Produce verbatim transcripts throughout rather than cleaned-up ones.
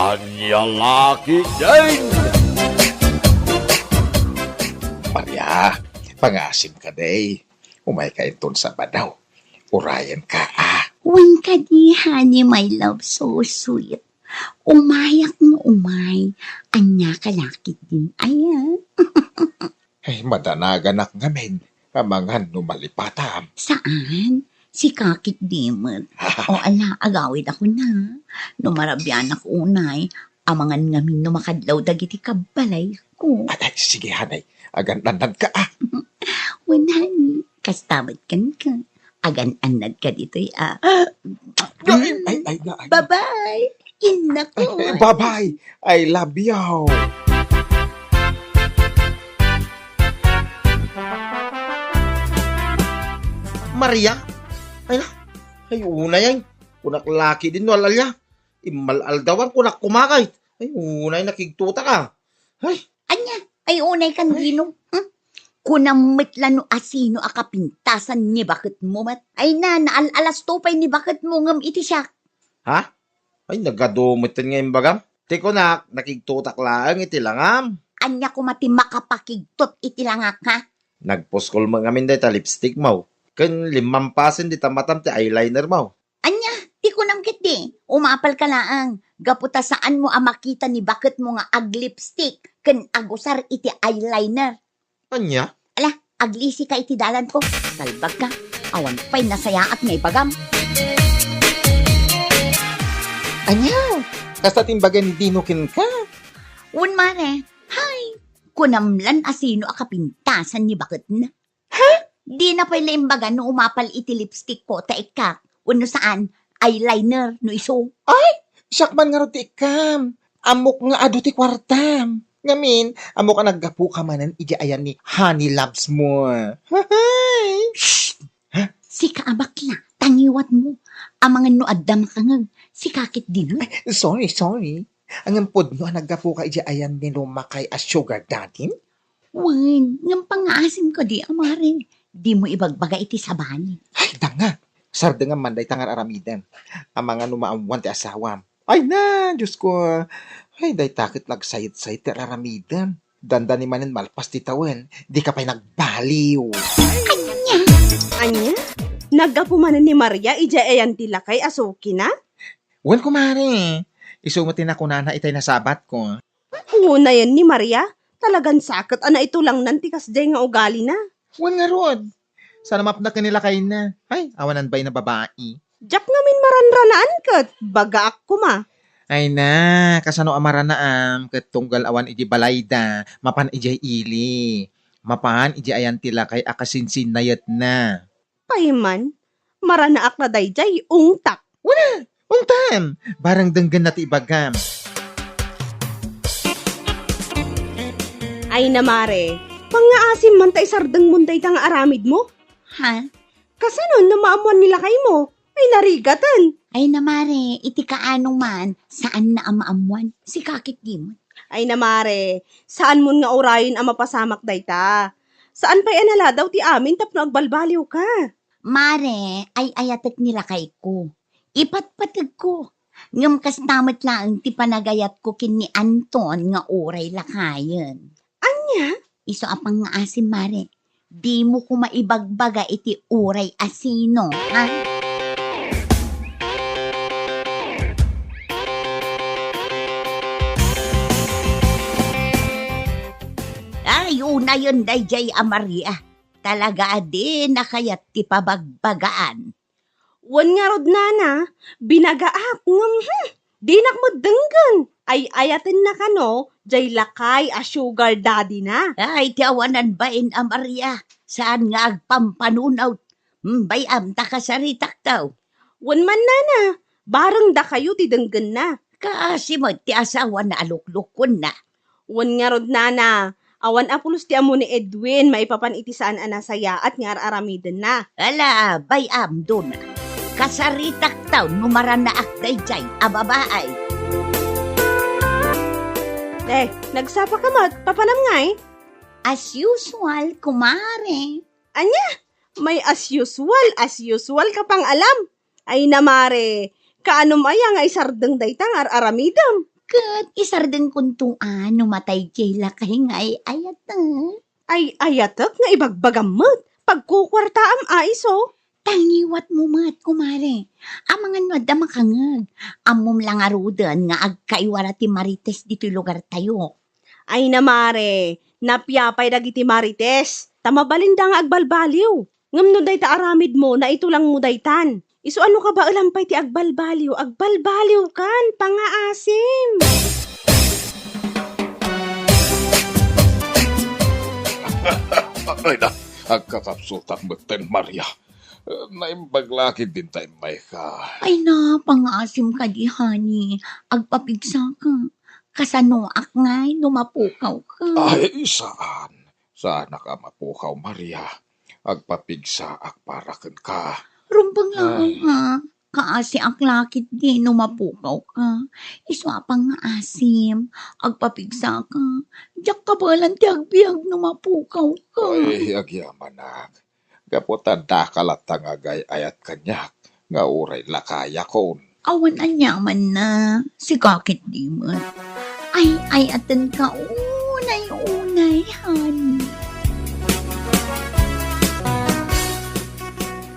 Ania la ketdin? Maria, pangaasim kadi. Umayka inton Sabado. Urayenka, a. Wen kadi, honey, my love, so sweet. Umayak nga umay. Ania ka la ketdin, aya? Ay, madanaganak ngamin. Amangan no malipatam. Saan? Sika ketdi met. O ala, agawidakon. No marabianak unay, amangan ngamin no makadlaw dagiti kabbalayko. Ay, ay, sige, honey. Agan-annadka, a. Wen, honey, kasta met kenka. Agan-annadka ditoy, a. Ay, ay, ay, ay. Bye-bye. Innak. Ay, ay, bye-bye. I love you. Maria? Ay na, ay, unay, ay. Kunak la ketdin no al-alia. Immal-aldawan, kunak kumakayt. Ay, unay, nakigtutak, a. Ay. Ania? Ay, unay kan dino? Hmm? Kunam met la no asino a kapintasan ni baketmo met. Ay na, naal-alasto pay ni baketmo ngem iti siak. Ha? Ay, nagadu met nga imbagam. Ti kunak, nakigtutak laeng iti langam. Ania koma ti makapakigtot iti langak, ha? Nagpuskol met ngamin dayta lipstickmo. Ken limmampasen dita matam ti eyelinermo. Ania, ti kunam ketdi, umapalka laeng, gapu ta saanmo a makita ni baketmo nga aglipstick ken agusar iti eyeliner. Ania? Ala, aglisika iti dalanko. Salbagka. Awan pay nasayaat nga ibagam. Ania? Kasta ti imbaga ni Dino kenka? Wen, mare. Hay, kunam lan asino a kapintasan ni baketna. Ha? Dina pay la imbaga no umapal iti lipstickko ta ikkak, wenno saan, eyeliner no isu. Ay, siak man ngarud ti ikkam. Ammok nga adu ti kuartam. Ngamin, ammok a naggapuka manen idiay ayan ni Honey Loves mo. Hay! Shh! Ha? Sika a bakla, tangiwatmo. Amangan no adda makangeg, sika ketdin. Ay, sorry, sorry. Ngem pudno a naggapuka idiay ayan ni Lumakay a sugar daddy? Wen, ngem pangngaasim kadi a mare, dimo ibagbaga iti sabali. Ay, danga! Sardengam man dayta nga ar-aramidem. Amangan no maammuan ti asawam. Ay na, Dios ko. Ay, dayta ket la agsayet-sayet ti ar-aramidem. Dandani manen malpas ti tawen, dika pay nagbaliw. Ania? Ania? Naggapu manen ni Maria idiay ayan ti lakay a sukina? Wen, kumare. Isu met ti nakunana itay nasabatko. Ngunayen ni Maria, talagan saket a naitulangnan ti kasdiay nga ugalina. Wen ngarud, saan a mapna ken ni lakayna. Ay, awanan bay na babai. Diak ngamin maranranaan ket bagaak koma. Ay na, kasano a maranaam ket tunggal awan idiay balayda, mapan idiay ili. Mapan idiay ayan ti lakay a kasinsinnayetna. Pay man, maranaak la daydiay, ungtak. Wen, ungtam! Barang denggenna ti ibagam. Ay na, mare, pangngaasim man ta isardengmon dayta nga aramidmo. Ha? Kasano no maammuan ni lakaymo? Ay, narigaten. Ay na, mare, iti kaano man, saanna a maammuan. Sika ketdi met. Ay na, mare, saanmon nga urayen a mapasamak dayta. Saan pay a naladaw ti amin tapno agbalbaliwka. Mare, ay-ayatek ni lakayko. Ipatpategko. Ngem kasta met laeng ti panagayatko ken ni Anton nga uray lakayen. Ania? Isu a pangngaasim, mare. Dimo koma ibagbaga iti uray a sino, ha? Ay, unayen daydiay a Maria. Talaga a dina kayat ti pabagbagaan. Wen ngarud, nana, binagaak, ngem, hmm, dinak met denggen. Ay-ayatenna kano, jay lakay a sugar daddy-na. Ay, ti awanan bain a Maria, saan nga agpampanunot. Hmm, bay-am ta kasaritakto. Wen man, nana, bareng dakayo ti denggenna. Kaasi met ti asawana a luklukkonna. Wen ngarud, nana, awan a pulos ti ammo ni Edwin maipapan iti saan a nasayaat nga ar-aramidenna. Ala, bay-am, Dona. Kasaritakto no maranaak daydiay a babae. Eh, nagsapaka met, papanam ngay? As usual, kumare. Ania? May as usual, as usual ka pang alam. Ay na, mare, kaanom aya nga isardeng dayta nga ar-aramidem? Ket isardengkonto a no matay diay lakay nga ay-ayatek. Ay-ayatek nga ibagbagam met, pagkukuartaam a isu. Ta ngiwatmo met, kumare. Amangan no adda makangeg. Ammom la ngaruden nga agkaiwara ti Marites ditoy lugartayo. Ay na, mare, napia pay dagiti Marites, ta mabalinda nga agbalbaliw. Ngem no dayta aramidmo, naitulangmo daytan. Isu a no kabaelam pay ti agbalbaliw, agbalbaliwkan, pangaasim. Ay na, agkakapsultak metten, Maria. Naimbag la ketdin ta immayka. Ay na, pangaasim kadi, honey. Agpapigsaka. Kasanoak ngay no mapukawka? Ay, saan. Saanak a mapukaw, Maria. Agpapigsaak para kenka. Rumbeng laeng, ay, ha? Kaasiak la ketdi no mapukawka. Isu a pangaasim, agpapigsaka. Diak kabaelan ti agbiag no mapukawka. Ay, agyamanak. Gapu ta daka latta nga agay-ayat kaniak nga uray lakayakon. Awan aniamanna, sika ketdi met. Ay-ayatenka unay-unay, honey.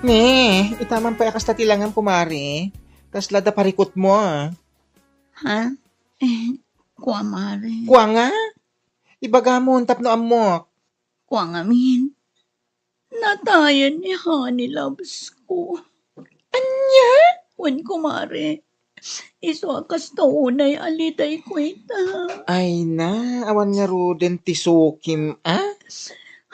Ne, ita man pay a kasta ti langam, kumare. Kasla da parikutmo, a. Ha? Eh, kua, mare. Kua nga? Ibagamon tapno ammok. Kua ngamin. Natayen ni Honey Loves ko. Ania? Wen, kumare. Isu a kasta unay a lidayko ita. Ay na, awan ngaruden ti sukim, a?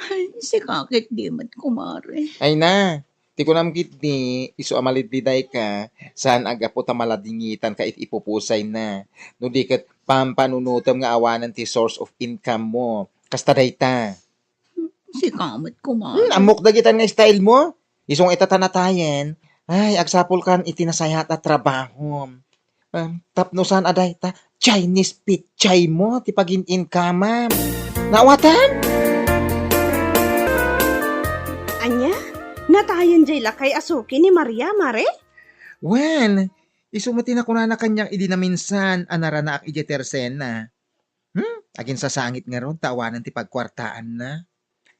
Ay, sika ketdi met, kumare. Ay na, ti kunam ketdi, isu a malidlidayka, saan a gapu ta maladingitanka iti ipupusayna. No di ket, pampanunotem nga awanen ti source of income mo. Kasta dayta. Sika met, kumare. Hmm, ammok dagitan nga style mo. Isu nga ita ta natayen. Ay, agsapulkan iti nasayaat a trabaho. Um, tapno saan a dayta, Chinese pechay mo ti pagin-income-am. Naawatan? Ania? Natayen jay lakay a suki ni Maria, mare? Wen, isu met ti nakunana kaniak idi naminsan a naranaak idiay tersenna. Hmm? Aginsasangit ngarud ta awanen ti pagkuartaanna.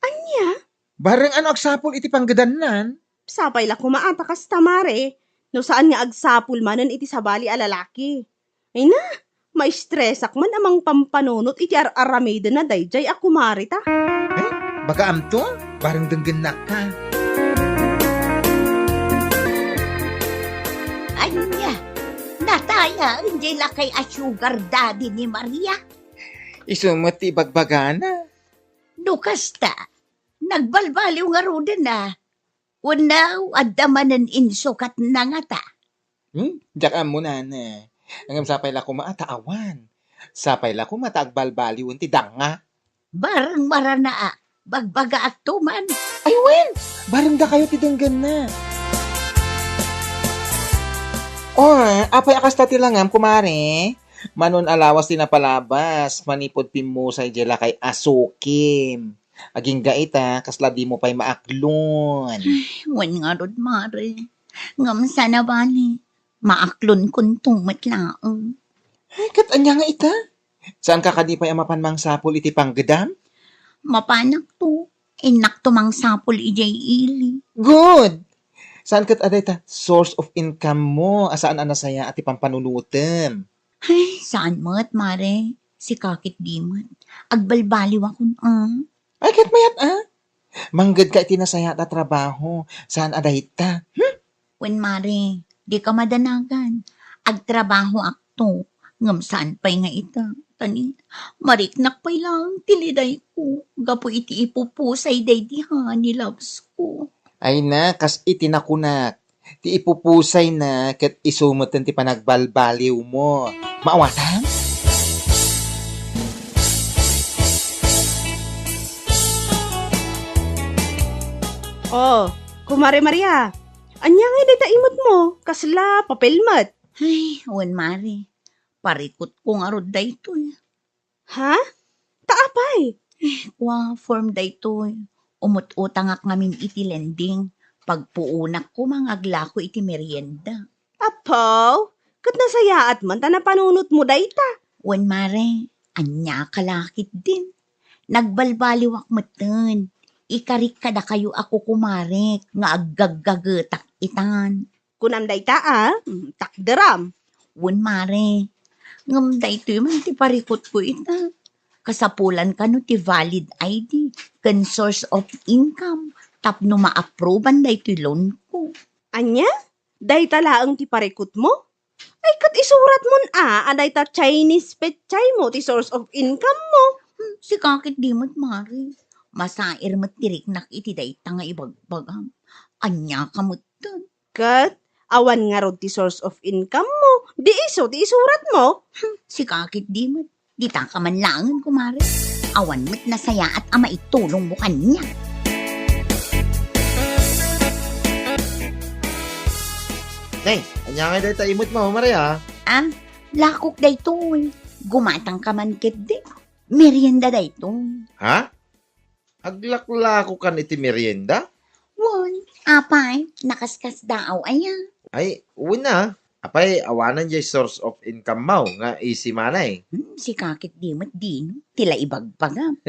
Ania? Bareng ano agsapul iti panggedannan? Sapay la koma a ta kasta, mare, no saan nga agsapul manen iti sabali a lalaki. Ay na, maistresak man a mangpampanunot iti ar-aramidenna daydiay a kumareta. Eh, bagaamto? Bareng denggennakka. Ania? Natayen jay lakay a sugar daddy ni Maria? Isu met ti ibagbagana. No kasta, nagbalbaliw ngaruden a. Wenno, adda manen insukatna ngata? Hmm? Diak ammo, nana. Ngem sapay la koma a ta awan. Sapay la koma ta agbalbaliwen ti danga. Bareng marana a, bagbagaakto man. Ay, wen! Bareng dakayo ti denggenna. O, apay a kasta ti langam, kumare? Manon a lawas ti napalabas, manipud pimmusay jay lakay a sukim. Agingga ita, kasla dimo pay maaklon. Ay, wen ngarud, mare. Ngem saan a bali, maaklonkonto met laeng. Ay, ket ania nga ita? Saanka kadi pay a mapan mangsapul iti panggedam? Mapanakto. Innakto mangsapul idiay ili. Good! Saan ket a dayta source of income mo a saan a nasayaat ti pampanunotem? Ay, saan met, mare. Sika ketdi met. Agbalbaliwakon, a. Ay, ket mayat, a. Manggedka iti nasayaat a trabaho. Saan a dayta? Hmm? Wen, mare, dika madanagan. Agtrabahoakto, ngem saan pay nga ita. Tani, mariknak pay laeng ti lidayko gapu iti ipupusay daydi honey loves ko. Ay na, kas iti nakunak, ti ipupusayna ket isu metten ti panagbalbaliwmo. Maawatan? Oh, Kumare Maria, ania ngay dayta imutmo? Kasla papel met? Ay, wen, mare. Parikutko ngarud daytoy. Ha? Ta apay? Eh, kua, form daytoy. Umut-utangak ngamin iti lending. Pagpuonak koma nga aglako iti merienda. Apo, ket nasayaat man ta napanunotmo dayta. Wen, mare, ania ka la ketdin? Nagbalbaliwak metten. Ikarik kadakayo a kukumarek nga aggaggagetak itan. Kunam dayta, a? Mm, takderam. Wen, mare. Ngem daytoy man ti parikutko ita. Kasapulan kano ti valid I D ken source of income tapno ma-approvean daytoy loan ko. Ania? Dayta laeng ti parikutmo? Ay, ket isuratmon a, a dayta Chinese petsaymo ti source of income mo. Hmm, sika ketdi met, mare. Masair met ti riknak iti dayta nga ibagbagam. Ania ka metten? Ket awan ngarud ti source of income mo, di isu ti isuratmo? Hmm, sika ketdi met. Dita ka man laengen, kumare. Awan met nasayaat a maitulongmo kaniak. Nay, ania ngay dayta imutmo, Maria? Ah, lakok daytoy. Gumatang ka man ketdi. Merienda daytoy. Ha? Aglaklakokan iti merienda? Wen, apay, nakaskasdaaw aya? Ay, wen a. Apay, awanen jay source of income mo nga easy money? Hmm, sika ketdi met dino, ti la ibagbagam.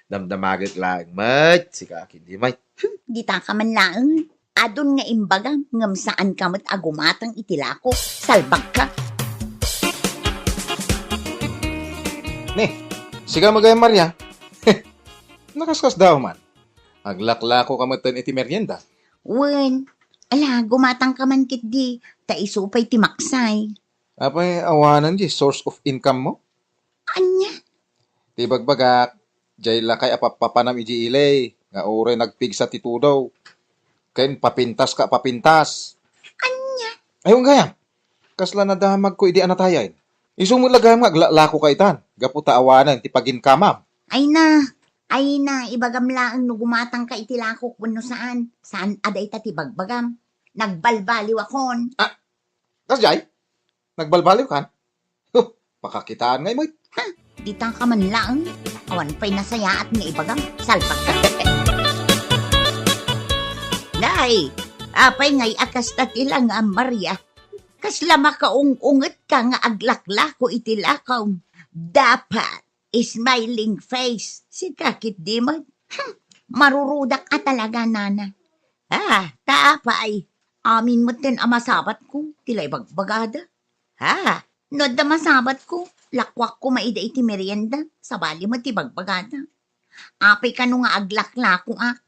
Damdamagek laeng met, sika ketdi met. Hmm, dita ka man laeng. Adun nga imbagam, ngem saan ka met a gumatang iti lakok. Salbag ka. Ni, sika met gayam, Maria. Nakaskasdaaw man. Aglaklako ka metten iti merienda. Wen, ala, gumatang ka man ketdi, ta isu pay ti maksay. Apay, awanen jay source of income mo? Ania? Ti bagbagak, jay lakay a pappapanam iti ili, nga uray nagpigsa ti tudo. Ken papintas ka, papintas. Ania? Ay, wen gayam. Kasla nadamagko idi a natayen. Isu met la gayam nga aglaklako ka itan, gapu ta awanen ti paginkamam. Ay na, ay na, ibagam laeng no gumatang ka iti lakok wenno saan. Saan a dayta ti bagbagam. Nagbalbaliwakon. Ah, kasjay? Nagbalbaliw kan? Huh, pakakitaan ngay met. Ha? Dita ka man laeng. Awan pay nasayaat nga ibagam. Salbag ka. Nay, apay ngay a kasta ti langam, Maria? Kasla makaung-unget ka nga aglaklako iti lakawm. Dapat smiling face. Sika ketdi met. Hmm, marurudak a talaga, nana. Ah, ta apay, amin metten a masabatko ti la ibagbagada. Ha? No adda masabatko, lakuak koma ida iti merienda, sabali met ti bagbagada. Apay kano nga aglaklakoak?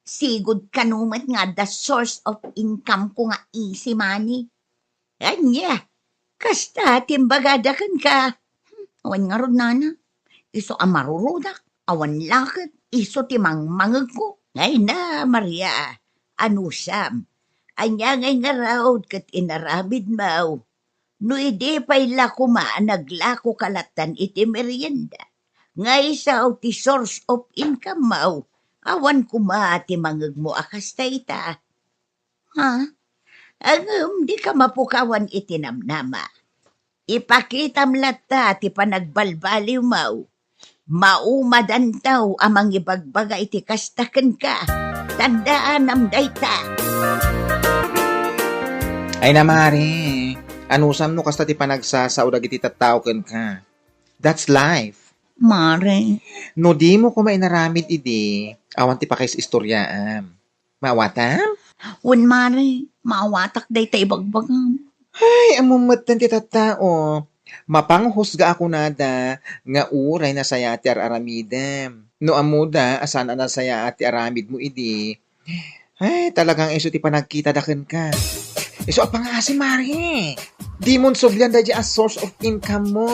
Sigud kano met nga adda source of income ko nga easy money. Ania, kasta ti imbagada kenka? Hmm, awan ngarud, nana. Isu a marurudak, awan la ket isu ti mangmangegko. Ay na, Maria, anusam? Ania ngay ngarud ket inaramidmo? No idi pay la koma a naglako ka lattan iti merienda, nga isu ti source of income mo, awan koma ti mangegmo a kasta ita. Ha? Ngem dika mapukawan iti namnama. Ipakitam latta ti panagbalbaliwmo. Maumadanto a mangibagbaga iti kasta kenka. Tandaanam dayta. Ay na, Mare, anusam no kasta ti panagsasao dagiti tattao kenka? That's life. Mare. No dimo koma inaramid idi, awan ti pakaisistoriaam. Maawatam? Wen, Mare, maawatak dayta ibagbagam. Ay, ammom metten ti tattao. Mapanghusga a kunada nga uray nasayaat ti ar-aramidem. No ammoda a saan a nasayaat ti aramidmo idi, ay, talagang isu ti panagkitada kenka. Isu a pangngaasim, Mare. Dimon sublian daydiay a source of income mo.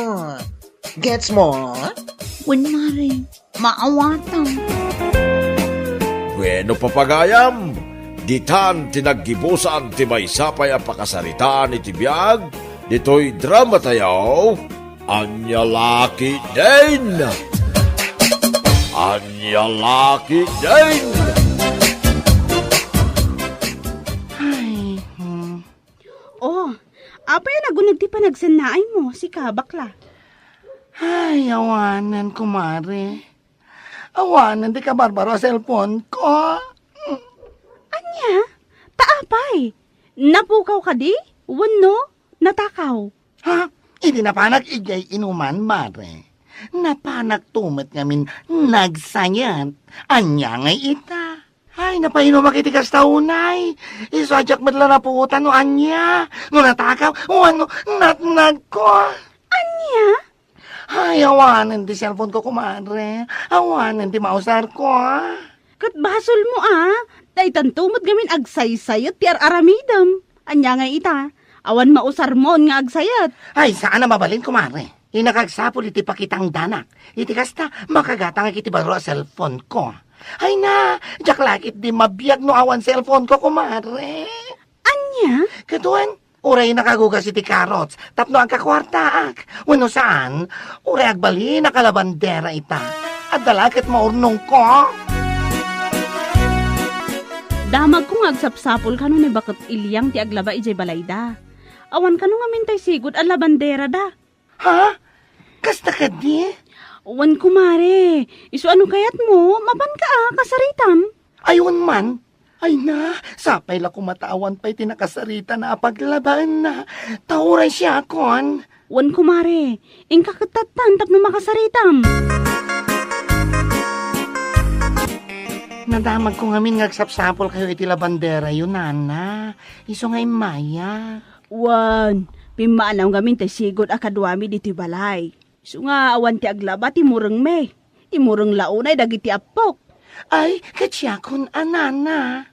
Gets mo? Wen, Mare, maawatam. Bueno, papagayam, ditan ti naggibusan ti maysa pay a pakasaritaan iti biag ditoy dramatayo, Ania La Ketdin! Ania La Ketdin! Ay, hmm. Oh, apay a naguneg ti panagsannaaymo, sika, bakla? Ay, awanen, kumare. Awanen ti kabarbaro a cellphone ko. Ania? Ta apay? Napukaw kadi? Wenno natakaw? Ha? Idi napanak idiay inuman, mare, napanak to met ngamin nagsayat. Ania ngay ita? Ay, napainumak iti kasta unay. Isu a diak met la napuotan no ania, no natakaw, wenno natnagko. Ania? Ay, awanen ti cellphone ko, kumare. Awanen ti mausarko, a. Ket basolmo, a. Daytanto met ngamin agsaysayat ti ar-aramidem. Ania ngay ita? Awan mausarmon nga agsayat. Ay, saan a mabalin, kumare. Innak agsapul iti pakitangdanak. Iti kasta, makagatangak iti baro a cellphone ko. Ay na, diak la ketdi mabiag no awan cellphone ko, kumare. Ania? Ket wen, uray nakagugas iti carrots tapno agkakuartaak. Wenno saan, uray agbalinak a labandera ita. Adda la ket maurnongko. Damagko nga agsapsapul kano ni baket Iliang ti aglaba idiay balayda. Awan kano ngamin tay sigud a labanderada. Ha? Kasta kadi? Wen, kumare. Isu a no kayatmo, mapanka a kasaritam. Ay, wen man. Ay na, sapay la koma ta awan pay ti nakasaritana a paglabaenna. Ta uray siakon. Wen, kumare. Inka ket tattan tapno makasaritam. Nadamagko ngamin nga agsapsapulkayo iti labanderayo, nana. Isu nga immaya. Wen, pimmaanaw ngamin ti sigud a kaduami ditoy balay. Isu nga awan ti aglaba ti murengmi. Ti mureng la unay dagiti appok. Ay, ket siakon a, nana.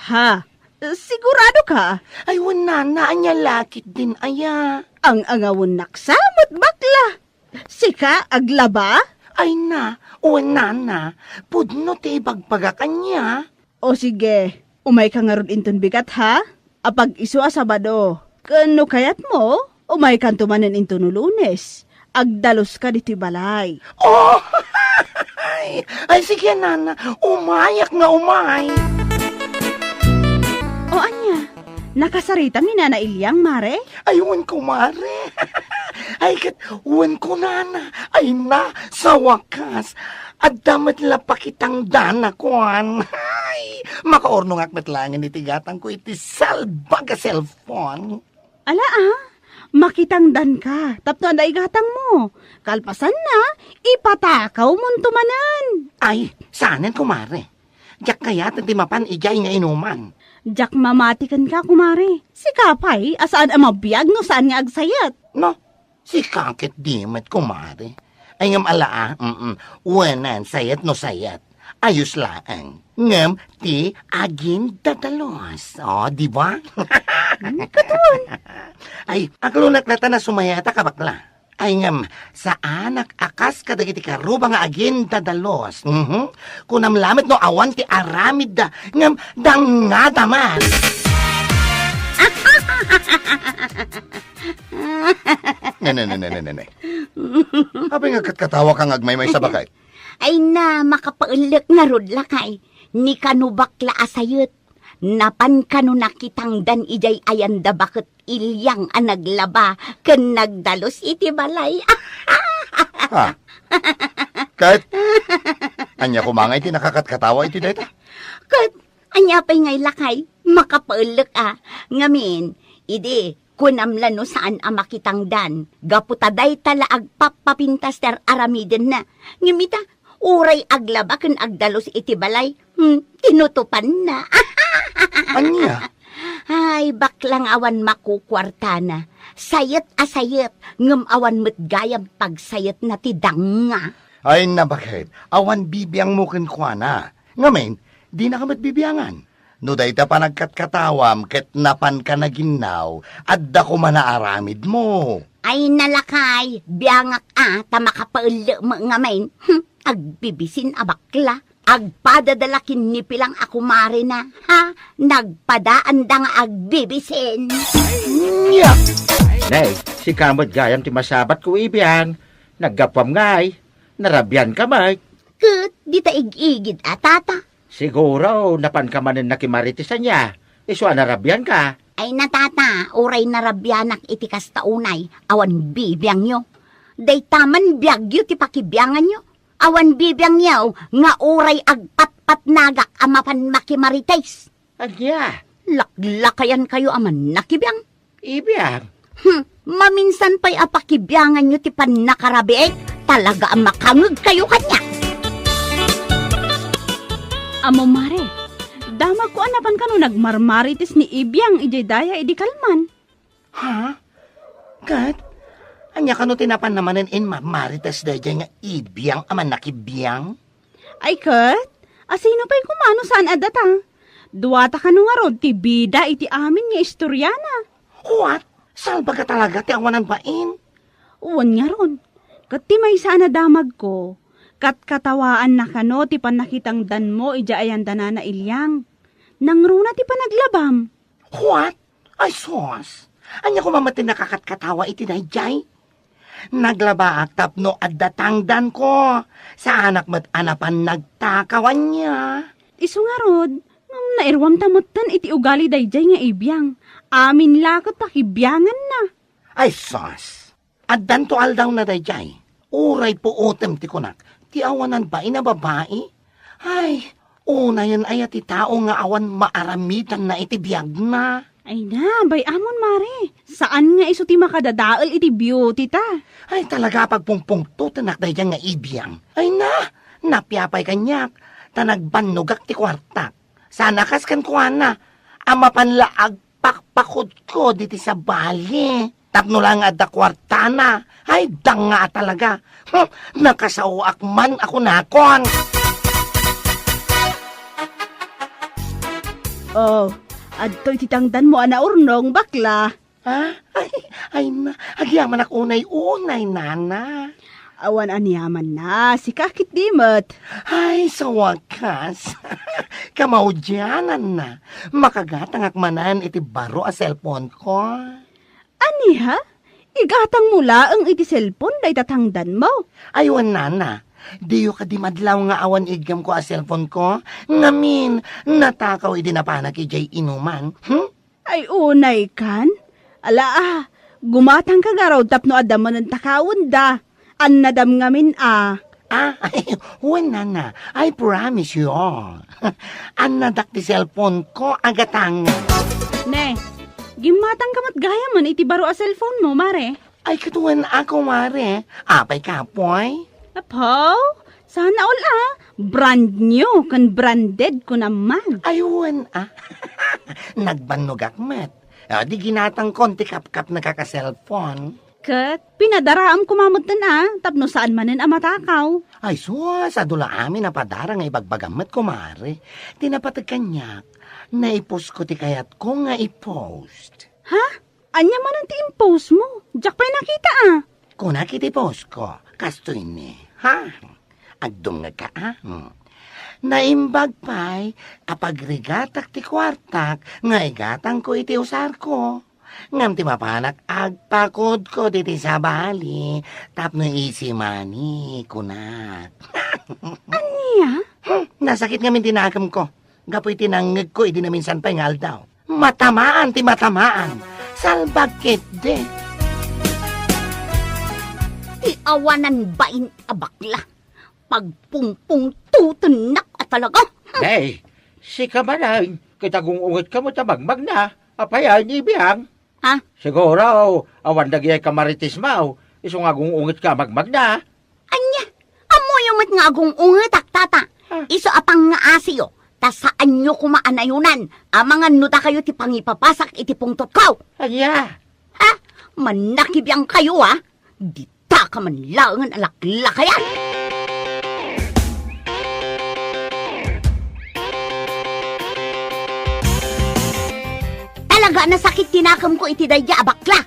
Ha? Sigurado ka? Ay, wen, nana, ania la ketdin aya? Ang-angawennak sa met bakla. Sika aglaba? Ay na, wen, nana, pudno ti ibagbagak ania. O sige, umayka ngarud inton bigat, ha? Apag-isu a Sabado. Ken no kayatmo, umaykanto manen inton no Lunes. Agdaluska ditoy balay. Oh! Ay, ay, sige, nana. Umayak nga umay. O ania? Nakasaritam ni Nana Iliang, mare? Ay, wen, kumare. Ay, ket, wen, kunana. Ay na, sa wakas. Adda met la pakitangdan a kuan. Ay, makaurnongak met laengen iti gatangko iti salbag a cellphone. Ala, a, makitangdanka tapno adda igatangmo. Kalpasanna, ipatakawmonto manen. Ay, saanen, kumare. Diak kayaten ti mapan idiay nga inuman. Diak mamati kenka, kumare. Sika pay a saan a mabiag no saan nga agsayat. No, sika ketdi met, kumare. Ay, ngem ala, a, mm, wenen, sayat no sayat. Ayos laeng. Ngem ti agindadalus. O, di ba? Hmm, katon. Ay, aglunat la ta nasumayatak a bakla. Ay, ngem, saanak a kas kadagiti karuba nga agindadalus. Mhm. Kunam lamet no awan ti aramidda, ngem dangngada man. Ne, ne, ne, ne, ne, ne, ne. Apay nga katkatawaka nga agmaymaysa, baket? Ay na, makapaellek ngarud, lakay. Ni kano bakla a sayet. Napan kano nakitangdan idiay ayanda baket Iliang a naglaba ken nagdalus iti balay. Ha? Ket, ania koma nga iti nakakatkatawa iti dayta? Ket, ania pay nga ilakay? Makapaellek a. Ngamin, idi, kunam la no saan a makitangdan, gapu ta dayta la agpappapintas ti ar-aramidenna. Ngem ita, uray aglaba ken agdalus iti balay, hmm, tinutopanna. Ania? Ay, baklang awan makukuartana. Sayet a sayet, ngem awan met gayam pagsayetna ti dangngana. Ay, nabaket, awan bibiangmo kenkuana. Ngamin, dinaka met bibiangan. No dayta panagkatkatawam ket napanka naginnaw, adda koma naaramidmo. Ay, nalakay, biangak a, ta makapaellek met ngamin. Hmm, agbibisin a bakla. Agpadada la ken ni Pilang a kumarena, ha? Nagpadaanda nga agbibisin. Nya! Nay, sika met gayam ti masabat ko, Ibian. Naggapuam ngay. Narabianka met. Ket dita ig-igid a tata. Siguro, napanka manen nakimarites ania. Isu a narabianka. Ay na, tata, uray narabianak iti kasta unay, awan bibiangyo. Dayta man biagyo ti pakibianganyo. Awan bibiangyo nga uray agpatpatnagak a mapan makimarites. Ania? Laklakayankayo a mannakibiang. Ibiang? Hmm, Maminsan pay a pakibianganyo ti pannakarabiek, talaga a makangegkayo kaniak. Ammo, Mare, damagko a napan kano nagmarmarites ni Ibiang idiay daya idi kalman. Ha? Ket, ania kano ti napanna manen inmarmarites daydiay nga Ibiang a mannakibiang? Ay ket, asino pay koma no saan a data? Duata kano ngarud ti bida iti amin nga istoriana. What? Salbaga talaga ti awanan bain? Wen ngarud, ket ti maysa a nadamagko, katkatawaanna kano ti pannakitangdanmo idiay ayan da Nana Iliang. Nangruna ti panaglabam. What? Ay sus! Ania koma met ti nakakatkatawa iti daydiay? Naglabaak tapno adda tangdanko. Saanak met a napan nagtakaw ania. Isu ngarud, ngem nairuamta metten iti ugali daydiay nga Ibiang. Amin la ket pakibianganna. Ay sus! Addanto aldawna daydiay. Uray puotem ti kunak, ti awanan bain a babai. Ay, unayen aya ti tao nga awan maaramidanna iti biagna? Ay na, bay-amon, Mare. Saan nga isu ti makadadael iti beauty ta. Ay, talaga a pagpungpungtotenak daydiay nga Ibiang. Ay na, napiapay kaniak, ta nagbannogak ti kuartak. Saan a kas kenkuana, a mapan la agpakpakudkod iti sabali. Tapno la nga adda kuartana, ay, danga a talaga. Hmm, nakasaoak man a kunakon. Oh, adtoy ti tangdanmo a naurnong, bakla. Ha? Ay, ay na, agyamanak unay-unay, nana. Awan aniamanna, sika ketdi met. Ay, sa wakas. Kamaudiananna, makagatangak manen iti baro a cellphone ko. Ania? Igatangmo laeng iti cellphone dayta tangdanmo? Ay, wen, nana. Diyo kadi madlaw nga awan iggamko a cellphone ko? Ngamin, natakaw idi napanak idiay inuman. Hmm? Ay, unay kan? Ala, ah, gumatangka ngarud tapno adda manen takawen da. Annadam ngamin a. Ah, ay, wen, nana, I promise you. Annadak ti cellphone ko, agatang. Ne, gimmatangka met gayamen iti baro a cellphone mo, Mare. Ay, ket wen ako, Mare. Apay kapoy? Apo? Sana all, ah. Brand new, ken branded ko naman. Ay, wen, ah. Nagbannogak met. Ah, di ginatangkon ti kapkapnekak a cellphone. Ket, pinadaraem koma metten, ah, tapno saan manen a matakaw. Ay, sus, adu la amin a padara nga ibagbagam met, kumare. Ti napateg kaniak, naipostko ti kayatko nga i-post. Ha? Ania manen ti impostmo? Diak pay nakita, ah. Kunak iti postko, kastoy ni, ha? Agdumngegka, ah? Hmm. Naimbag pay a pagrigatak ti kuartak nga igatangko iti usarko. Ngem ti mapanak, agpakudkod iti sabali tapno easy money, kunak. Ania? Hmm, nasakit ngamin ti nakemko gapu iti nangngegko idi naminsan pay nga aldaw. Matamaan ti matamaan. Salbag ketdi. Ti awanan bain a bakla. Pagpungpungtotennak a talaga. Hey, sika manen, ket agung-ungetka met a magmagna. Apay a, ni Biang? Ha? Siguro, awan dagiti kamarites mo, isu nga agung-ungetka a magmagna. Ania? Ammoyo met nga agung-ungetak, tata. Ah. Isu a pangngaasiyo, ta saanyo koma a nayonan, amangan no dakayo ti pangipapasak iti pungtotko. Ania? Ha? Mannakibiangkayo, ha? Ditaka man laengen a laklakayan! Talaga a nasakit ti nakemko iti daydiay a bakla.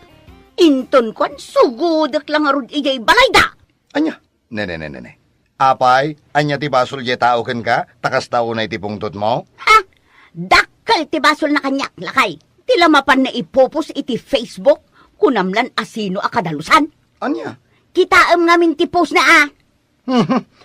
Inton kuan, sugudek la ngarud idiay balayda. Ania? Ne, ne, ne, ne, ne. Apay, ania ti basol diay tao kenka, ta kasta unay ti pungtotmo? Ha? Dakkel ti basolna kaniak, lakay. Ti la mapanna ipopos iti Facebook, kunam lan asino a kadalusan. Ania? Kitaem ngamin ti postna, a.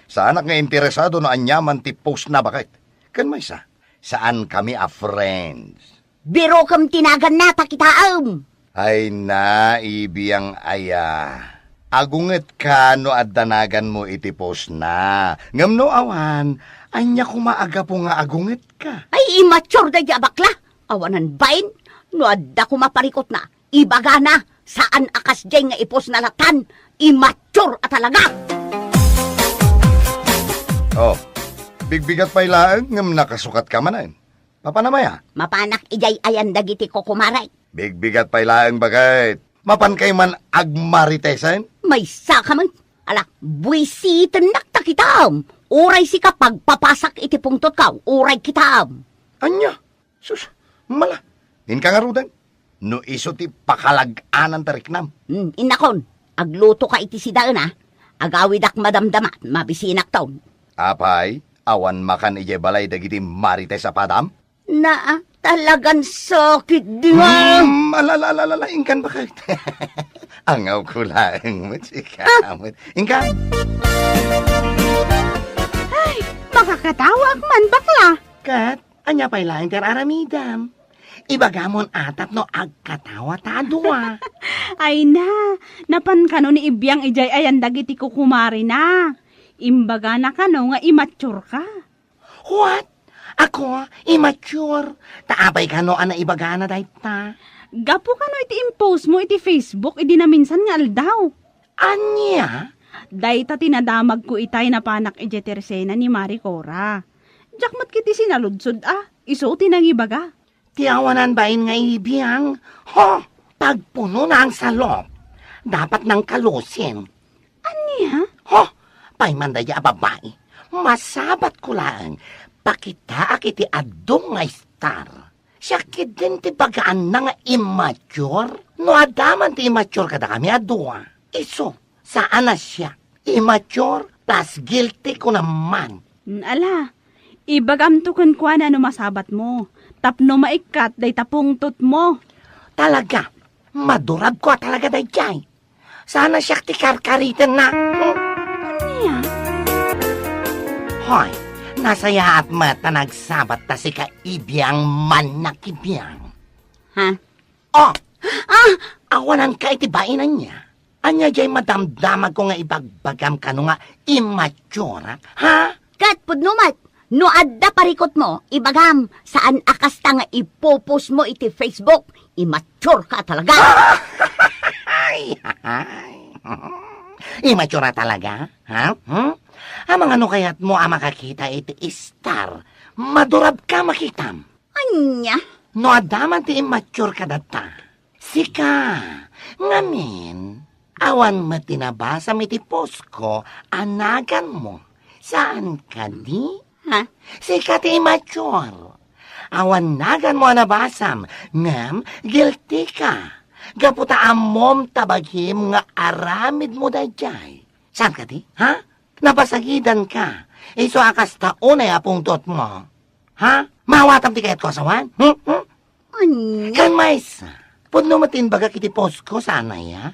Saanak nga interesado no aniaman ti postna, baket. Ken maysa, saankami a friends. Birokem ti naganna ta kitaem. Ay na, Ibiang aya. Agungetka no adda naganmo iti postna. Ngem no awan, ania koma a gapu nga agungetka? Ay, immature daydiay a bakla. Awanan bain, no adda koma parikutna, ibagana, Saan a kasdiay nga i-post na latan, immature a talaga! Oh, bigbigat pay laeng ngem nakasukatka manen. Papanam aya? Mapanak idiay ayan dagiti kukumarek. Bigbigat pay laeng baket. Mapan kay man agmaritesen? Maysa ka met. Ala, buisitennak ta kitam. Uray sika pagpapasak iti pungtotko, uray kitam. Ania? Sus, mala. Inka ngaruden. No isu ti pakalag-anan ti riknam. Hmm, innakon, aglutoka iti sidaen, a. Agawidak madamdama, mabisinakton. Apay, awan makan idiay balay dagiti marites a padam? Naa, talagan sakit di nga. Hmm, ala, ala, ala, ala, inkan baket. Angawko laeng met sika met. Inkan. Ay, makakatawaak man, bakla. Ket, ania pay laeng ti ar-aramidem? Ibagamon a tapno agkatawa ta a dua. Ay na, napan kano ni Ibiang idiay ayan dagiti kukumarina. Imbagana kano nga immature ka. What? Ako, immature? Ta apay kano a naibagana dayta? Gapu kano iti impost mo iti Facebook idi naminsan nga aldaw. Ania? Dayta ti nadamagko itay napanak idiay tersena ni Mari Cora. Diak met ketdi sinaludsod a, isu ti nangibaga. Ti awanan bain nga ibiang, ho, pagpunona ang salop. Dapat nang kalusin. Ania? Ho, pay man dayta a babai. Masabatko laeng, pakitaak iti addum nga star. Siak ketdin ti bagaanna nga immature? No adda man ti immature kadakami a dua, isu, saan a siak. Immature plus guilty ko naman. Mm, ala, ibagamto kenkuana no masabatmo, tapno maikkat dayta pungtotmo. Talaga, madurabko a talaga daydiay. Saan a siak ti karkaritenna. Hmm? Ania? Hoy, nasayaat met ta nagsabat ta sika ibiang mannak ibiang. Ha? Oh! Ah! Awananka iti bain ania? Ania diay madamdamagko nga ibagbagam kano nga immature, ha? Ket pudno met, no adda parikutmo, ibagam, saan a kasta nga ipo-post mo iti Facebook, immature ka talaga. Ay, ay. Immature talaga, ha? Hmm? Amangan no kayatmo a makakita iti star, madurab ka makitam. Ania? No adda man ti immature kadata, sika, ngamin, awan met ti nabasam iti post ko a naganmo. Saan kadi? Ha? Sika ti immature. Awan naganmo a nabasam, ngem guilty ka. Gapu ta ammom ta bagim nga aramidmo daydiay. Saan kadi? Ha? Napasagidan ka. Isu a kasta unay a pungtotmo. Ha? Mawatam ti kayatko a sawen? Hmm? Hmm? Ania? Ken maysa, pudno met ti imbagak iti post ko, saan aya?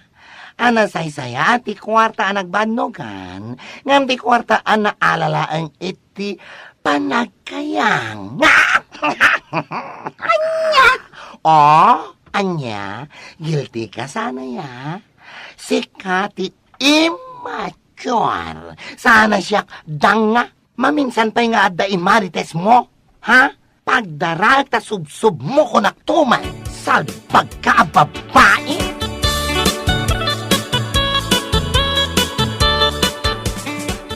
A nasaysayaat ti kuarta a nagbannogan, ngem ti kuarta a naalalaeng iti panagkayang. Ania? Oh, ania? Guilty ka, saan aya? Sika ti immature. Saan a siak danga. Maminsan pay nga adda immaritesmo, ha? Pagdaraek ta subsubmo kunak tuman, salbagka a babai!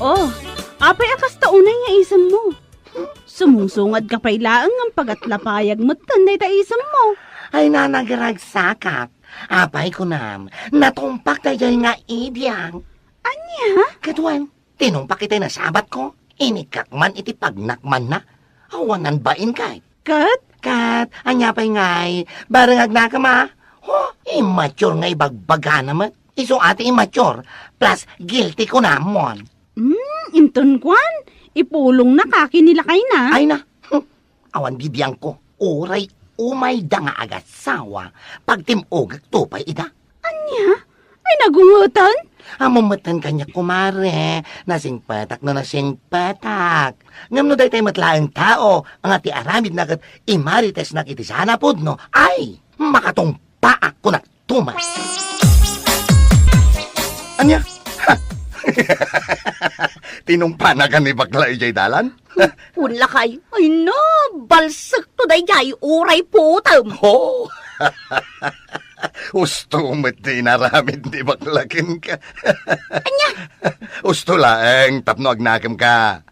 Oh, apay a kasta unay nga isemmo? Sumungsungadka pay laeng ngem pagatlapayag metten dayta isemmo. Ay, nanagaragsakak. Apay kunam, natumpak daydiay nga ibiang. Ania? Kaduan, tinumpak itay nasabatko, inikkak man iti pagnakmanna. Awanan bain kay. Ket? Ket, ania pay ngay, bareng agnakam a? Ho, immature nga ibagbagana met. Isu a ti immature, plus guilty kunamon. Hmm, inton kuan, ipulongna ka ken ni lakayna. Ay na, hmm. Awan bibiangko, uray umayda nga agasawa, pagtim-ogek to pay ida. Ania? Ay, nagungetan? Ammom metten kaniak, kumare, nasingpetak no nasingpetak. Ngem no daytoy met laeng tao nga ti aramidna ket imaritesnak iti saan a pudno, ay, makatungpaak kunak tuman. Ania? Ha? Tinungpana ka ni bakla idiay dalan? Wen lakay, ay na, balsekto daydiay, uray puotem. Oh! Usto met ti inaramid ni bakla kenka. Ania? Usto laeng tapno agnakemka.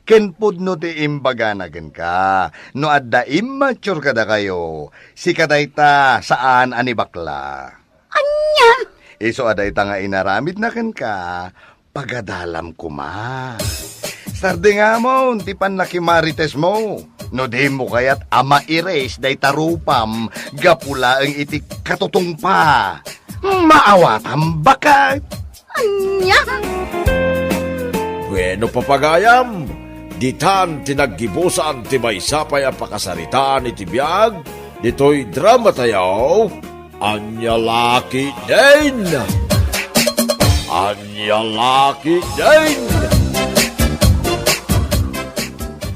Ken pudno ti imbagana kenka. No adda immature kadakayo, sika dayta saan a ni bakla. Ania? Isu a dayta nga inaramidna kenka, pagadalam koma. Sardingamon ti pannakimarites mo. No dimo kayat a maires dayta rupam gapu laeng iti katutungpa, maawatam baket. Ania? Bueno, papagayam, ditan ti naggibusan ti maysa pay a pakasaritaan iti biag ditoy drama tayo. Ania la ketdin? Ania la ketdin?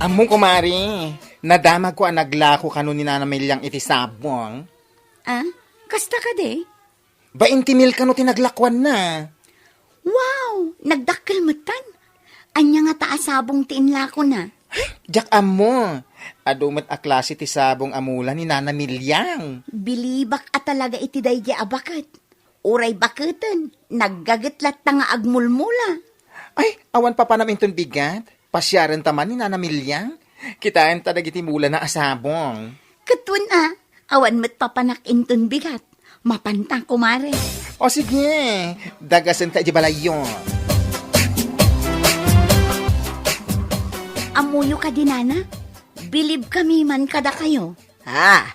Ammom, kumare, nadamagko a naglako kano ni Nana Meliang iti sabong. Ah, kasta kadi? Bainti mil kano ti naglakuanna. Wow, nagdakkel metten. Ania ngata a sabong ti inlakona? Diak ammo. Adu met a klase ti sabong a mula ni Nana Meliang. Bilibak a talaga iti daydiay a baket. Uray baketen, naggaget latta nga agmulmula. Ay, awan papanam inton bigat? Pasiarenta man ni Nana Meliang. Kitaenta dagiti mulana a sabong. Ket wen a, awan met papanak inton bigat. Mapanta, kumare. O sige, dagasenka iti balayyo. Ammoyo kadi, Nana? Bilibkami man kadakayo. Ha?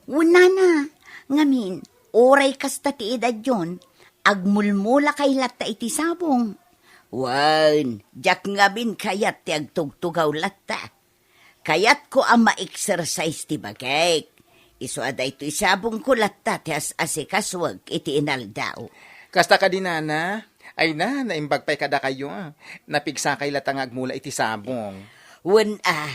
Wen, Nana, ngamin, uray kasta ti edadyon, agmulmulakay latta iti sabong. Wen, diak ngamin kayat ti agtugtugaw latta. Kayatko a ma-exercise ti bagik. Isu a daytoy sabongko latta ti as-asikasuek iti inaldaw. Kasta kadi, Nana? Ay na, naimbag pay kadakayo. Napigsakay latta nga agmula iti sabong. Wen a,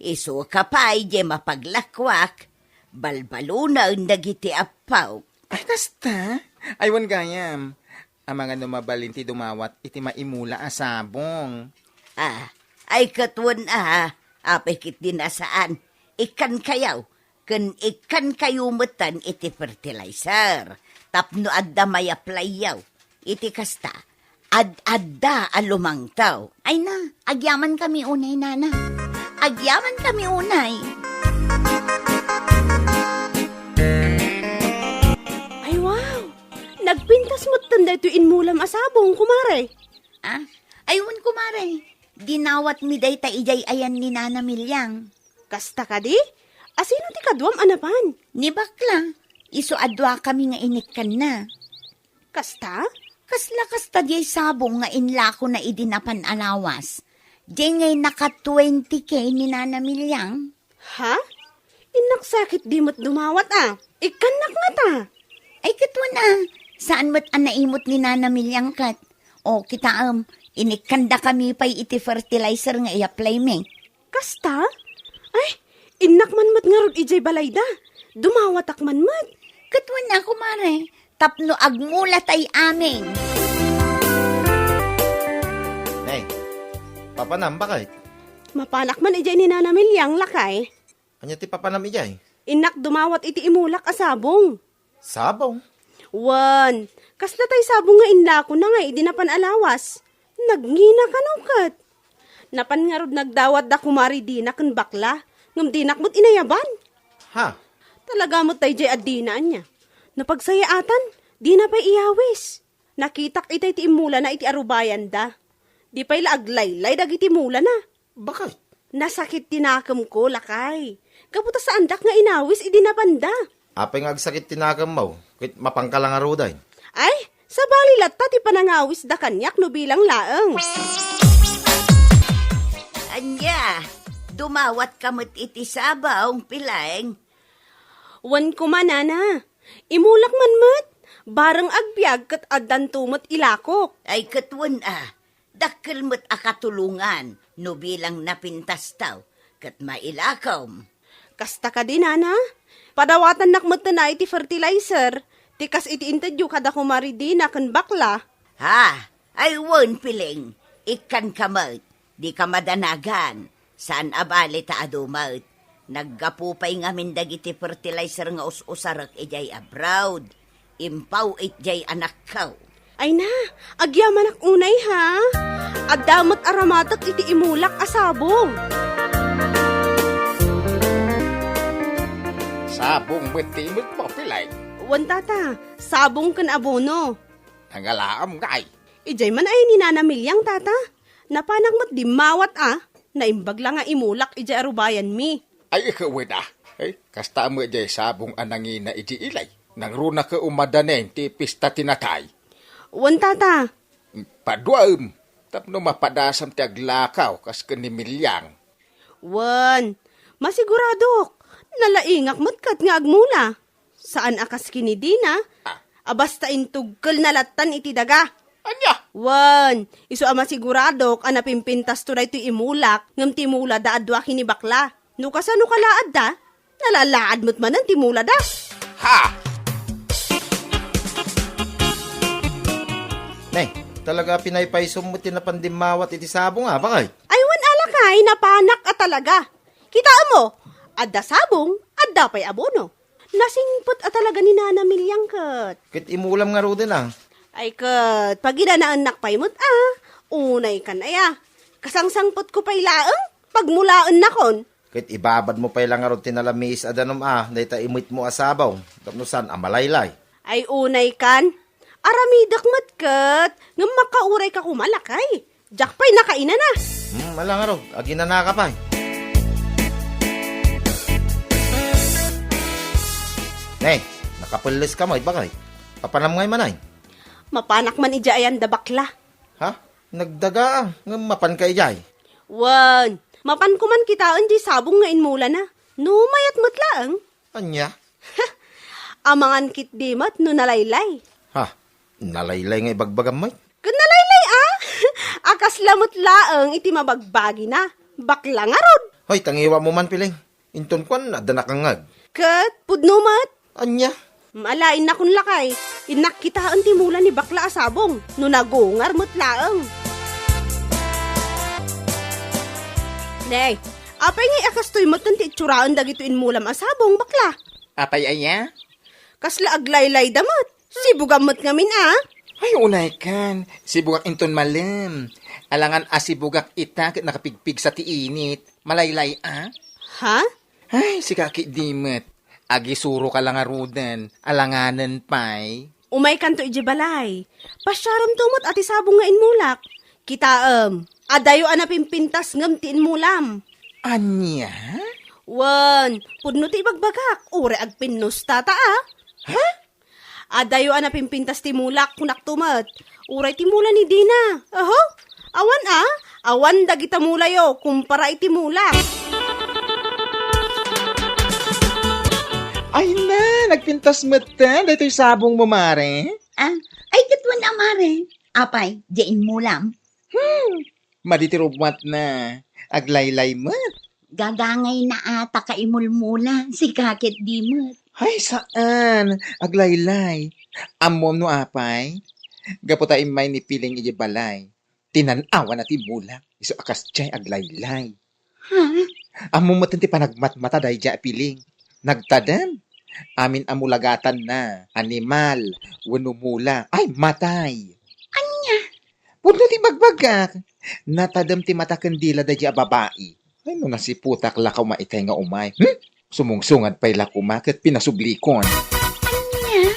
isuka pay diay mapaglakuak, balbalunen dagiti appaw. Ay, kasta? Ay, wen gayam. Amangan no mabalin ti dumawat iti maimula a sabong. Ah, ay ket wen a, apay ketdin a saan. Ikkankayo, ken ikkankayo metten iti fertilizer. Tapno adda mayaplayyo. Iti kasta, ad-adda a lumangtaw. Ay na, agyamankami unay, Nana. Agyamankami unay. Ay, wow! Nagpintas metten daytoy inmulam a sabong, kumare. Ah? Ay, wen, kumare. Dinawatmi dayta idiay ayan ni Nana Meliang. Kasta kadi? Asino ti kaduam a napan? Ni bakla. Isu a duakami nga inikkanna. Kasta? Kasla kasta diay sabong nga inlakona idi napan a lawas. Diay ngay naka twenty K ni Nana Meliang. Ha? Innak sakit di met dumawat a. Ikkannak ngata. Ay, ket wen a, saan met a naimot ni Nana Meliang ket. O, kitaem, inikkandakami pay iti fertilizer nga i-apply mi. Kasta? Ay, innak man met ngarud idiay balayda. Dumawatak man met. Ket wen a, kumare, tapno agmulatay amin. Nay, papanam, baket? Mapanak man idiay ni Nana Meliang, lakay. Ania ti papanam idiay? Innak dumawat iti imulak a sabong. Sabong? Wen, kasla tay sabong nga inlakona nga idi napan a lawas. Nagngina kano ket. Napan ngarud nagdawat da kumare Dina ken bakla, ngem dinak met inayaban. Ha? Talaga met daydiay a Dina ania. Napagsayaatan, dina pay iyawis. Nakitak itay ti immulana iti arubayanda. Di pay la aglaylay dagiti mulana. Baket? Nasakit ti nakemko, lakay. Gapu ta saandak nga inawis idi napanda. Apay nga agsakit ti nakemmo, ket mapanka la ngaruden? Ay, sabali latta ti panangawisda kaniak no bilang laeng. Ania, dumawatka met iti sabong, Pileng? Wen koma, Nana. Imulak man met. Bareng agbiag ket addanto met ilakok. Ay, ket wen a. Dakkel met a katulongan no bilang napintastaw ket mailakom. Kasta kadi, Nana? Padawatannak metten a iti fertilizer, ti kas iti intedyo kada kumare Dina ken bakla. Ha? Ay wen, Pileng, ikkanka met, dika madanagan, saan a bale ta adu met. Naggapu pay ngamin dagiti fertilizer nga us-usarek idiay abroad. Impaw itdiay anakko. Ay na, agyamanak unay, ha? Adda met aramatek iti imulak a sabong. Sabong met ti imulak mo, Pileng? Wen, tata, sabong ken abono. Nangalaam ngay? Idiay man ay ni Nana Miliang, tata. Napanak met dimmawat a, naimbag la nga imulak idiay arubayanmi. Ay, ikaw da. Ay, kasta met diay sabong a nangina iti ilay. Nangruna ket umadanen ti pista ti natay. Wen, tata. Paduaem, tapno mapadasam ti aglakaw kas ken ni Miliang. Wen, masiguradok. Nalaingak met ket nga agmula. Saan a kas ken ni Dina, ah, a basta intugkelna lattan iti daga. Ania? Wen, isu a masiguradok a napimpintasto daytoy imulak, ngem ti mulada a dua ken ni bakla. No kasano kalaadda, nalalaad met manen ti mulada. Ha! Ne, talaga a pinaypaysom met ti napan dimmawat iti sabong, a, bakay? Ay, wen a lakay, napanak a talaga. Kitaem mo, adda sabong, adda pay abono. Nasingpet a talaga ni Nana Miliang ket. Ket imulam ngaruden a. Ay ket, paginanaennak pay met a. Unay kan aya. Kasangsangpetko pay laeng, pagmulaennakon. Ket ibabadmo pay la ngarud ti nalamiis a danum a, dayta imitmo a sabong, tapno saan a malaylay. Ay unay kan. Aramidek met ket, ngem makaurayka koma lakay. Diak pay nakainana. Hmm, ala ngarud, aginanaka pay. Ne, nakapelles ka met, bakay? Papanam ngay manay? Mapanak man idiay ayan da bakla. Ha? Nagdaga, ngem mapanka idiay? Wen, mapanko man kitaen diay sabong nga inmulana. No mayat met laeng. Ania? Amangan ketdi met no nalaylay. Ha? Nalaylay nga ibagbagam met? Ken nalaylay a? A kasla met laeng iti mabagbagina. Bakla ngarud. Hoy, tangiwam man, Pileng. Inton kuan, adda nakangngeg. Ket pudno met. Ania? Maalaennakon lakay. Innak kitaen ti mula ni bakla a sabong. No nagungar met laeng. Ne, apay ngay a kastoy met ti itsuraen dagitoy inmulam a sabong, bakla? Apay aya? Kasla aglaylayda met. Sibugam met ngamin a. Ay, unay kan. Sibugak inton malem. Alangan a sibugak ita ket nakapigpigsa ti init. Malaylay a? Ha? Ay, sika ketdi met. Agisuroka la ngaruden. Alanganen pay. Umaykanto idiay balay. Pasiaremto met a ti sabong nga inmulak. Kitaem, adayo a napimpintas ngem ti inmulam. Ania? Wen, pudno ti ibagbagak, uray agpinnusta ta a. Ha? Adayo a napimpintas ti mulak, kunakto met. Uray ti mula ni Dina. Aho? Awan a? Awan dagita mulayo, kumpara iti mulak. Ay na, nagpintas met ta, daytoy sabong mo, mare? Ah, ay, ket wen a, mare. Apay, diay inmulam? Hmm, madi ti rubbuatna. Aglaylay met. Gagangayna a ta kaimulmula, sika ketdi met. Ay, saan. Aglaylay. Ammom no apay? Gapu ta immay ni Piling idiay balay. Tinan-awan a ti mula. Isu a kasdiay aglaylay. Ha? Ammom met ti panagmatmata daydiay a Piling. Nagtadem. Amin a mulagatanna, animal, wenno mula, ay, matay. Ania? Pudno ti bagbagak. Natadem ti mata ken dila daydiay a babai. Ay, no nasiputak la koma itay nga umay. Hmm? Sumungsungad pay la koma ket pinasublikon. Ania?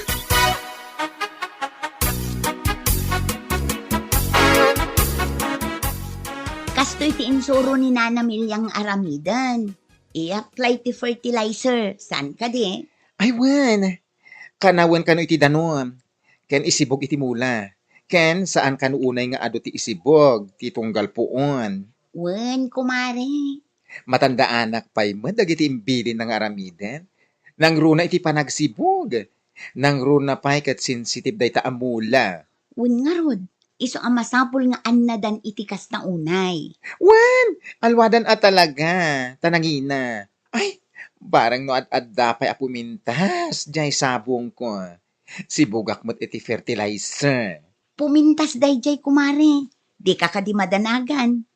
Kastoy ti insuro ni Nana Miliang aramiden. Iyaklay ti fertilizer. Saan kadi? Ay, wen. Kanawen kano iti danum. Ken isibog iti mula. Ken saan kano unay nga adu ti isibog, ti tunggal puon. Wen, kumare. Matandaanak pay met dagiti imbilinna nga aramiden. Nangruna iti panagsibog. Nangruna pay ket sensitive dayta a mula. Wen ngarud, isu a masapul nga annadan iti kasta unay. Wen, alwadan a talaga, ta nangina. Ay, barang no ad-adda pay a pumintas, diay sabongko. Sibugak met iti fertilizer. Pumintas daydiay, kumare. Dika kadi madanagan.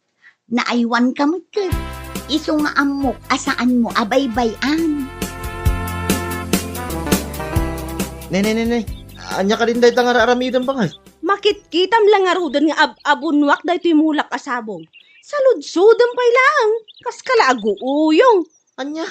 Naaywanka met ket. Isu nga ammok a saanmo a baybay-an. Ne, ne, ne, ne. Ania kadin dayta nga ar-aramidem, bakay? Makitkitam la ngaruden nga ab-abunuak daytoy mulak a sabong. Saludsodem pay laeng, kas kala aguuyong. Ania?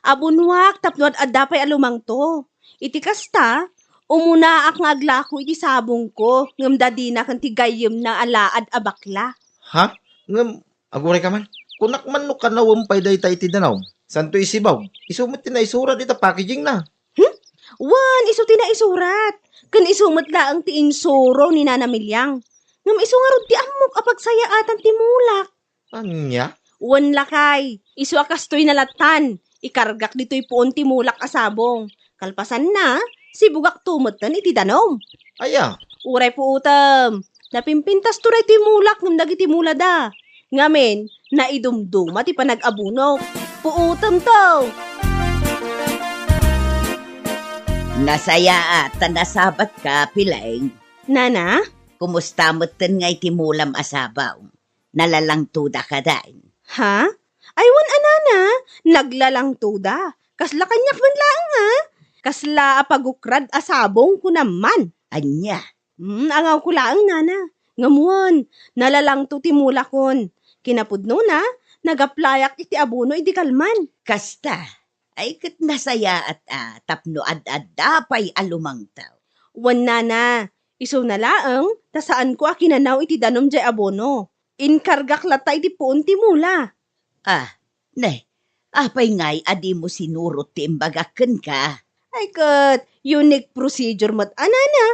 Abunuak tapno ad-adda pay a lumangto. Iti kasta, umunaak nga aglako iti sabongko, ngem dadina ken ti gayyemna a laad a bakla. Ha? Ngem, aguray ka man? Kunak man no kanawem pay dayta iti danum. Santo isibag. Isu met ti naisurat ita packaging na. Hmm? Wen, isu ti naisurat. Ken isu met laeng ti insuro ni Nana Miliang. Ngem isu ngarud ti ammok a pagsayaatan ti mulak. Ania? Wen lakay, isu a kastoy na lattan, ikargak ditoy puon ti mulak a sabong. Kalpasanna, sibugakto metten iti danum. Aya? Uray puotem, napimpintasto daytoy mulak ngem dagiti mulada. Ngamin, naidumduma ti panag-abunok. Puotemto! Nasayaat ta nasabatka, Piling. Nana? Kumusta metten nga iti mulam a sabong? Nalalangtoda kadin? Ha? Ay, wen a nana, naglalangtoda. Kasla kaniak man laeng, ha? Kasla a pagukrad a sabong, kunam man. Ania? Hmm, angawko laeng, nana. Ngem wen, nalalangto ti mulakon. Kinapudnona, nagaplayak iti abono idi kalman. Kasta, ay ket nasayaat a tapno ad-adda pay a lumangto. Wen, nana, isuna laeng, ta saanko a kinanaw iti danum jay abono. Inkargak latta iti puon ti mula. Ah, ne, apay ngay a dimo sinurot ti imbagak kenka? Ay ket, unique procedure met a nana.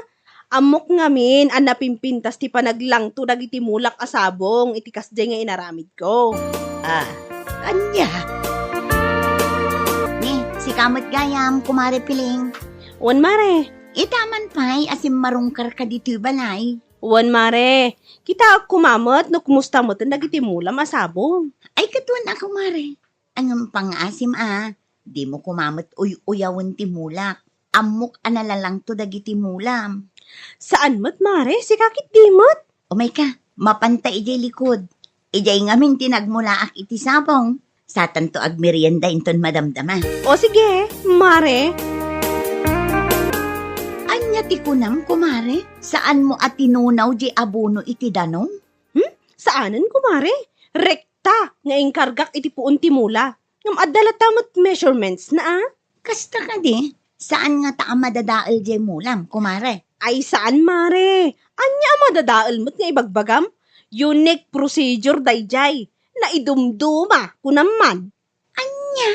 Ammok ngamin a napimpintas ti panaglangto dagiti mulak a sabong iti kasdiay nga inaramidko. Ah, ania? Ne, sika met gayam, Kumare Piling. Wen, Mare. Ita man pay a simmarungkarka ditoy balay. Wen, Mare. Kitaek koma met no kumusta metten dagiti mulam a sabong. Ay, ket wen a, Kumare. Ngem pangngaasim a, dimo koma met uy-uyawen ti mulak. Ammok a nalalangto dagiti mulam. Saan met, Mare? Sika ket di met? Umayka, mapanta idiay likod. Idiay ngamin ti nagmulaak iti sabong. Satanto agmerienda inton madamdama. O sige, Mare. Ania ti kunam, Kumare? Saanmo a tinunaw jay abono iti danum? Hmm? Saanen, Kumare. Rekta nga inkargak iti puon ti mula. Ngem adda latta met measurementsna, a? Kasta kadi, saan ngata a madadael jay mulam, Kumare? Ay, saan, Mare. Ania a madadael met nga ibagbagam? Unique procedure dayjay. Naidumduma, kunam man. Ania?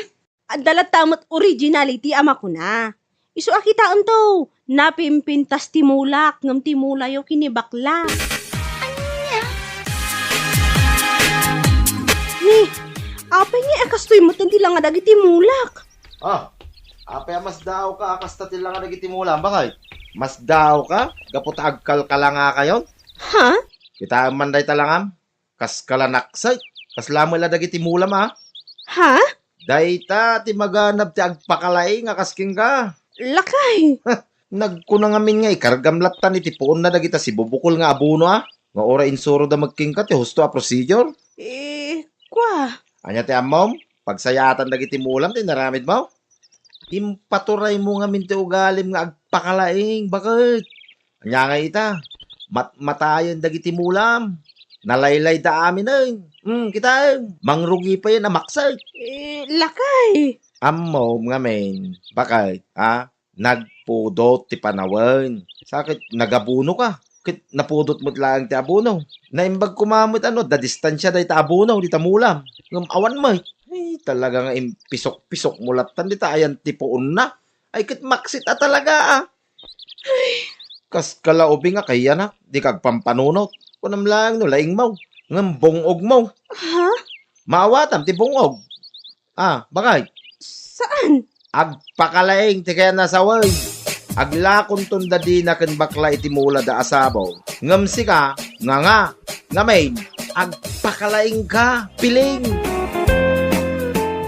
Adda latta met originality a makuna. Isu a kitaemto, napimpintas ti mulak ngem ti mulayo ken ni bakla. Ania? Ni, apay nga a kastoy metten ti langa dagiti mulak? Ah, apay a masdaawka a kasta ti langa dagiti mulam, bakay? Masdaawka gapu ta agkalkalangakayon? Ha? Kitaem man dayta langam? Kas kala naksay, kasla met la dagiti mulam, a? Ha? Dayta ti maganab ti agpakalaing a kas kenka. Lakay! Nagkuna ngamin nga ikargam lattan iti puonna dagita sibubukol nga abono, a? Nga uray insuroda met kenka ti husto a procedure. Eh, kwa? Ania ti ammom? Pagsayaatan dagiti mulam ti inaramidmo? Impaturaymo ngamin ti ugalim nga agpakalaing, baket? Ania ngay ita? Matmatayen dagiti mulam. Nalaylayda aminen. Hmm, kitaem. Mangrugi payen a maksay. Eh, lakay. Ammom ngamin, baket, a? Nagpudot ti panawen. Sa ket nagabono ka. Ket napudot met laeng ti abono. Naimbag koma met a no, adda distansia dayta abono, dita mulam. Ngem awan met. Ay, talaga nga impisok-pisokmo lattan dita ayan ti puonna. Ay, ket maksit a talaga, a. Kas kala ubing a kayanak, dika agpampanunot. Kunam laeng no laingmo, ngem bung-ogmo. Ha? Maawatam ti bung-og. A, bakay? Saan? Agpakalaing ti kayatna sawen. Aglakonton dadina ken bakla iti mulada a sabong. Ngem sika, nganga, ngamin, agpakalaingka, piling.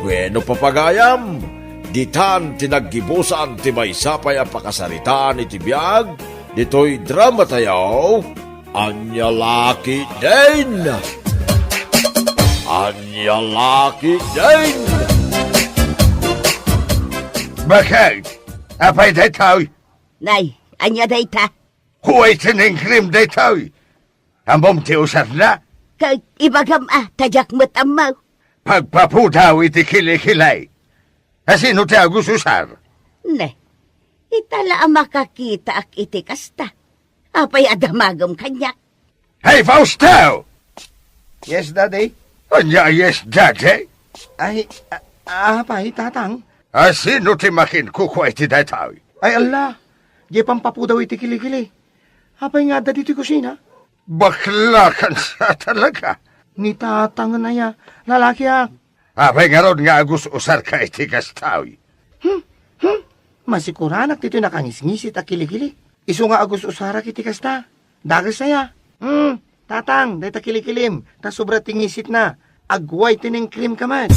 Bueno, papagayam, ditan ti naggibusan ti maysa pay a pakasaritaan iti biag ditoy drama tayo, Ania La Ketdin. Ania la ketdin? Bakit? Apay daytoy? Nay, ania dayta? Whitening cream daytoy. Ammom ti usarna? Kay ibagam a, ta diak met ammo. Pagpapudaw iti kilikili. Asino ti agususar? Ne, ita la a makakitaak iti kasta. Apay a damagem kaniak? Hey, Fausto! Yes, Daddy? Ania, yes, Daddy? Ay, a-, apay, Tatang? Asino ti makinkukua iti daytoy? Ay, ala, diay pampapudaw iti kilikili. Apay nga adda ditoy kusina? Bakla kan sa talaga. Ni Tatang aya, lalakiak. Apay ngarud nga agus-usarka iti kastoy? Hmm, hmm. Masikuranak ditoy nakangisngisit a kilikili. Isu nga agus-usarak iti kasta. Dakes aya. Hmm, Tatang, dayta kilikilim, ta sobra ti ngisitna. Ag-whitening cream ka met.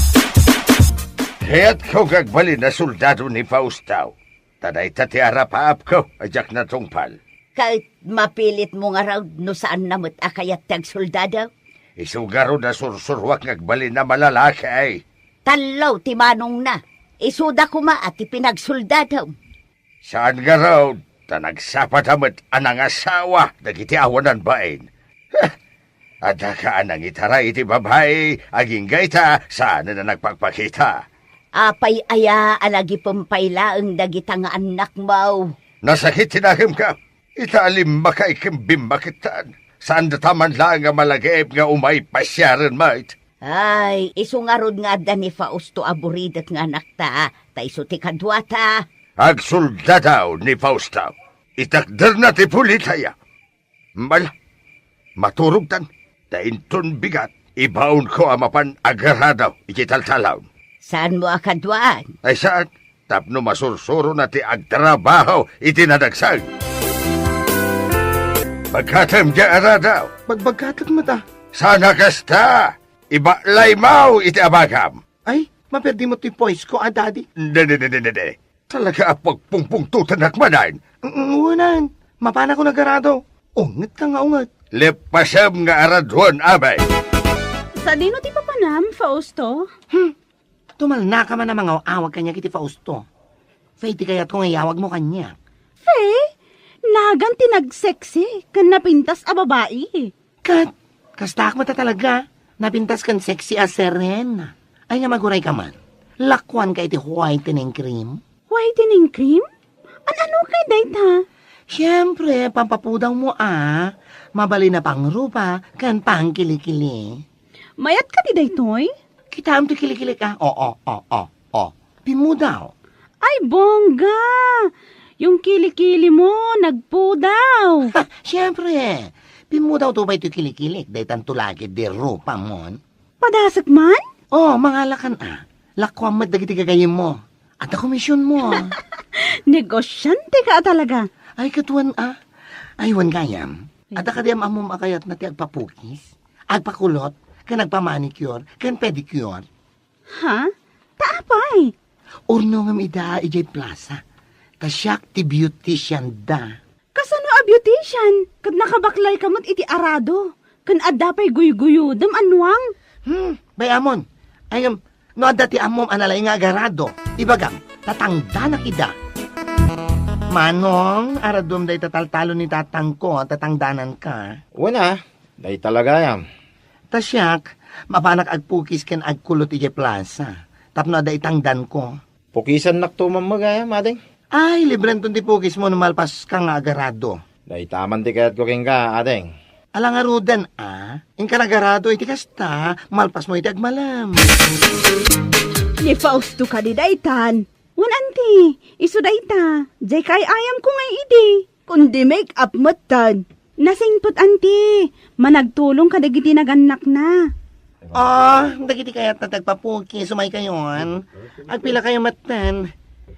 Kayatko nga agbalin a soldado ni Fausto. Ta dayta ti arapaapko a diak natungpal. Ket mapilitmo ngarud no saanna met a kayat ti agsoldado? Isu ngarud a sursuroak nga agbalin a malalaki. Tallo ti manongna. Isuda koma a ti pinagsoldadom. Saan ngarud, ta nagsapada met a nangasawa dagiti awanan bain. Heh, adda ka a nangitaray iti babai, agingga ita, saanen a nagpakpakita. Apay aya a nagipen pay laeng dagita nga annakmo? Nasakit ti nakemka. Ita a limmakayo ken bimmakettan. Saandata man laeng a malagaip nga umay pasiaren met. Ay, isu ngarud nga adda ni Fausto a buridek nga anakta, ta isu ti kaduata. Agsoldado ni Fausto. Itakderna ti pulitaya. Mal, maturogtan. Ta inton bigat, ibaonko a mapan agarado iti taltalon. Saanmo a kaduaan? Ay, saan? Tapno masursurona ti agtrabaho iti nadagsen. Bagkatem diay arado. Bagbagkatek met a. Saan a kasta? Ibaklaymo iti abagam. Ay, maperdimo ti poisko a, Daddy. Dede, dede, dede. Talaga a pagpungpungtotanak manen. Mm, unan, mapanakon agarado. Ungetka nga unget. Leppasem nga araduen, abay. Sadino ti papanam, Fausto? Hmm. Tumalnaka man a mangaw-awag kaniak iti Fausto. Faye ti kayatko nga iyawagmo kaniak. Faye? Nagan ti nagsexy ken napintas a babai. Ket, kastaak met a talaga, napintas ken sexy a serena. Ay nga maguray ka man, lakuanka iti whitening cream? Whitening cream? An-ano kay dayta? Siempre, pampapudawmo a. Mabalin a pangrupa ken pangkilikili. Mayat kadi daytoy? Kitaem ti kilikilik a. O, o, o, o, o. Pimmudaw. Ay, bongga! Yung kilikili mo, nagpudaw. Ha, siempre. Pimmudawto pay toy kilikilik, daytan tulagid di rupa mon. Padasek man? O, mangalakan a. Lakuam met dagiti gagayyemmo. Adda komisionmo. Negosyante ka a talaga. Ay, ket wen a. Ay, wen gayam. Adda kadi am-ammom a kayatna ti agpapukis, agpakulot, ken agpamanicure, ken pedicure? Ha? Ta apay? Urnongem ida idiay plaza. Ta siak ti beautician da. Kasano a beautician? Ket nakabaklay ka met iti arado. Ken adda pay guyguyodem a nuang. Hmm, bay-amon. Ay, em, no adda ti ammom a nalaing nga agarado, ibagam, ta tangdanak ida. Manong, aradom dayta taltalon ni tatangko, ta tangdananka. Wen a, dayta la gayam. Ta siak, mapanak agpukis ken agkulot idiay plaza, tapno adda itangdanko. Pukisannakto man met gayam, ading. Ay, librenton ti pukismo no malpaska nga agarado. Dayta man ti kayatko kenka, ading. Ala ngaruden a, inka nagarado iti kasta, malpasmo iti agmalem. Ni Fausto kadi daytan? Wen, anti, isu dayta, diay kaay-ayamko ngay idi. Kundi make-up metten. Nasingpet, anti. Managtulong kadagiti nagannakna. Ah, dagiti kayatna ti agpapukis, umaykayon. Agpilakayo metten.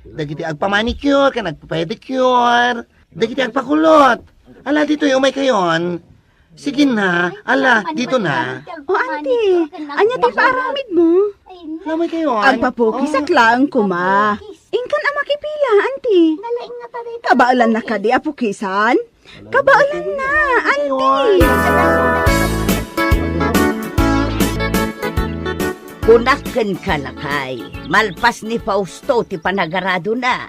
Dagiti agpamanicure ken agpapedicure. Dagiti agpakulot. Ala, ditoy, umaykayon. Sige na. Ala, dito na. O, anti, ania ti paaramidmo? Ala, umaykayon. Agpapukisak laeng koma. Inkan a makipila, anti. Kabaelanna kadi a pukisan? Kabaelanna, anti. Kunak kenka, lakay, malpas ni Fausto ti panagaradona.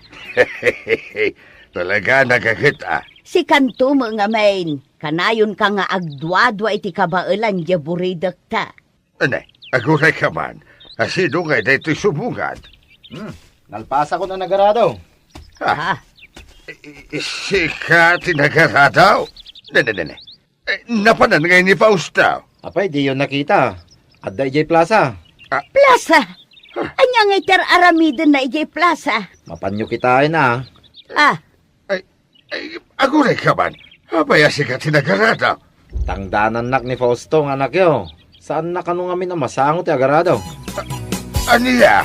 Talaga, nagaget a. Sikanto met ngamin, kanayonka nga agduadua iti kabaelan diay buridekta. Ania, agurayka man. A, sino ngay daytoy subungan? Hmm, nalpasakon a nagarado. Ah, ah. I-, i-, sika ti nagarado? Ne, ne, ne, ne. Eh, napanan ngay ni Fausto? Apay, diyo nakita? Adda idiay plasa. Ah. Plasa? Huh. Ania ngay ti ar-aramidenna idiay plasa? Mapanyo kitaen a. Ah. Ay, ay, agurayka man. Apay a sika ti nagarado? Tangdanannak ni Fausto nga anakyo. Saanna kano ngamin a masango ti agarado. A-, ania?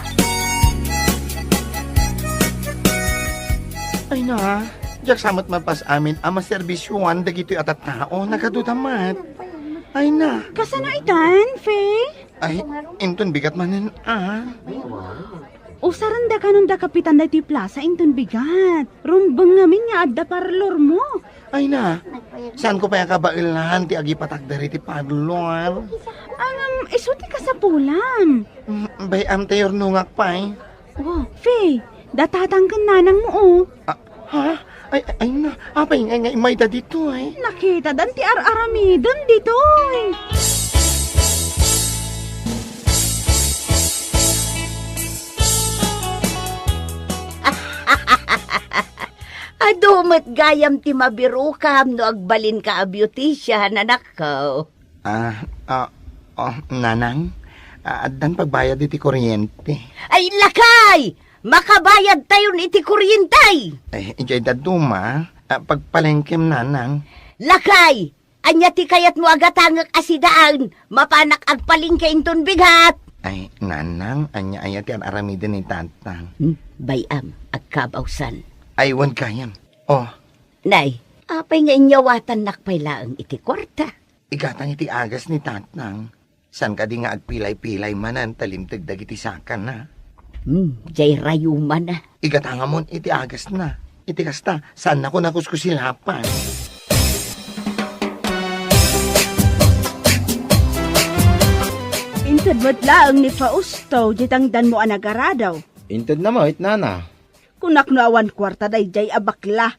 Ay na, diak sa met malpas amin a maserbisioan dagitoy a tattao, nagaduda met. Ay na. Kasano itan, Faye? Ay, inton bigat manen a. Usarenda kanon da kapitan daytoy plasa inton bigat. Rumbeng ngamin nga adda parlormo. Ay na, saanko pay a kabaelan ti agipatak dagiti parlor. Ngem, isu ti kasapulan. Mm, bay-am ta yurnongak pay. Oh, Faye, da tatang ken nanangmo, oh. Ah, ha? Ay, ay, ay na, apay nga, nga imayda ditoy? Nakitadan ti ar-aramiden ditoy. Adu met gayam ti mabirokam no agbalinka a beautician, anakko. Ah, ah, oh, nanang, ah, addan pagbayad iti kuryente. Ay, lakay! Makabayadtayon iti kuryente! Eh, idiay dadduma, ah, pagpalengkem, nanang. Lakay! Ania ti kayatmo a gatangek a sidaen? Mapanak agpalengke inton bigat! Ay, nanang, ania aya ti ar-aramiden ni tatang? Hmm, bay-am, agkabawsan. Ay, wen gayam. Oh. Nay, apay nga inyawatannak pay laeng iti kuarta? Igatang iti agas ni tatang. Saan kadi nga agpilay-pilay manen ta limteg dagiti sakanna? Hmm, jay rayumanna. Igatangamon iti agasna. Iti kasta, saannakon a kuskusilapan. Inted met laeng ni Fausto, jay tangdanmo a nagarado. Intedna met, nana. Kunak no awan kuarta dayjay a bakla.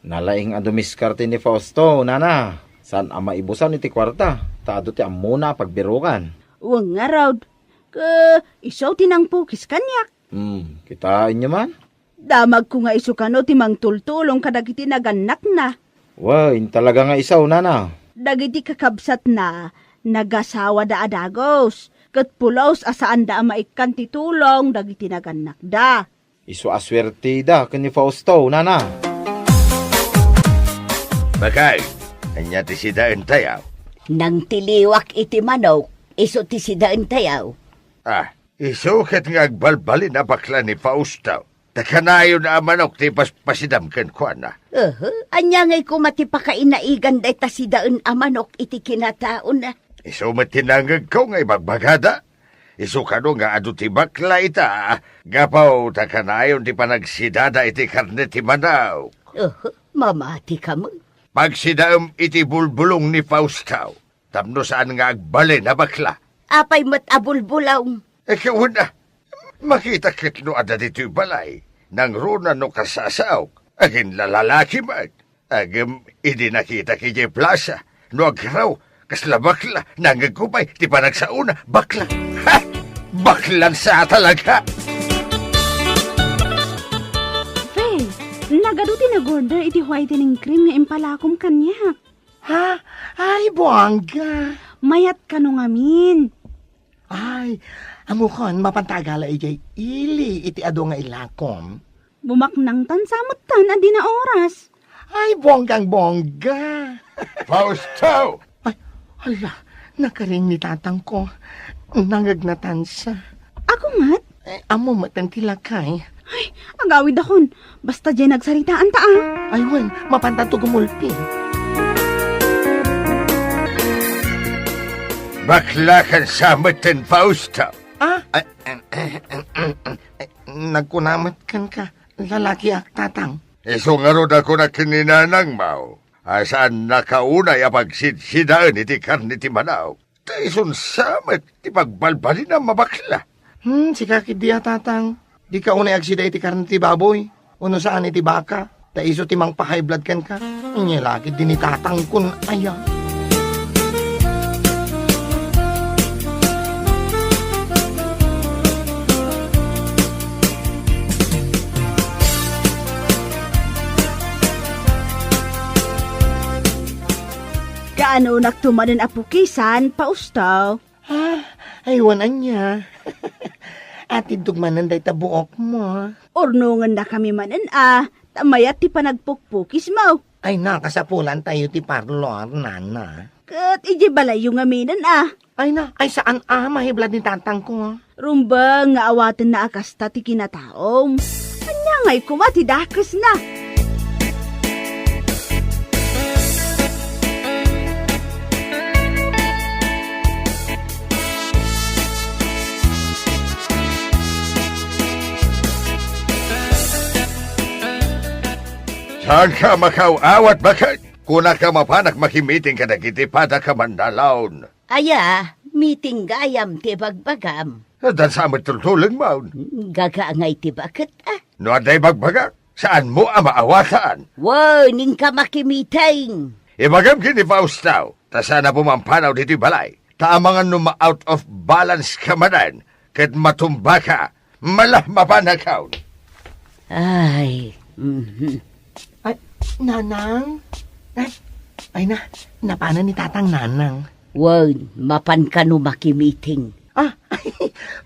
Nalaing a dumiskarte ni Fausto, nana. Saan a maibusan iti kuarta, ta adu ti ammona a pagbirokan. Wen ngarud, ket isu ti nangpukis kaniak. Hmm, kitaenyo man? Damagko nga isu kano ti mangtultulong kadagiti nagannakna. Wen, talaga nga isu, nana. Dagiti kakabsatna, nagasawada a dagus, ket pulos a saanda a maikkan ti tulong dagiti nagannakda. Isu a suertida ken ni Fausto, nana. Bakay, ania ti sidaentayo? Nangtiliwak iti manok, isu ti sidaentayo. Ah, isu ket nga agbalbalin a bakla ni Fausto. Ta kanayon a manok ti ipaspasidam kenkuana. Aha, ania ngay koma ti pakainaigan dayta sidaen a manok iti kinataona? Isu met ti nangngegko nga ibagbagada. Isu kano nga adu ti bakla ita, gapu ta kanayon ti panagsidada iti karne ti manok. Aha, mamatika met. Pagsidaem iti bulbulong ni Fausto. Tapno saan nga agbalin a bakla. Apay met a bulbulong? Ket wen a, makita ket no adda ditoy balay, nangruna no kasasaok, aginlalalaki met. Ngem idi nakitak idiay plasa, no agraw, kasla bakla, nangngegko pay ti panagsaona, bakla. Ha! Baklan sa talaga! Faye, nagadu ti nag-order iti whitening cream nga impalakom kaniak. Ha? Ay, buangga! Mayat kano ngamin? Ay, ammokon, mapanta agala idiay ili iti adu nga ilakom. Bumaknangtan sa metten a dina oras. Ay, buanggang-buangga! Fausto! Ay, hala, nakaring ni tatangko. Nangngegnatansa. Ako met? Eh, ammo met ti lakay. Ay, agawidakon. Basta diay nagsaritaan ta, ah. Ay, wen, mapantanto gumulpi. Baklakan sa met ten Fausto. Ah? Ay, eh, eh, eh, eh, eh, nagkuna met kenka, lalakiak, tatang. Isu ngarud a kunak ken ni nanangmo, a saannaka unay a pagsidsidaen iti karne ti manok. Ta isun sa met ti pagbalbalinam a bakla. Hmm, sika ketdi a, Tatang. Dika unay agsida iti karne ti baboy, wenno saan iti baka, ta isu ti mangpa-high blood kenka. Ania la ketdi ni Tatangkon aya. Kaanonakto manen a pukisan, Fausto? Ah, aywan ania. Atiddok manen dayta buokmo. Urnongennakami manen a, ta mayat ti panagpukpukismo. Ay na, kasapulantayo ti parlor, nana. Ket idiay balayyo ngaminen a. Ay na, ay saan a, ma-high blood ni Tatangko. Rumbeng nga awatenna a kasta ti kinataom. Ania ngay koma ti dakesna? Saanka a makaaw-awat, baket? Kunak a mapanak makimiting kadagiti padaka mannalaon. Aya, miting gayam ti ibagbagam. Adda sa met tultulengmo. Gaga ngay ti baket, a? No adda ibagbagak, saanmo a maawatan. Wen, inka makimiting. Ibagam ken ni Fausto, ta saan a pumampanaw ditoy balay. Ta amangan no ma-out of balance ka manen, ket matumbaka, mala mapanakaw. Ay, mhm. Ay, Nanang? Ay, ay na, napanan ni Tatang, Nanang. Wen, mapanka no makimiting. Ah,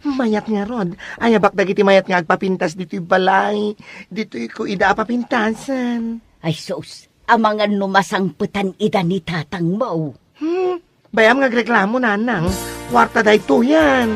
mayat ngarud. Ayabak dagiti mayat nga agpapintas ditoy balay. Ditoyko ida a papintasen. Ay sus, amangan no masangpetan ida ni tatangmo. Hmm, bayam nga agreklamo, Nanang. Kuarta daytoyen.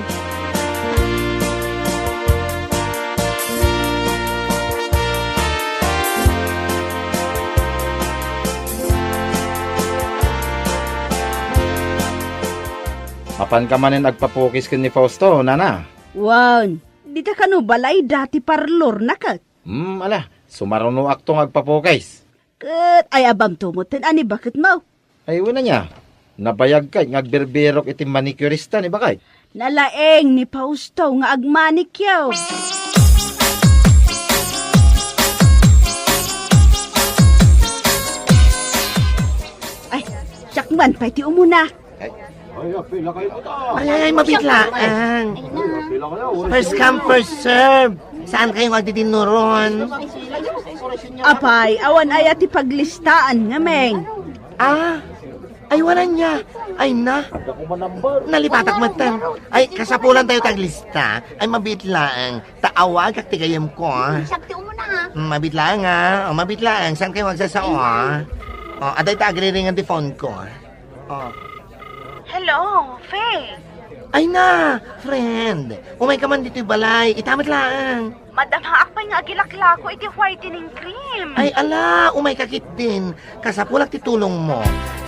Mapanka manen agpapukis ken ni Fausto, nana? Wen, dita kano balay dati parlorna ket? Hmm, ala, sumarunoakto nga agpapukis. Ket ay-abamto metten a ni baketmo? Ay, wen ania, nabayagka nga agbirbirok iti manicurista ni baket. Nalaing ni Fausto nga agmanicure. Ay, siak man pay ti umuna. Ay, ay, ay, mabit laeng. First come, first serve. Saan kayo magdidinnuron? Apay, awan aya ti paglistaan, ngameng. Ah, ay, wala niya. Ay na. Nalipatak metten. Ay, kasapulan tayo taglista. Ay, mabit laeng. Ta awagak ti gayem ko, ah. Siak ti umuna, ha? Mm, mabit laeng, ah. O, mabit laeng. Saan kayo magsasao, ah? O, aday ta agriringan ti phone ko, ah. O. Hello, Faye. Ay na, friend. Umay ka man ditoy balay. Ita met laeng. Madamaak pay nga agilaklako iti whitening cream. Ay, ala, umay ka ketdin. Kasapulak ti tulongmo.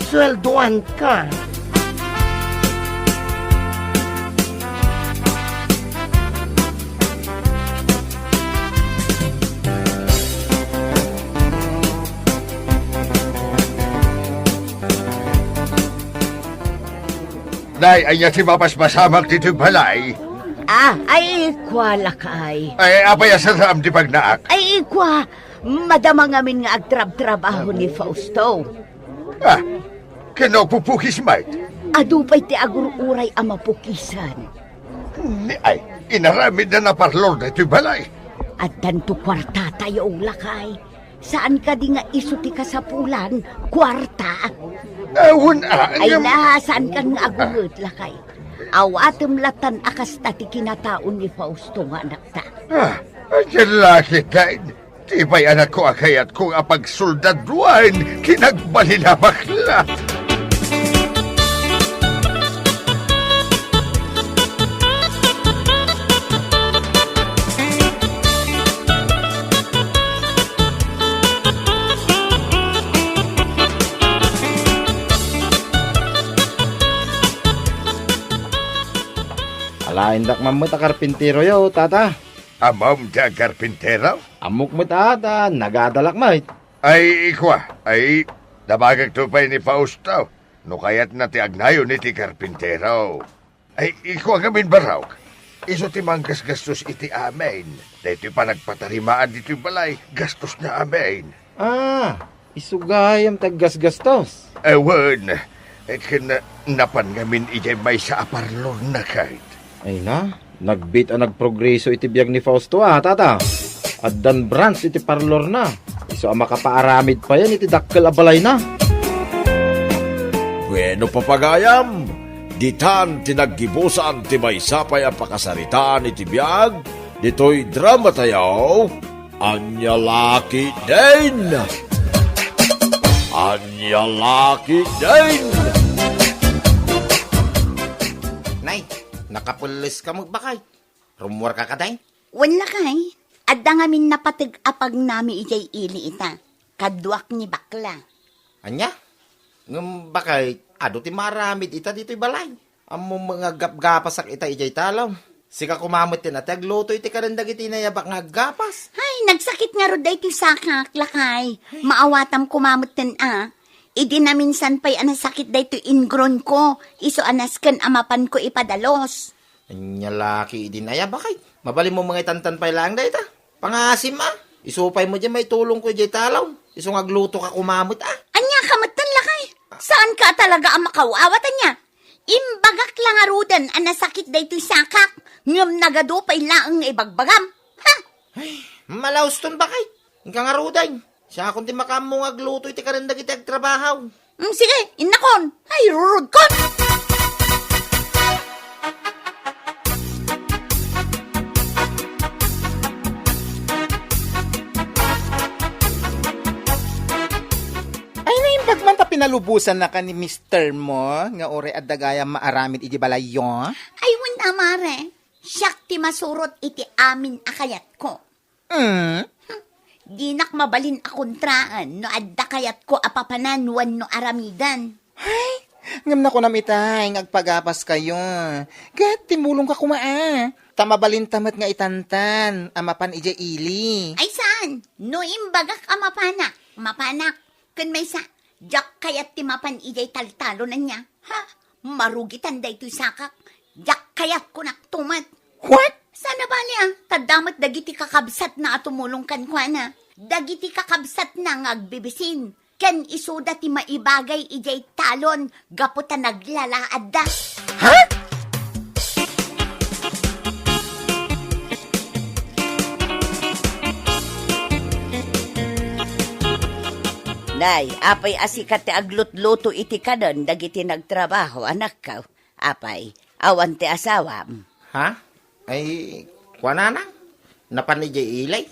Sueldoan ka. Nay, ania ti mapaspasamak ditoy balay? Ah, ay, kua, lakay. Ay, apay a saraam ti pagnaak? Ay, kua, madama ngamin nga agtrabtrabaho ni Fausto. Ah, ken no pupukis met? Adu pay ti agur-uray a mapukisan. Ni ay, inaramidna a parlor daytoy balay. Addanto kuartatayo, lakay. Saan kadi nga isu ti kasapulan? Kuarta? Awan, ah, ay ngem- na, saan kan nga agunget, lakay? Awatem latan a kasta ti kinataon ni Fausto nga anakta. Ah, ay, laki, Dad. Ti pay anakko a kayatko a pagsoldaduan, kinagbalin a bakla. Alaendak man met a karpinteroyo, tata. Ammom ti agkarpintero? Ammok met a, ta nagadalak met. Ay, ikua, ay, nabagakto pay ni Fausto. No kayatna ti agnayon iti karpintero. Ay, ikuan ngamin, Barok. Isu ti manggasgastos iti amin. Daytoy panagpatarimaan ditoy balay, gastosna amin. Ah, isu gayam ti aggasgastos. Awan, ket napan ngamin idiay maysa a parlorna ket. Ay na, nagbiit a nagprogreso iti biag ni Fausto, a, tata. Addan branch iti parlorna. Isu a makapaaramid payen iti dakkel a balayna. Bueno, papagayam, ditan ti naggibusan ti maysa pay a pakasaritaan iti biag ditoy drama tayo. Ania la ketdin? Ania la ketdin? Nay, nakapelles ka met, bakay. Rummuar ka kadi? Wen, lakay, adda ngamin napateg a pagnami idiay ili ita. Kaduak ni bakla. Ania? Ngem bakay, adu ti maaramid ita ditoy balay. Ammom nga aggapgapasak ita idiay talon. Sika koma met ti agluto iti kanen dagiti nayabak nga aggapas. Hay, nagsakit ngarud daytoy sakak, lakay. Maawatam koma met a. Idi naminsan pay a nasakit daytoy ingronko, isu a nasken a mapanko ipadalos. Ania la ketdin aya, bakay? Mabalinmo mangitantan pay laeng dayta. Pangasim a. Isu pay met diay maitulongko idiay talon. Isu nga aglutoka koma met a. Ania ka metten, lakay? Saanka a talaga a makaw-awat ania? Imbagak la ngaruden a nasakit daytoy sakak, ngem nagadu pay laeng nga ibagbagam. Ha? Ay, malauston, bakay. Inka ngaruden. Siakon ti makaammo nga agluto iti kanen dagiti agtrabaho. Mm, sige, innakon. Ay, rurudkon! Ay, naimbag man ta pinalubosannaka ni mister mo nga uray adda gayam maaramid iti balayyo? Ay, wen a, mare. Siak ti masurot iti amin a kayatko. Mm? Dinak mabalin a kontraen no adda kayatko a papanan wenno aramiden. Ay, ngem nakunam itay nga agpagapaskayo. Ket timulongka koma a. Ta mabalinta met nga itantan a mapan idiay ili. Ay saan? No imbagak a mapanak, mapanak. Ken maysa, diak kayat ti mapan idiay taltalon ania. Ha? Marugitan daytoy sakak. Diak kayat, kunak to met. What? Saan a bali a, ta adda met dagiti kakabsatna a tumulong kenkuana. Dagiti kakabsatna nga agbibisin. Ken isuda ti maibagay idiay talon gapu ta naglalaadda. Ha? Nay, apay a sika ti aglutluto iti kanen dagiti nagtrabaho, anakko? Apay, awan ti asawam? Ha? Ay, kuanana? Napan idiay ili?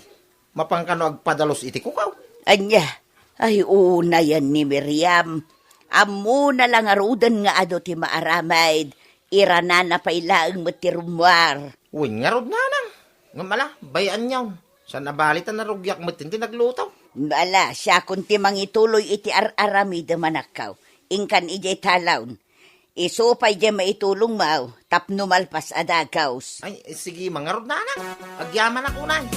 Mapan kano agpadalos iti kukaw? Ania? Ay, unayen ni Miriam. Ammona la ngaruden nga adu ti maaramid. Iranana pay laeng met ti rummuar. Wen ngarud, nanang. Ngem ala, bay-anyon. Saan a bali ta narugiak met ti nagluto. Ala, siakon ti mangituloy iti ar-aramidem, anakko. Inkan idiay talon. Isu pay diay maitulongmo tapno malpas a dagus. Ay, sige, mangarud, nanang. Agyamanak unay.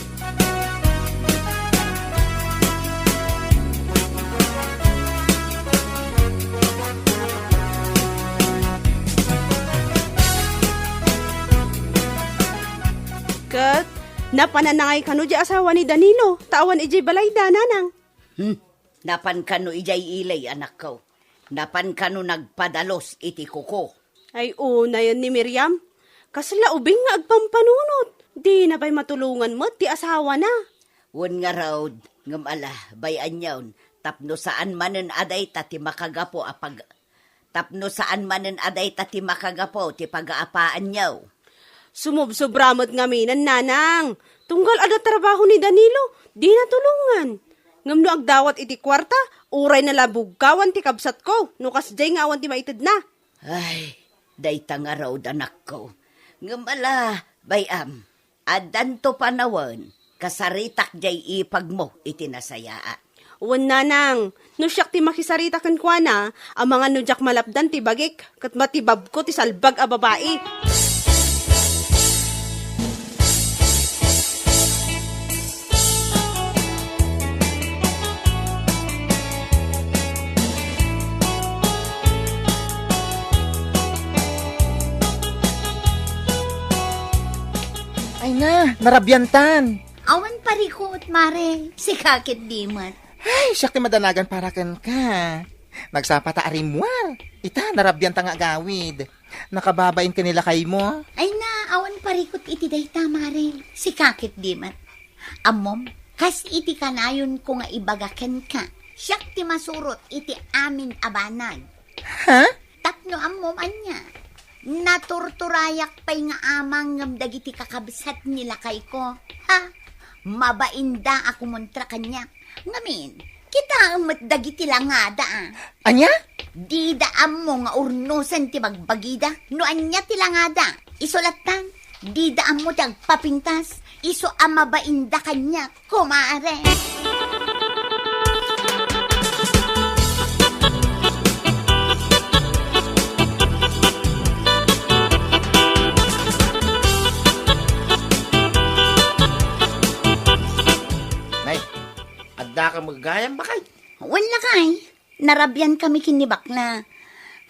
Ket, napananangay kano diay asawa ni Danilo, ta awan idiay balayda, nanang. Hmm, napan kano idiay ili, anakko? Napan kano nagpadalos iti kuko? Ay, unayen ni Miriam. Kasla ubing nga agpampanunot. Dina pay matulongan met ti asawana. Wen ngarud, ngem ala, bay-anyon, tapno saan manen a dayta ti makagapu a pag-, tapno saan manen a dayta ti makagapu ti pagaapaanyo. Sumobsobra met ngaminen, nanang. Tunggal adda trabaho ni Danilo, dina tulongan. Ngem no agdawat iti kuarta, uray nalabugkawan ti kabsatko, no kasdiay nga awan ti maitedna. Ay, dayta ngarud, anakko. Ngem ala, bay-am, addanto panawen, kasaritak diay ipagmo iti nasayaat. Wen, nanang, no siak ti makisarita kenkuana, amangan no diak malapdan ti bagik, ket matibabko ti salbag a babai. Nga, narabiantan. Awan parikut, Mare. Sika ket di met. Ay, siak ti madanagan para kenka. Nagsapata a rimmuar. Ita, narabianta nga agawid. Nakababain ken ni lakaymo? Ay na, awan parikut iti dayta, Mare. Sika ket di met. Ammom, kas iti kanayonko nga ibaga kenka, siak ti masurot iti amin a banag. Ha? Tapno ammom ania, naturturayak pay nga amang ngem dagiti kakabsat ni lakayko. Ha? Mabainda a kumontra kaniak. Ngamin, kitaem met dagiti langada, a. Ania? Dida ammo nga urnosen ti bagbagida no ania ti langada. Isu latta, dida ammo ti agpapintas. Isu a mabainda kaniak, kumare. Nay, adda ka met gayam, bakay? Wen lakay, narabian kami ken ni bakla.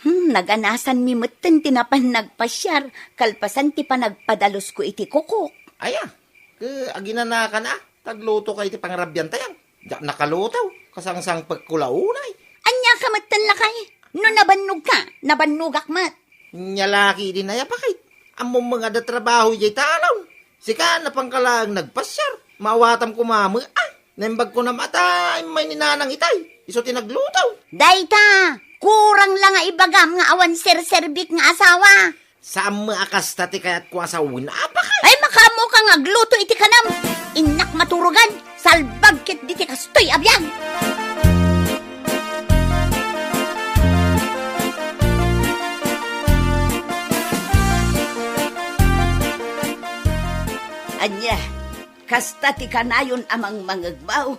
Hmm, naganasanmi metten ti napan nagpasiar, kalpasan ti panagpadalusko iti kukok. Aya, ke aginanakan a, tagluto ka iti pangrabiantayan. Diak nakaluto, kasangsangpekko la unay. Ania ka metten lakay? No nabannogka, nabannogak met. Nia la ketdi nay a bakay. Ammom nga adda trabaho idiay talaw. Sika, napanka laeng nagpasiar. Maawatam koma met, a. Naimbag ko na met a immay ni Nanang itay. Isu ti nagluto. Dayta, kurang la nga ibagam nga awan serserbik nga asawa. Saan met a kasta ti kayatko a sawen, a bakay? Ay, makaammoka nga agluto iti kanam. Innak maturogan, salbag ketdi ti kastoy a biag. Ania, kasta ti kanayon a mangmangegmo?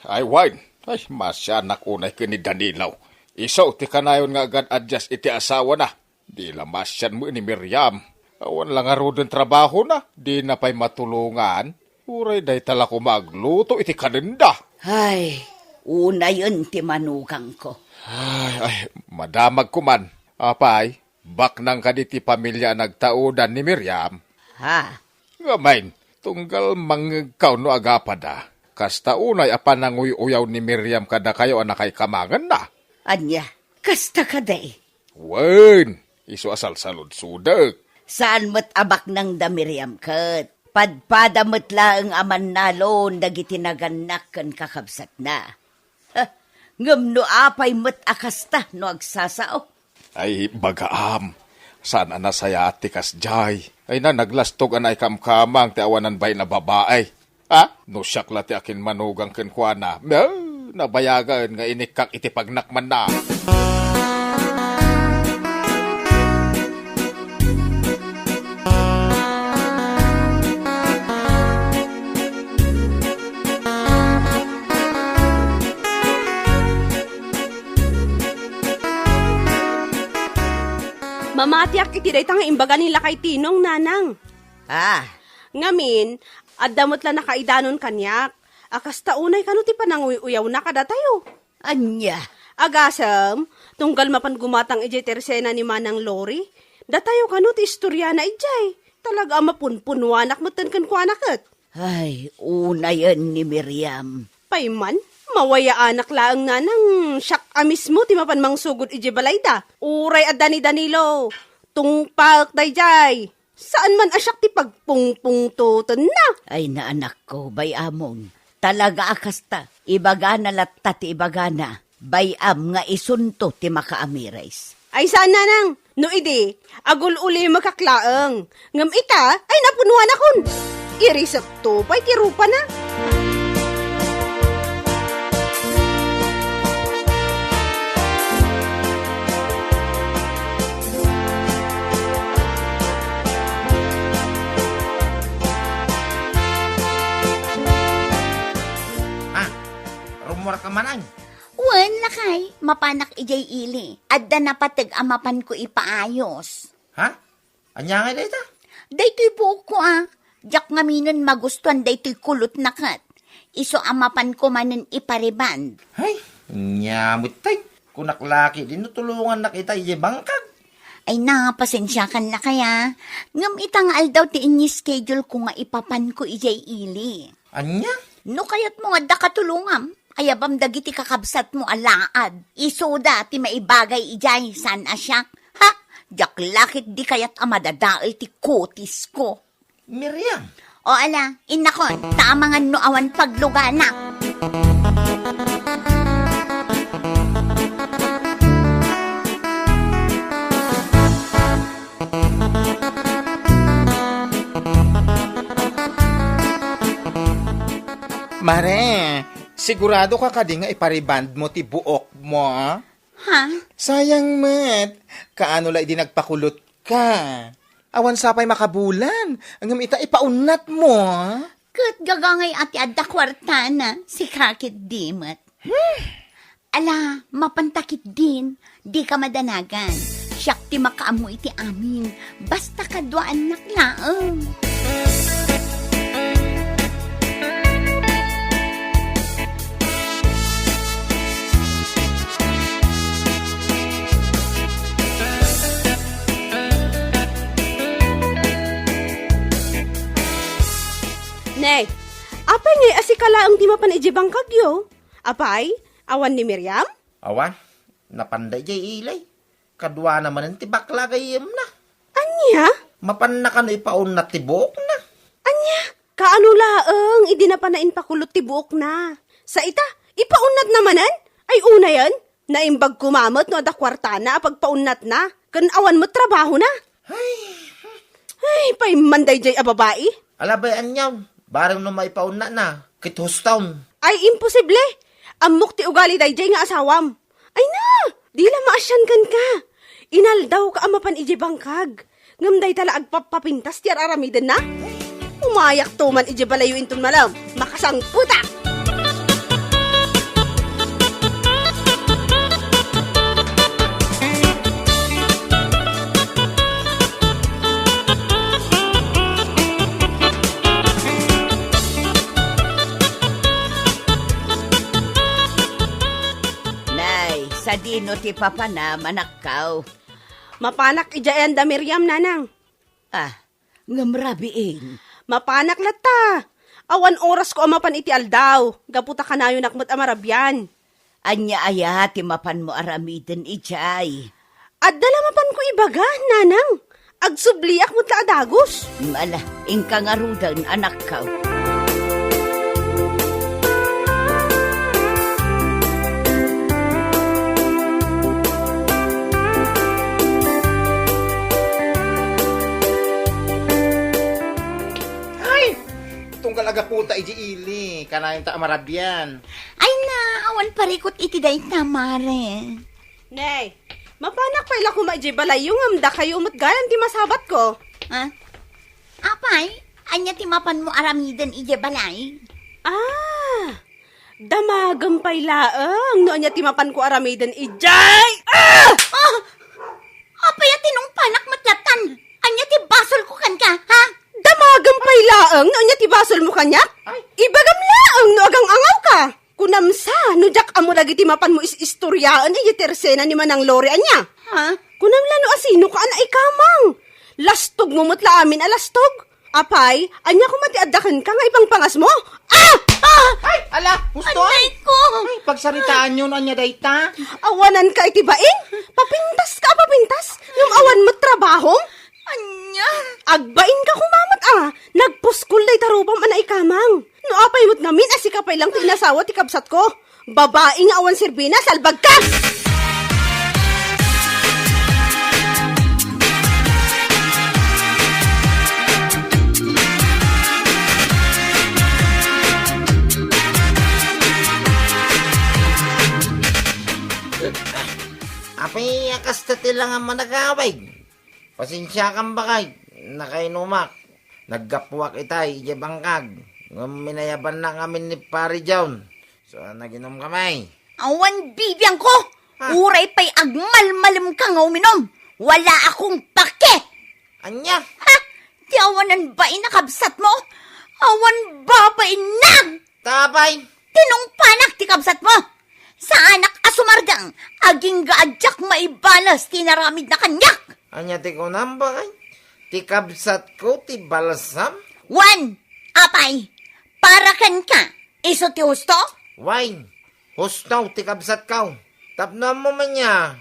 Ay, wen. Ay, masianak unay ken ni Danilo. Isu ti kanayon nga agad-adyas iti asawana. Di la masian met ni Miriam. Awan la ngaruden trabahona, dina pay matulongan. Uray dayta la koma agluto iti kanenda. Ay, unayen ti manugangko. Ay, ay, madamag koman. Apay, baknang kadi ti pamilya a nagtaudan ni Miriam? Ha? Ngamin, tunggal mangngegkaw no agapada, kasta unay a pananguy-uyaw ni Miriam kadakayo a nakaikamangenna. Ania, kasta kadi? Wen, isu a salsaludsodek. Saan met a baknang da Miriam ket. Padpada met laeng a mannalon dagiti nagannak ken kakabsatna. Ha, ngem no apay met a kasta no agsasao? Ay, bagaam. Saan a nasayaat ti kasdiay. Ay na, naglastog a naikamkamang ti awanan bain a babai. Ha? No siak la ti akinmanugang kenkuana, eh, nabayagen nga inikkak iti pagnakmanna. Mamatiak iti dayta nga imbaga ni Lakay Tinong, Nanang. Ah. Ngamin, adda met la nakaidanon kaniak. A kasta unay kano ti pananguy-uyawna kadatayo. Ania? Agasem, tunggal mapan gumatang idiay tersena ni Manang Lori, datayo kano ti istoriana idiay. Talaga a mapunpunuanak metten kenkuana ket. Ay, unayen ni Miriam. Pay man, mawayaanak laeng, Nanang, siak a mismo ti mapan mangsugod idiay balayda. Uray adda ni Danilo, tungpaek daydiay. Saan man a siak ti pagpungpungtotenna. Ay, naanakko, bay-amon. Talaga a kasta, ibagana latta ti ibagana. Bay-am nga isunto ti makaamiris. Ay, saan, Nanang. No idi, agul-ulimekak laeng. Ngem ita, ay, napunuanakon. Irisekto pay ti rupana. Ah, rummuarka manen? Wen, lakay, mapanak idiay ili. Adda napateg a mapanko ipaayos. Ha? Ania ngay dayta? Daytoy buokko a. Diak ngaminen magustuan daytoy kulotna ket. Isu a mapanko manen ipariband. Ay, ania met tay. Kunak la ketdi no tulongannak ita idiay bangkag. Ay na, pasensiakan lakay a. Ngem ita nga aldaw ti ini-schedule ko nga ipapanko idiay ili. Ania? No kayatmo nga adda katulongam, ayabam dagiti kakabsatmo a laad. Isuda ti maibagay idiay, saan a siak. Ha? Diak la ketdi kayat a madadael ti kutisko. Miriam. O ala, innakon, ta amangan no awan paglugana. Mare, sigurado ka kadi nga ipariband mo ti buok mo, a? Ha? Sayang met. Kaano la idi nagpakulot ka? Awan sa pay makabulan, ngem ita ipaunnat mo, a? Ket gagangay a ti adda kuartana, sika ketdi met. Hmm. Ala, mapanta ketdin, dika madanagan. Siak ti makaammo iti amin, basta kaduaannak laeng. Ne, apay ngay a sika laeng ti mapan idiay bangkagyo? Apay, awan ni Miriam? Awan, napanda idiay ili. Kaduana manen ti bakla gayyemna. Ania? Mapanna kano ipaunnat ti buokna. Ania? Kaano laeng idi napana inpakulot ti buokna? Sa ita, ipaunnatna manen? Ay unayen, naimbag koma met no adda kuartana a pagpaunnatna, ken awan met trabahona. Ay. Ay, paimman daydiay a babai. Alabay aniaw, bareng no maipaunnatna, ket huston. Ay, imposible! Ammok ti ugali daydiay nga asawam. Ay na, di la maasian kenka. Inaldawka a mapan idiay bangkag. Ngem dayta la agpappapintas ti ar-aramidenna? Umayakto man idiay balayyo inton malem. Makasangpetak! Nay, sadino ti papanam, anakkaw? Mapanak idiay ayan da Miriam, nanang. Ah, ngem rabiin. Mapanak latta. Awan orasko a mapan iti aldaw, gapu ta kanayonak met a marabian. Ania aya ti mapanmo aramiden idiay? Adda la mapanko ibaga, nanang. Agsubliak met la a dagus. Ala, inka ngaruden, anakkaw. Ay! Tunggal a gaputa idiay ili, kanayonta a marabian. Ay na, awan parikut iti dayta, mare. Nay, mapanak pay la koma idiay balayyo ngem dakayo met gayam ti masabatko. Ha? Apay, ania ti mapanmo aramiden idiay balay? Ah, damagem pay laeng no ania ti mapanko aramiden idiay. Ah! Ah! Apay a tinungpanak met lattan? Ania ti basolko kenka, ha? Damagem pay laeng no ania ti basolmo kaniak? Ay. Ibagam laeng no agang-angawka. Kunam sa, no diak ammo dagiti mapanmo is-istoriaen idiay tersena ni Manang Lori, ania? Ha? Kunam la no asinoka a naikamang. Lastogmo met la amin a lastog. Apay, ania koma ti adda kenka nga ipangpangasmo? Ah! Ah! Ay, ala, husto, ay! Anay ko! Ay, pagsaritaanyo no ania dayta. Awananka iti bain? Papintaska a papintas, ngem awan met trabahom? Ania? Agbainka koma met a, nagpuskol dayta rupam a naikamang. No apay met ngamin a sika pay lang ti inasawa ti kabsatko. Babai nga awan serbina, salbagka! Apay a kasta ti langan managawig? Pasensiakan, bakay, nakainumak. Naggapuak itay idiay bangkag. Ngem inayabannak ngamin ni Pari John. So, naginom kami. Awan bibiangko! Ah. Uray pay agmalmalemka nga uminom. Wala akong pake! Ania? Ha? Ti awanan bain a kabsatmo? Awan babainnak! Tapay? Tinungpanak ti kabsatmo! Saanak a sumardeng, agingga a diak maibales ti inaramidna kaniak! Ania ti kunam, baket? Ti kabsatko ti balsam? Wen, apay, para kenka, isu ti husto? Wen, husto ti kabsatko. Tapno ammo man aya,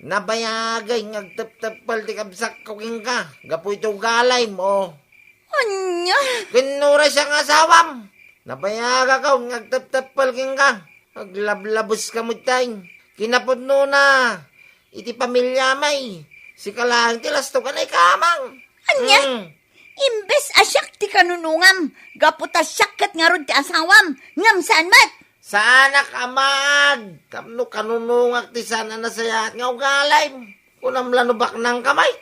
nabayagay nga agtepteppel ti kabsatko kenka, gapu iti ugalim, o. Ania? Ken no uray siak nga asawam, nabayagak nga agtepteppel kenka. Aglablabeska met tay. Kinapudnona, iti pamiliam, sika laeng ti lastogan a ikamang. Ania? Hmm. Imbes a siak ti kanunongam, gapu ta siak ket ngarud ti asawam, ngem saan met. Saanak a maag, tapno kanunongak ti saan a nasayaat nga ugalim. Kunam la no baknangka met.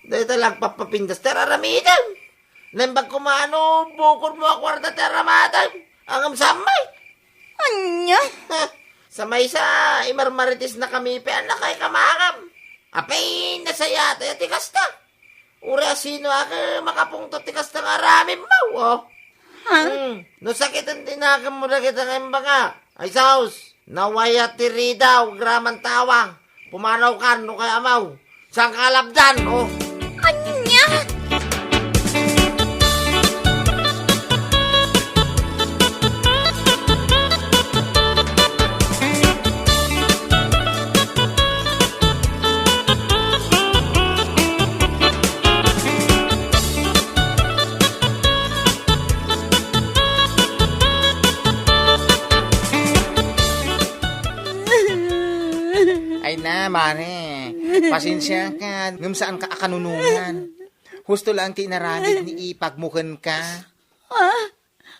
Dayta la agpappapintas ti ar-aramidem. Naimbag koma no bukodmo a kuarta ti ar-aramidem. Ngem saan met. Ania? Sa maysa, imarmaritisnakami pay a nakaikamangam. Apay, nasayaat aya ti kasta. Uray a sino a makapungtot ti kasta nga aramidmo, o. Ha? Hmm. No sakiten ti nakemmo dagita nga imbaga, ay saos, nawayat ti ridaw, agraman tawa. Pumanawkan no kayatmo. Saanka a lapdan, o. Ania? Ay na, mare. Pasensiaka, ngem saanka a kanunongan. Husto laeng ti inaramid ni ipagmo kenka. Ah,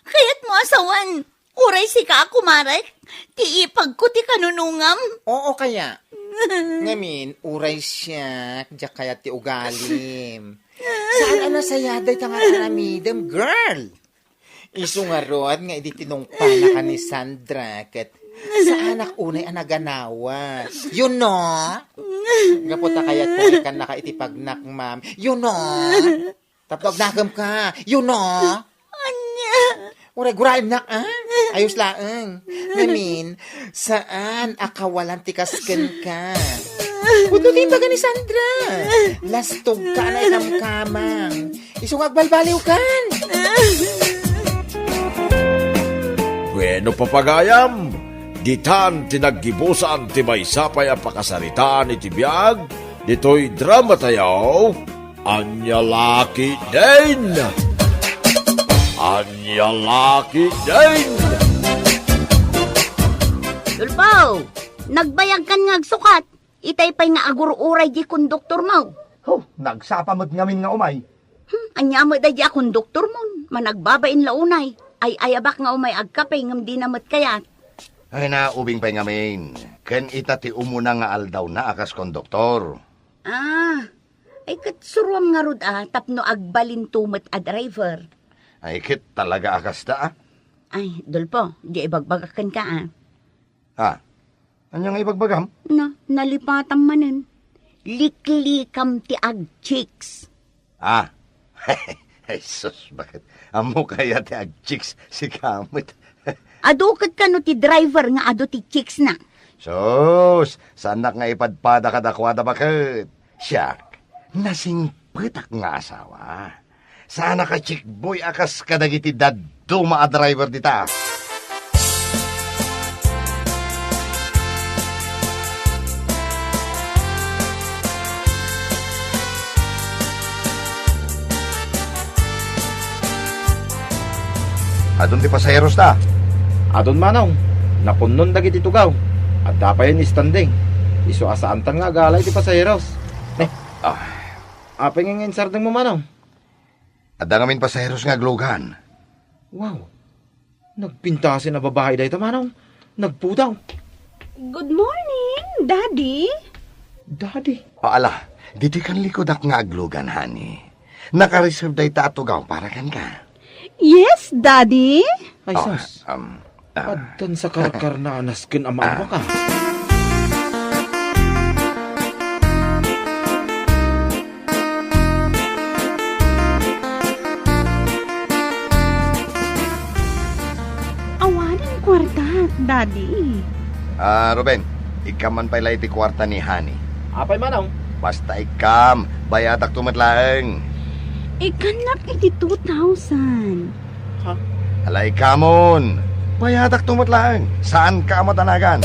kayatmo a sawen, uray sika a kumarek, ti ipagko ti kanunongam? Oo kaya. Ngamin, uray siak, diak kayat ti ugalim. Saan a nasayaat dayta nga aramidem, girl? Isu ngarud nga idi tinungpanaka ni Sandra, ket saanak unay a naganawa. You know? Gapu ta kayatko nga ikkannaka iti pagnakmam. You know? Tapno agnakemka. You know? Ania? Uray guraemnak, a? Ayos laeng. Ngamin, saan a kawalan ti kas kenka. Pudno ti imbaga ni Sandra. Lastogka a naikamkamang. Isu nga agbalbaliwkan. Bueno, papagayam, ditan ti naggibusan ti maysa pay a pakasaritaan iti biag ditoy dramatayo, Ania La Ketdin. Ania La Ketdin. Dolpo, nagbayagkan nga agsukat. Itay pay nga agur-uray diay konduktormo. Ho, nagsapa met ngamin nga umay. Hmm, ania met daydi a konduktormon? Managbabain la unay. Ay-ayabak nga umay agkape ngem dina met kayat. Ay, naubing pay ngamin. Ken ita ti umuna nga aldawna a kas konduktor. Ah, ay ket suroam ngarud a tapno agbalinto met a driver. Ay ket talaga a kasta, a? Ay, Dolpo, di ibagbagak kenka, a. Ha? Ania nga ibagbagam? Na, nalipatam manen. Liklikam ti agchicks. Ah. Ay, sus, baket? Ammo kaya ti agchicks, sika met. Adu ket kano ti driver nga adu ti chicksna? Sus, saannak nga ipadpada kadakuada, baket. Siak, nasingpetak nga asawa. Saanak a chickboy a kas kadagiti dadduma a driver dita. Adun ti pasaherosta? Adun, manong. Napunnon dagiti tugaw. Adda pay ni standing. Isu a saantan nga agala iti pasaheros. Eh, ah. Apay nga insardengmo, manong? Adda ngamin pasaheros nga aglugan. Wow! Nagpintasen a babai dayta, manong. Nagpudaw. Good morning, Daddy. Daddy? O, ala, ditoy kan likudak nga aglugan, honey. Naka-reserve dayta a tugaw para kenka. Yes, Daddy. Ay, oh, sus. Um, ah. Addan sa karkarna a nasken a maawak, ah. Awanen kuarta, Daddy. Ah, Ruben, ikkan man pay la iti kuarta ni Honey. Apay, manong? Basta ikkam, bayadakto met laeng. Ikkannak iti two thousand. Ha? Ala, ikkamon. Bayadakto met laeng. Saanka a madanagan.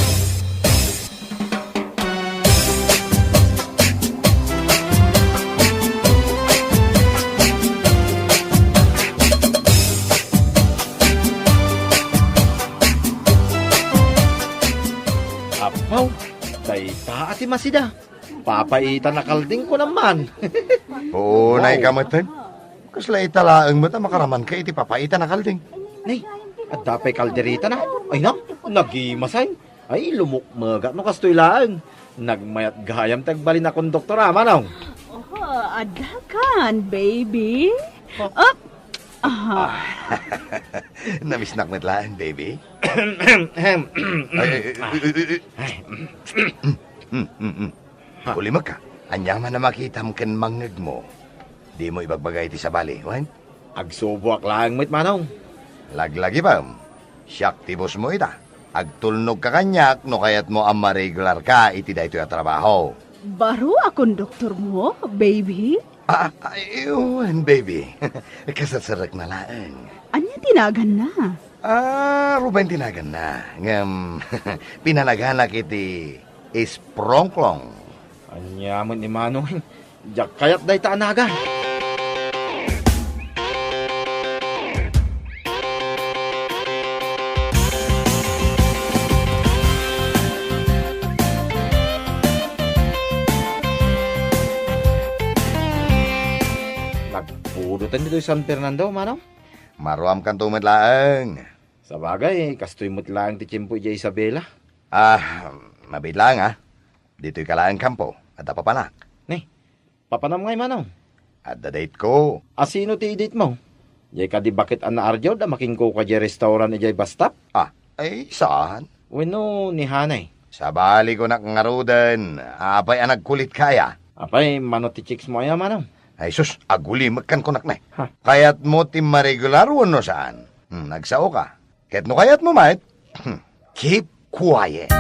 Apaw, dayta a ti masida. Papaitan a kalding, kunam man. Oo, nay ka metten. Kasla ita laeng met a makaramanka iti papaitan a kalding. Nay, adda pay kalderetana? Ay na, nagimasay. Ay, lumukmegat no kastoy laeng. Nagmayat gayam ti agbalin a konduktor, a, manong. Oh, adda kan, baby. Oh. Up! Ah. Namisnak met laeng, baby. Ay, ay, ay, ay, ay. Ay. Mm, mm, mm. Ha? Ulimekka, ania man a makitam ken mangngegmo? Dimo ibagbaga iti sabali, wen? Agsuboak laeng met, manong. Laglagipem, siak ti bossmo ita. Agtulnogka kaniak no kayatmo a maregularka iti daytoy a trabaho. Baro a konduktormo, baby? Ah, ay, wen, baby. Kasatserekna laeng. Ania ti naganna? Ah, Ruben ti naganna. Ngem, pinanaganak iti Isprongklong. Ania met ni Manong? Diak kayat dayta a nagan. Nagpudotan ditoy San Fernando, Manong? Maruamkanto met laeng. Sabagay, kastoy met laeng ti tiempo idiay Isabela. Ah, mabiit laeng, a. Ditoy ka laeng kampo, adda papanak. Ni, papanam ngay, Manong? Adda date ko. A, sino ti date mo? Diay kadi baket a naardiawda makinkuka diay restaurant idiay bus stop? Ah, ay, saan? Wenno ni Hanay? Sabali ko nak ngaruden, apay a nagkulitka aya? Apay, mano ti chicks mo aya, Manong? Ay sus, agulimekkan ko nak ne. Ha? Kayatmo ti maregular wenno saan? Hmm, nagsao ka. Ket no kayatmo met, keep quiet.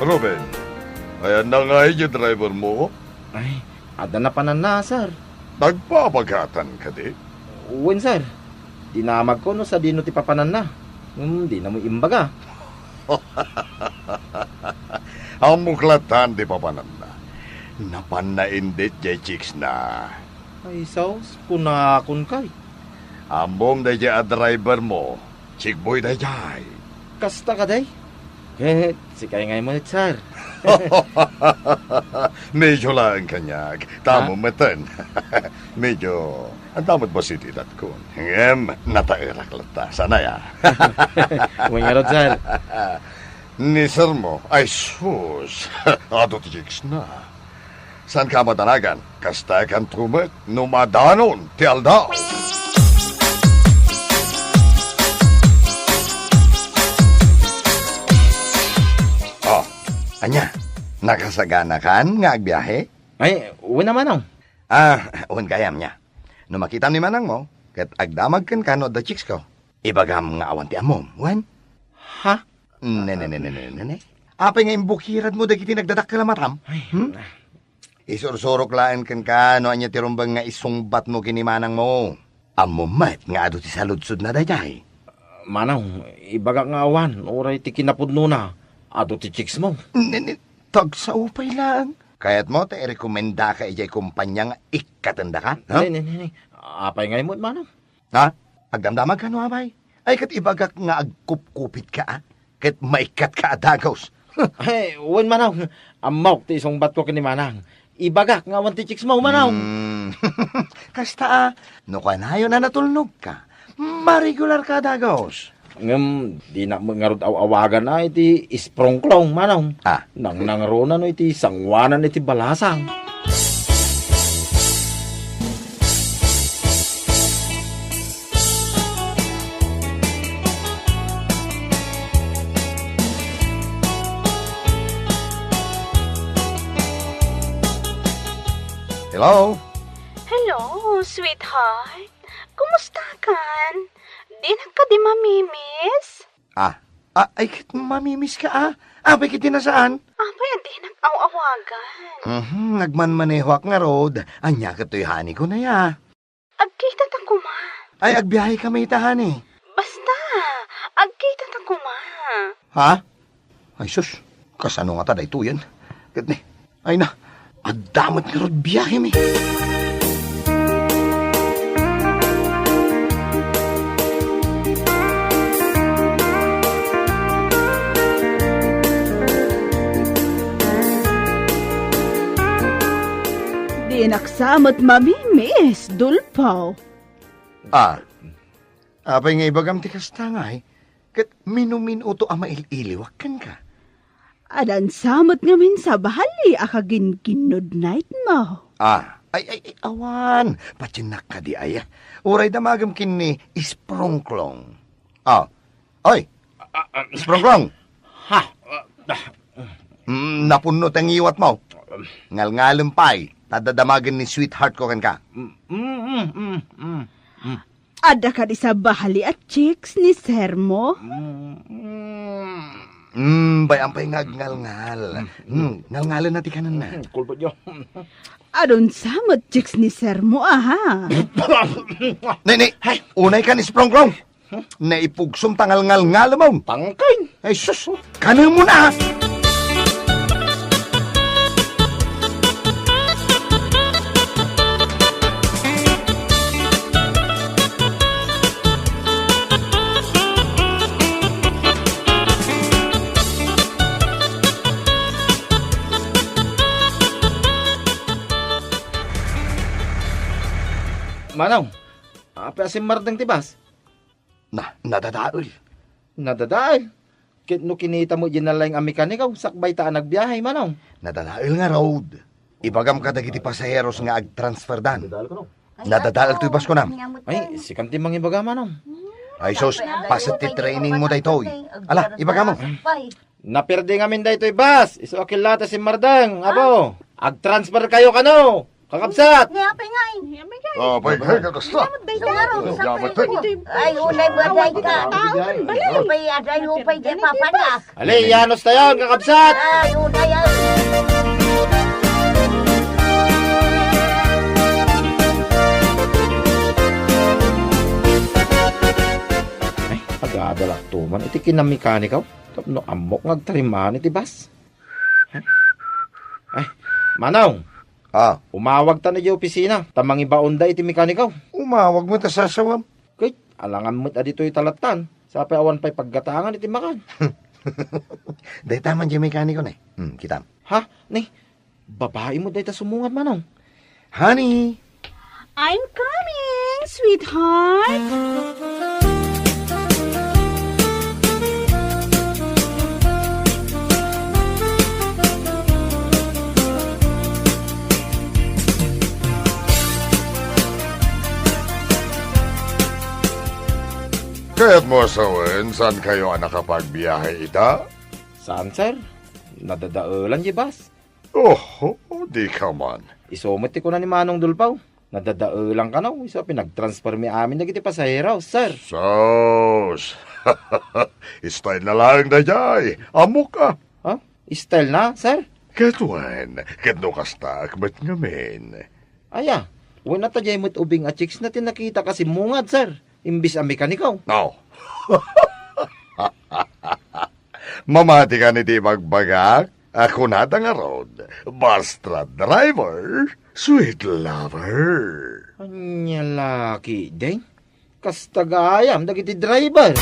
Ruben, ayanna ngay diay driver mo? Ay, adda napananna, sir. Nagbabagatan kadi? Wen, sir. Dinamagko no sadino ti papananna. Hmm, dina mo imbaga. Ammok latta ti papananna. Napanna indet diay chicks na. Ay, sus, kunakon kay. Ammom daydiay a driver mo. Chick boy daydiay. Kasta kadi? Ket sikay ngay met, sir. Medyo laeng kaniak. Tamo Ha? metten. Medyo, anta met bassit idatkon. Ngem, nataerak latta. Saan aya? Wen ngarud, sir. Ni sir mo, ay sus, adu ti chicks na. Saanka a madanagan, kasta kanto met no madanon ti aldaw. Ah, ania? Nakasaganakan nga agbiahe? Ay, wen a, Manong. Ah, wen gayam nia. No makitam ni manangmo, ket agdamag kenka no adda chicks ko. Ibagam nga awan ti ammom, wen? Ha? Ne, ne, ne, ne, ne, ne, ne. Apay nga imbukiradmo dagiti nagdadakkel a matam? Ay, Hmm? na. Isursurok laeng kenka no ania ti rumbeng nga isungbatmo ken ni manangmo. Ammom met nga adu ti saludsodna daydiay. Manong, ibagak nga awan, uray ti kinapudnona, adu ti chicks mo. Ne, ne, tagsao pay laeng. Kayatmo ta irekomendaka idiay kompania nga ikkatendaka, ha? Ne, ne, ne, ne. Apay ngay met, Manong? Ha? Agdamdamagka no apay? Ay, ket ibagak nga agkupkupitka, a? Ket maikkatka a dagus. Ay, wen, Manong. Ammok ti isungbatko ken ni Manang. Ibagak nga awan ti chicks mo, Manong. Hmm. Kasta, a, no kanayon a natulnogka, maregularka a dagus. Ngem, dinak met ngarud aw-awagan a iti isprongklong, Manong. Ah. Nangnangruna no iti sanguanan iti balasang. Hello? Sweetheart, kumusta kan? Dinak kadi mamiss? Ah, ah, ay ket mamiss ka, ah. Apay ket di na saan? Apay a dinak aw-awagan? Mhm, nagmanmanehoak ngarud. Ania ket toy honey ko na ya. Agkita ta koma. Ay, agbiahe kami ita, honey. Basta, agkita ta koma. Ha? Ay sus, kasano ngata daytoyen? Ket ni, ay na, adda met ngarud biahemi. Dinak sa met mamiss, Dulpaw. Ah, apay nga ibagam ti kasta ngay? Ket mino-minoto a mail-iliwak kenka? Addan sa met ngamin sabali a kaginkinnudnightmo. Ah, ay, ay, ay, awan. Patiennak kadi aya. Uray damagem ken ni Isprongklong. Ah, oy, Ah, ah, Isprongklong! Ha? Ah, ah. Mm, napunno ti ngiwatmo. Ngalngalem pay, ta adda damagen ni sweetheart ko kenka. Mm, mm, mm, mm, mm. Adda kadi sabali a chicks ni sermo? Mm, mm. Mm, bay-am pay nga agngalngal. Mm, ngalngalenna ti kanenna. Mm, kulpot yo. Adun sa met chicks ni sermo, aha. Nay, nay, unay kan Isprongklong. Naipugsom ta ngalngalngalemon. Tangkay. Ay sus, kanemon a. Manong, apay a simmardeng ti bus? Na, nadadael. Nadadael? Ket no kinita met diay nalaing a mekaniko, sakbay ta a nagbiahe, Manong. Nadadael ngarud. Ibagam kadagiti pasaheros nga agtransferdan. Nadadael toy bus, kunam. Ay, sikan ti mangibaga, Manong. Ay sus, paset ti trainingmo daytoy. Ala, ibagamo. Naperdi ngamin daytoy bus. Isu a killata simmardeng, apo. Agtransfer kayo kano? Kakabsat! Ni apay ngay. Ni apay ngay. Ah, pay, pay, kakasta. Ay, unay ba day ka? Pay, adayo pay di papanak. Ali, yanos tayon, kakabsat! Ay, unay, ay. Ay, agadalak tuman iti kinamekaniko tapno ammok nga agtarimaan iti bus. Ay, Manong! Ah. Umawagtan idiay opisina, ta mangibaonda iti mekaniko. Umawag met a sasawam. Ket, alangan met a ditoy talattan, sapay awan pay paggatangan iti makan. Dayta man diay mekaniko, ne. Hmm, kitam. Ha? Ne? Babai met dayta sumungad, Manong. Honey! I'm coming, sweetheart! Kayatmo a sawen, saan kayo a nakapagbiahe ita? Saan, sir? Nadadaelan diay bus. Oho, di ka man. Isu met ti kuna ni Manong Dulpaw. Nadadaelan kano, isu a pinagtransfermi amin dagiti pasahero, sir. Sus! Style na laeng daydiay. Ammok a. Ha? Style na, sir? Ket wen, ket no kasta, ak met ngamin. Aya, wen a ta diay met ubing a chicks na ti nakitak a simmungad, sir. Imbis a mekaniko. No. Mamati ka ni ti ibagbagak? A kunada ngarud, bus truck driver, sweet lover. Ania la ketdin? Kasta gayam dagiti driver.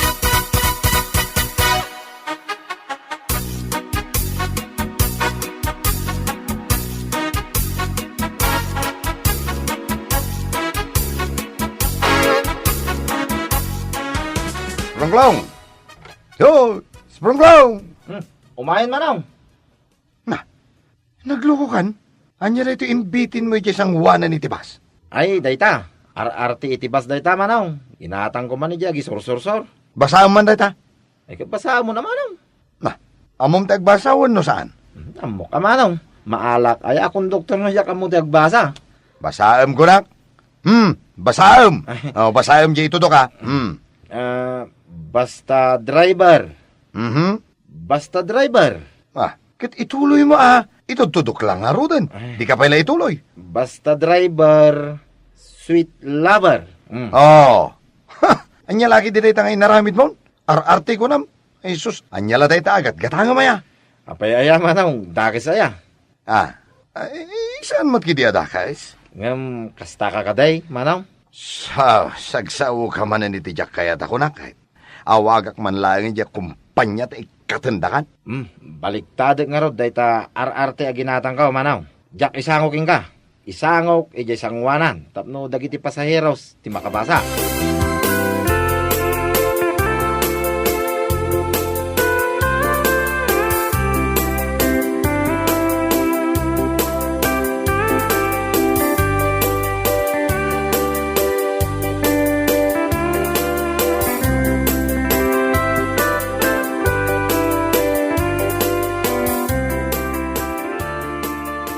Sprungklong! Yo, Sprungklong! Hmm, umayen, Manong. Na, naglukokan? Ania daytoy imbitinmo idiay sangoanan iti bus? Ay, dayta. Ar-arti iti bus dayta, Manong. Inatangko man idiay agisursursor. Basaem man dayta. Ay, ket basaemon a, Manong. Na, ammom ti agbasa wenno saan? Hmm, ammok a, Manong. Maalak aya a konduktor no diak ammo ti agbasa. Basaem kunak. Hmm, basaem. Ay. Oh, basaem diay itudok, a. Hmm. Ah, basta driver. Mhm. Basta driver. Ah, ket ituloymo, a. Itudtudok la ngaruden. Ay. Dika pay la ituloy. Basta driver, sweet lover. Mm. Oh. Ha! Ania la ketdi dayta nga inaramidmon? Ar-arte kunam? Ay, sus, ania la dayta a gatgatangem aya? Apay aya, manong, dakes aya? Ah, ay, saan met ketdi a dakes? Ngem, kastaka kadi, manong? Sa-, sagsaoka manen iti diak kayat a kunak, eh. Awagak man laeng diay kumpania ta ikkatendakan. Hmm, baliktadek ngarud dayta ar-arte a ginatangko, manong. Diak isango kenka. Isangok idiay sangoanan tapno dagiti pasaheros ti makabasa.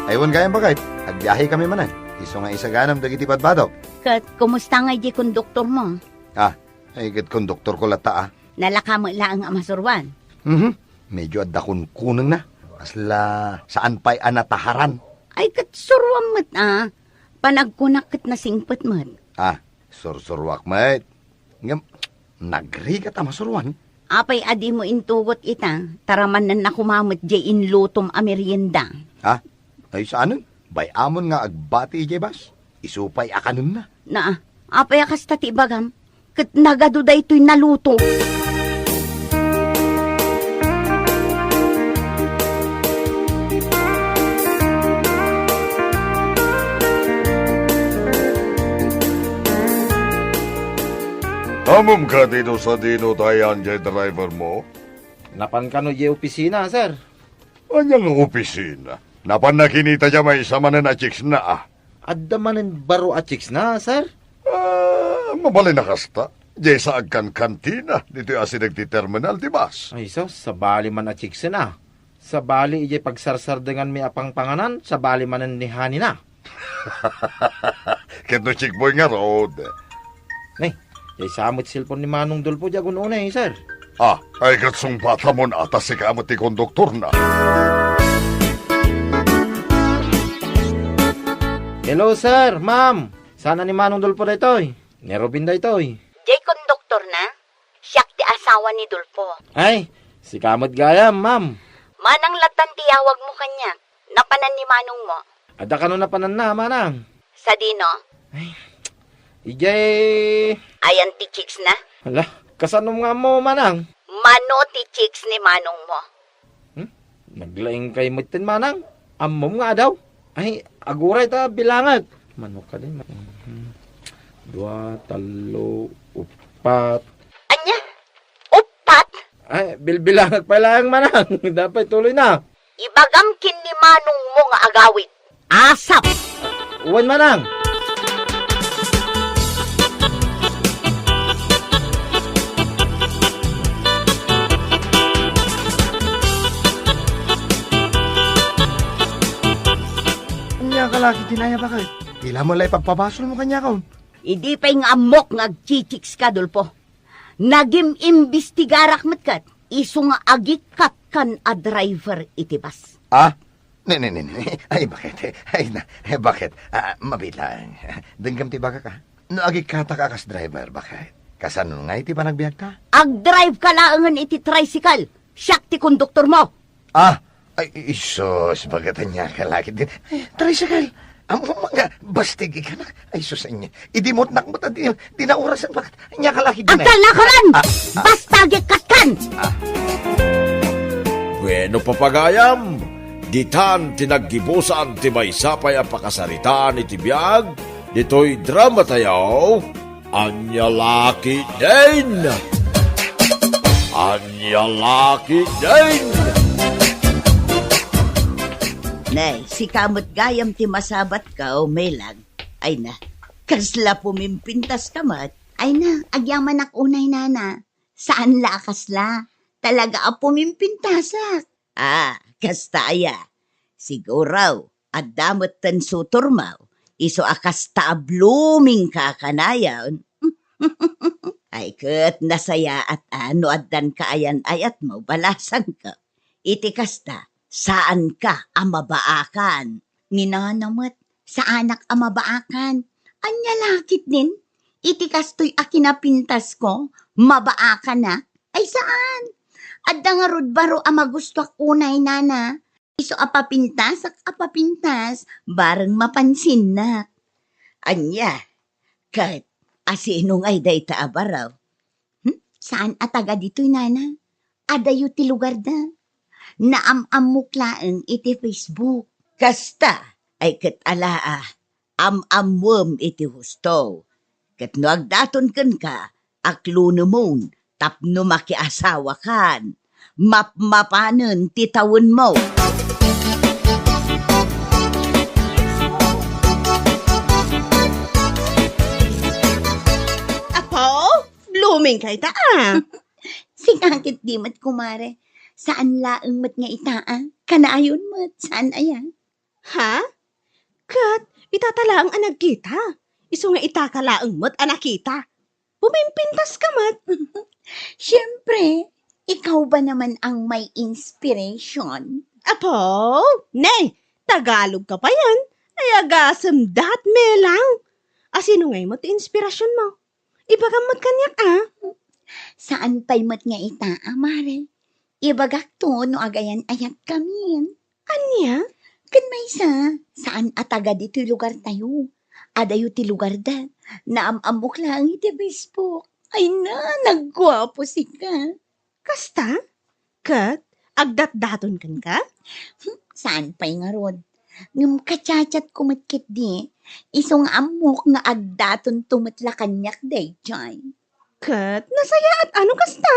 Ay, wen gayam, baket. Agbiahekami manen. Isu nga isaganam dagiti badbadok. Ket kumusta ngay diay konduktormo? Ah, ay, ket konduktorko latta, a. Nalaka met laeng a masuroan. Mhm. Medyo adda kunkunengna. Kasla saan pay a nataharan. Ay, ket suroam met, a. Panagkunak ket nasingpet met. Ah, sursuroak met. Ngem, nagrigat a masuroan. Apay a dimo intugot ita, ta ramannenna koma met diay inlutom a merienda. Ha? Ay, saanen? Bay-amon nga agbati idiay bus. Isu pay a kanenna. Na, apay a kasta ti ibagam? Ket nagadu daytoy naluto. Ammom kadi no sadino ti ayan diay drivermo? Napan kano diay opisina, sir. Ania nga opisina? Napanna kinita diay maysa manen a chicks na, a. Adda manen baro a chicks na, sir? Ah, mabalin a kasta. Diay saag kan kantina, ditoy asideg ti terminal ti bus. Ay, sus, sabali man a chicks na. Sabali idiay pagsarsardenganmi a pangpanganan, sabali manen ni Honey na. Ket no chickboy ngarud. Ni, diay sa met cellphone ni Manong Dolpo diay agun-unay, sir. Ah, ay ket sungbatamon a ta sika met ti konduktorna. Hello, sir, ma'am. Saan ni Manong Dolpo daytoy? Ni Robin daytoy. Diay konduktorna? Siak ti asawa ni Dolpo. Ay, sika met gayam, ma'am. Manang lattan ti yawagmo kaniak. Napanan ni manongmo? Adda kano napananna, manang? Sadino? Ay, idiay. Ayan ti chicks na? Hala, kasanom nga ammo, manang? Mano ti chicks ni manongmo? Hmm? Naglaingkay metten, manang? Ammom nga adaw? Ay, aguray ta bilangek. Mano kadi? Mhm. Dua, tallo, upat. Ania? Upat? Ay, bilbilangek pay laeng, manang. Dapat tuloy na. Ibagam ken ni manongmo nga agawid. Asap! Wen, manang. Ania ka la ketdin aya, baket? Pila met la ipagpabasolmo kaniak, a? Idi pay nga ammok nga agchichicks ka, Dolpo. Nagim-imbestigarak met ket isu nga agikkat kan a driver iti bus. Ah? Ne, ne, ne, ne. Ay, baket? Ay, na, eh, baket? Ah, mabilang. Denggem ti ibagak, a. No agikkatak a kas driver, baket? Kasano ngay ti panagbiagta? Agdrive ka laengen iti tricycle. Siak ti konduktormo. Ah, ay, isus, baket ania ka la ketdin. Ay, tricycle. Ammom nga, bastig ikanak. Ay, sus, ania. Idi mutnak met, di, di naurasan, baket ania ka la ketdin. Agkalla ka man! Ah, ah. Basta agikkat kan! Ah. Bueno, papagayam, ditan ti naggibusan ti maysa pay a pakasaritaan iti biag, ditoy drama tayo. Ania la ketdin? Ania la ketdin? Nay, sika met gayam ti masabatko, Melag. Ay na, kasla pumimpintas ka met. Ay na, agyamanak unay, nana. Saan la a kasla? Talaga a pumimpintasak. Ah, kasta aya. Siguro, adda metten sutormo. Isu a kasta a blooming ka a kanayon. Ay, ket nasayaat a no addan kaayan-ayatmo, balasangko. Iti kasta, saanka a mabaakan. Ni Nana met, saanak a mabaakan. Ania la ketdin? Iti kastoy a kinapintasko, mabaakanak? Ay, saan. Adda ngarud baro a magustuak unay, Nana. Isu a papintasak a papintas, bareng mapansinnak. Ania? Ket asino ngay dayta a baro? Hmm? Saan a taga ditoy, Nana? Adayo ti lugarda. Naam-ammok laeng iti Facebook. Kasta, ay ket ala a, am-ammoem iti husto. Ket no agdaton kenka, aklunemon tapno makiasawakan. Mapmapanen ti tawenmo. Apo, blooming ka ita, ah. Sika ketdi met, kumare. Saan laeng met nga ita, ah. Kanayon met, saan aya? Ha? Ket itata laeng a nagkita. Isu nga itaka laeng met a nakita. Pumimpintas ka met. Siyempre, ikaw ba naman ang may inspiration? Apo, ne, Tagalog ka pa yan. Ay, agasem dat, Melang. Asino ngay met ti inspirasyon mo? Ibagam met kaniak, ah. Saan pay met nga ita, a, mare? Ibagak to no agayan-ayat kamin. Ania? Ken maysa, saan a taga ditoy lugar tayo. Adayo ti lugarda. Naam-ammok laeng iti Facebook. Ay na, nagguapo sika. Kasta? Ket agdatdaton kenka? Hmm, saan pay ngarud? Ngem kachatchatko met ketdi. Isu nga ammok nga agdatonto met la kaniak daytoy. Ket nasayaat a no kasta.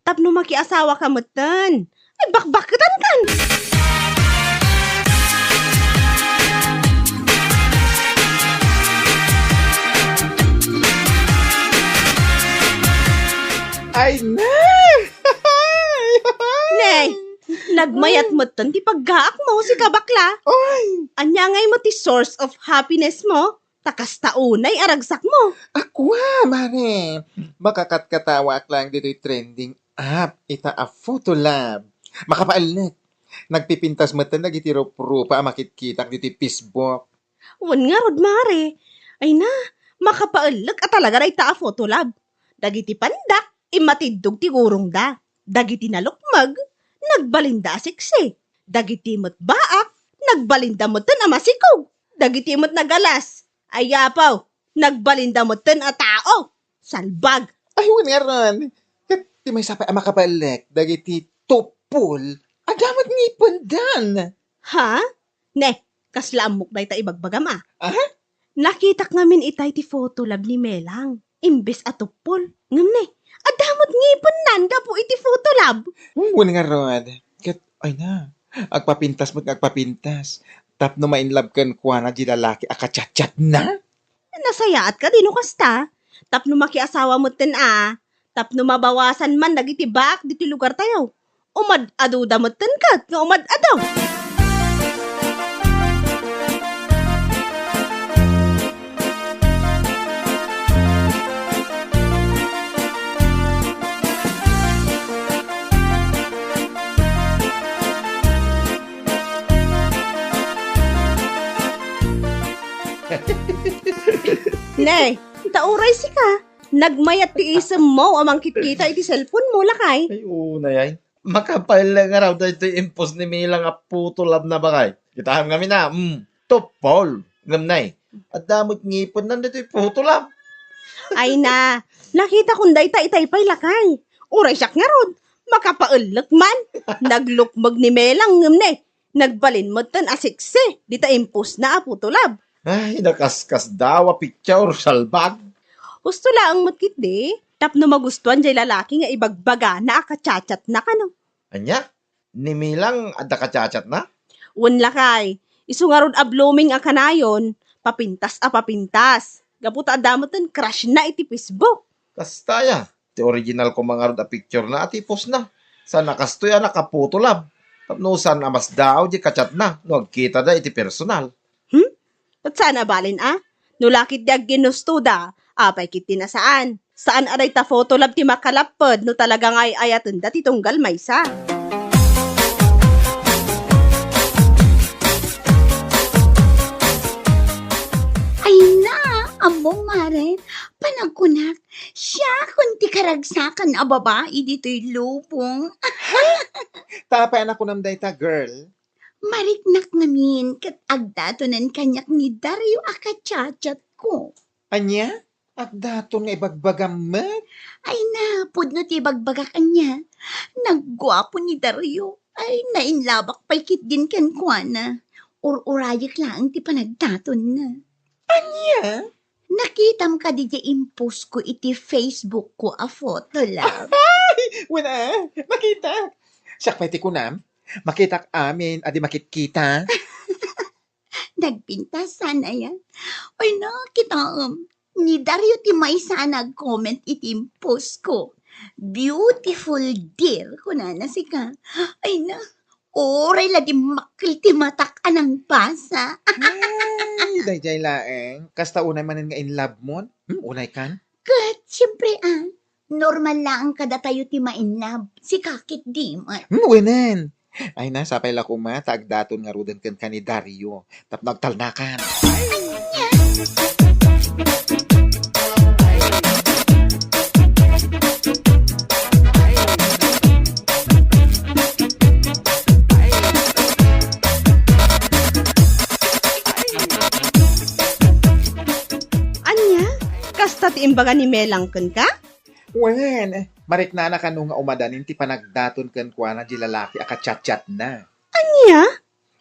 Tapno makiasawa ka metten. Ay, bakbakketan kan. Ay, ne! Ne, nagmayat metten ti paggaakmo, sika bakla. Oy! Ania ngay met ti source of happiness mo? Ta kasta unay a ragsakmo. Akua, mare. Makakatkatawaak laeng ditoy trending app, ita a Photo Lab. Makapaelek. Nagpipintas metten dagiti ruprupa a makitkitak ditoy Facebook. Wen ngarud, mare. Ay na, makapaellek a talaga dayta a Photo Lab. Dagiti pandak, immatiddog ti gurongda. Dagiti nalukmeg, nagbalinda a seksi. Dagiti met baak, nagbalinda metten a masikog. Dagiti met nagalas, ay apo, nagbalinda metten a tao. Salbag. Ay, wen ngarud. Ket ti maysa pay a makapaellek, dagiti tuppol, adda met ngipendan. Ha? Ne, kasla ammok dayta ibagbagam, a. Aha? Nakitak ngamin itay ti Photo Lab ni Melang. Imbes a tuppol. Ngem ne, adda met ngipennan gapu iti Photo Lab. Hmm, wen ngarud. Ket, ay na, agpapintas met nga agpapintas. Tapno ma-inlove kenkuana di lalaki a kachatchatna? Nasayaat kadi no kasta. Tapno makiasawa metten a, tapno mabawasan man dagiti baak ditoy lugartayo. Umad-adoda metten ket nga umad-ado. Ne, ta uray sika, nagmayat ti isemmo a mangkitkita iti cellphone mo, lakay. Ay, unay, ay. Makapaellek ngarud daytoy impos ni Melang a Photo Lab na, bakay. Kitaem ngamin a, mm, tuppol. Ngem ne, adda met ngipennan daytoy Photo Lab. Ay na, nakitakon dayta itay pay, lakay. Uray siak ngarud, makapaellek man. Naglukmeg ni Melang ngem ne, nagbalin metten a seksi dita impos na a Photo Lab. Ay, nakaskasdaaw a picture, salbag. Husto laeng met ketdi, tapno magustuan jay lalaki nga ibagbagana a kachatchatna kano. Ania? Ni Melang adda kachatchatna? Wen, lakay, isu ngarud a blooming a kanayon, papintas a papintas. Gapu ta adda metten crushna iti Facebook. Kasta aya, ti original koma ngarud a picturena a ti postna. Saan a kastoy a naka-Photo Lab. Tapno saan a masdaaw di kachatna no agkitada iti personal. Hmm? Ket saan a balin a? No la ketdi agginustoda, apay ketdi a saan? Saan a dayta Photolab ti makalapped no talaga nga ay-ayatenda ti tunggal maysa. Ay na, ammom, Mare, panagkunak, siakon ti karagsakan a babai ditoy lubong. Ta apay a nakunam dayta, girl? Mariknak ngamin ket agdatonen kaniak ni Dario a kachatchatko. Ania? Agdaton nga ibagbagam met? Ay na, pudno ti ibagbagak ania. Nagguapo ni Dario. Ay, nainlabak pay ketdin kenkuana. Ur-urayek laeng ti panagdatonna. Ania? Nakitam kadi diay impost ko iti Facebook ko a Photolab? Ay, wen a, nakitak. Siak pay ti kunam, makitak amin a di makitkita. Nagpintas sana yan. Ay na, kitaem. Ni Dario ti maysa a nag-comment iti impost ko. "Beautiful, dear," kunana sika. Ay na, uray la dimmakkel ti matak a nangbasa. Ay, daydiay laeng. Kasta unay manen nga in love mon? Hmm, unay kan? Ket, siyempre, ah, normal laeng kadatayo ti ma-in love. Sika ketdi met. Hmm, wenen. Ay na, sapay la koma ta agdaton ngaruden kenka ni Dario tapno agtalnakan. Ania? Kasta ti imbaga ni Melang kenka? Wen, mariknana kano nga umadanin ti panagdaton kenkuana di lalaki a kachatchatna. Ania?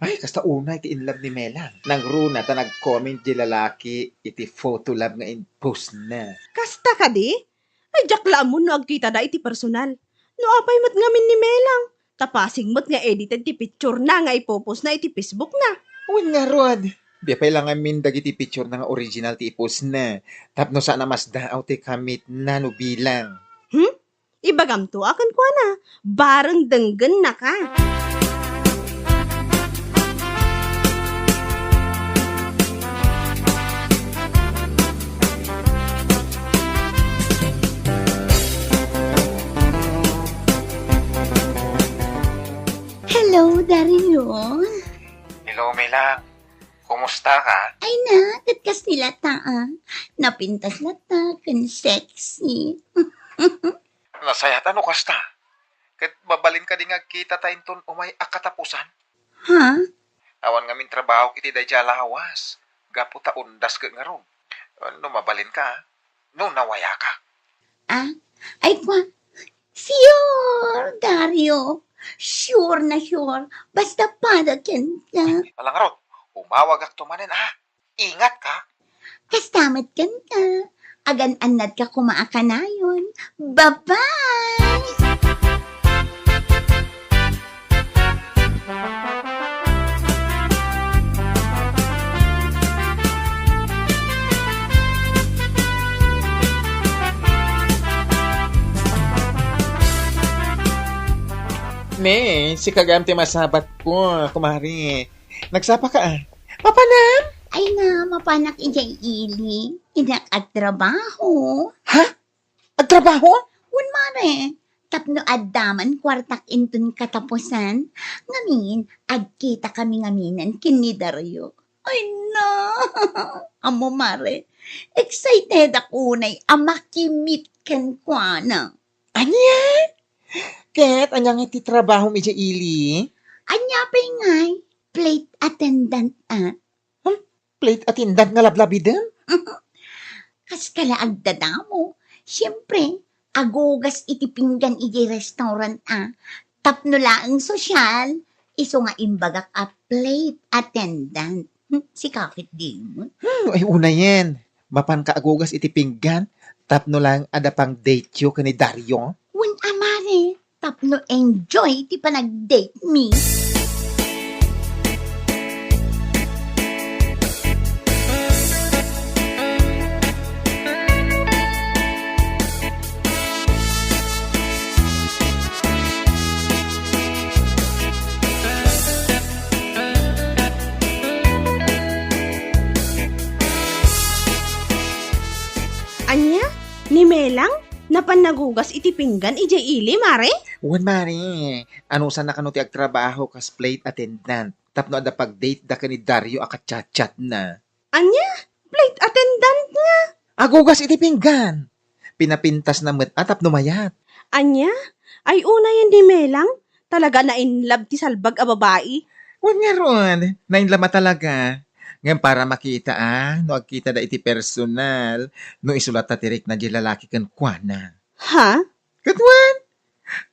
Ay, kasta unay ti in love ni Melang. Nangruna ta nag-comment di lalaki iti Photolab nga in-postna. Kasta kadi? Ay, diak la ammon no agkitada iti personal. No apay met ngamin ni Melang? Ta pasig met nga edited ti picture na nga ipo-post na iti Facebook na. Wen ngarud, di pay la ngamin dagiti picture na nga original ti i-post na, tapno saan a masdaaw ti commitna no bilang. Hmm? Ibagamto a kenkuana, bareng denggennaka. Hello, Dario. Hello, Melang. Kumusta ka? Ay na, ket kas ni lata, ah. Napintas lata, ken sexy. Nasayaat no kasta. Ket mabalin kadi nga agkita ta inton umay a katapusan? Ha? Awan ngamin trabaho iti daydiay a lawas, gapu ta undas ket ngarud. No mabalin ka, no nawaya ka. Ah? Ay, kwa. Sure, Dario. Sure na sure. Basta para kenka. Ala ngarud, umawagakto manen, ah. Ingat ka. Kasta met kenka. Agan-annadka koma a kanayon. Bye-bye! Ne, sika gayam ti masabat ko, kumare. Nagsapa ka, ah. Mapanam? Ay na, mapanak idiay ili. Innak agtrabaho. Ha? Agtrabaho? Wen, mare. Tapno adda man kuartak inton katapusan. Ngamin, agkita kami ngaminen ken ni Dario. Ay na! Ammo, mare, excited ako unay a makimit kenkuana. Ania? Ket ania nga ti trabahom idiay ili? Ania pay ngay? Flight attendant, ah. Hmm? Flight attendant nga lablabiden? Kas kala agdadamo. Siyempre, agugas iti pinggan idiay restaurant, ah. Tapno laeng sosyal, isu nga imbagak a flight attendant. Hmm, sika ketdi. Hmm, ay, unayen. Mapanka agugas iti pinggan tapno laeng adda pang-date-yo ken ni Dario? Wen a, mare, tapno enjoy ti panag-date mi. Ni Melang, napan nagugas iti pinggan idiay ili, mare? Wen, mare. Anusanna kano ti agtrabaho kas flight attendant tapno adda pag-date da ken ni Dario a kachatchatna. Ania? Flight attendant nga? Agugas iti pinggan. Pinapintasna met a tapno mayat. Ania? Ay, unayen ni Melang? Talaga na-in love ti salbag a babai? Wen ngarud, na-in love a talaga. Ngem para makita a, no agkitada iti personal, no isulatta ti rikna diay lalaki kenkuana. Ha? Ket wen,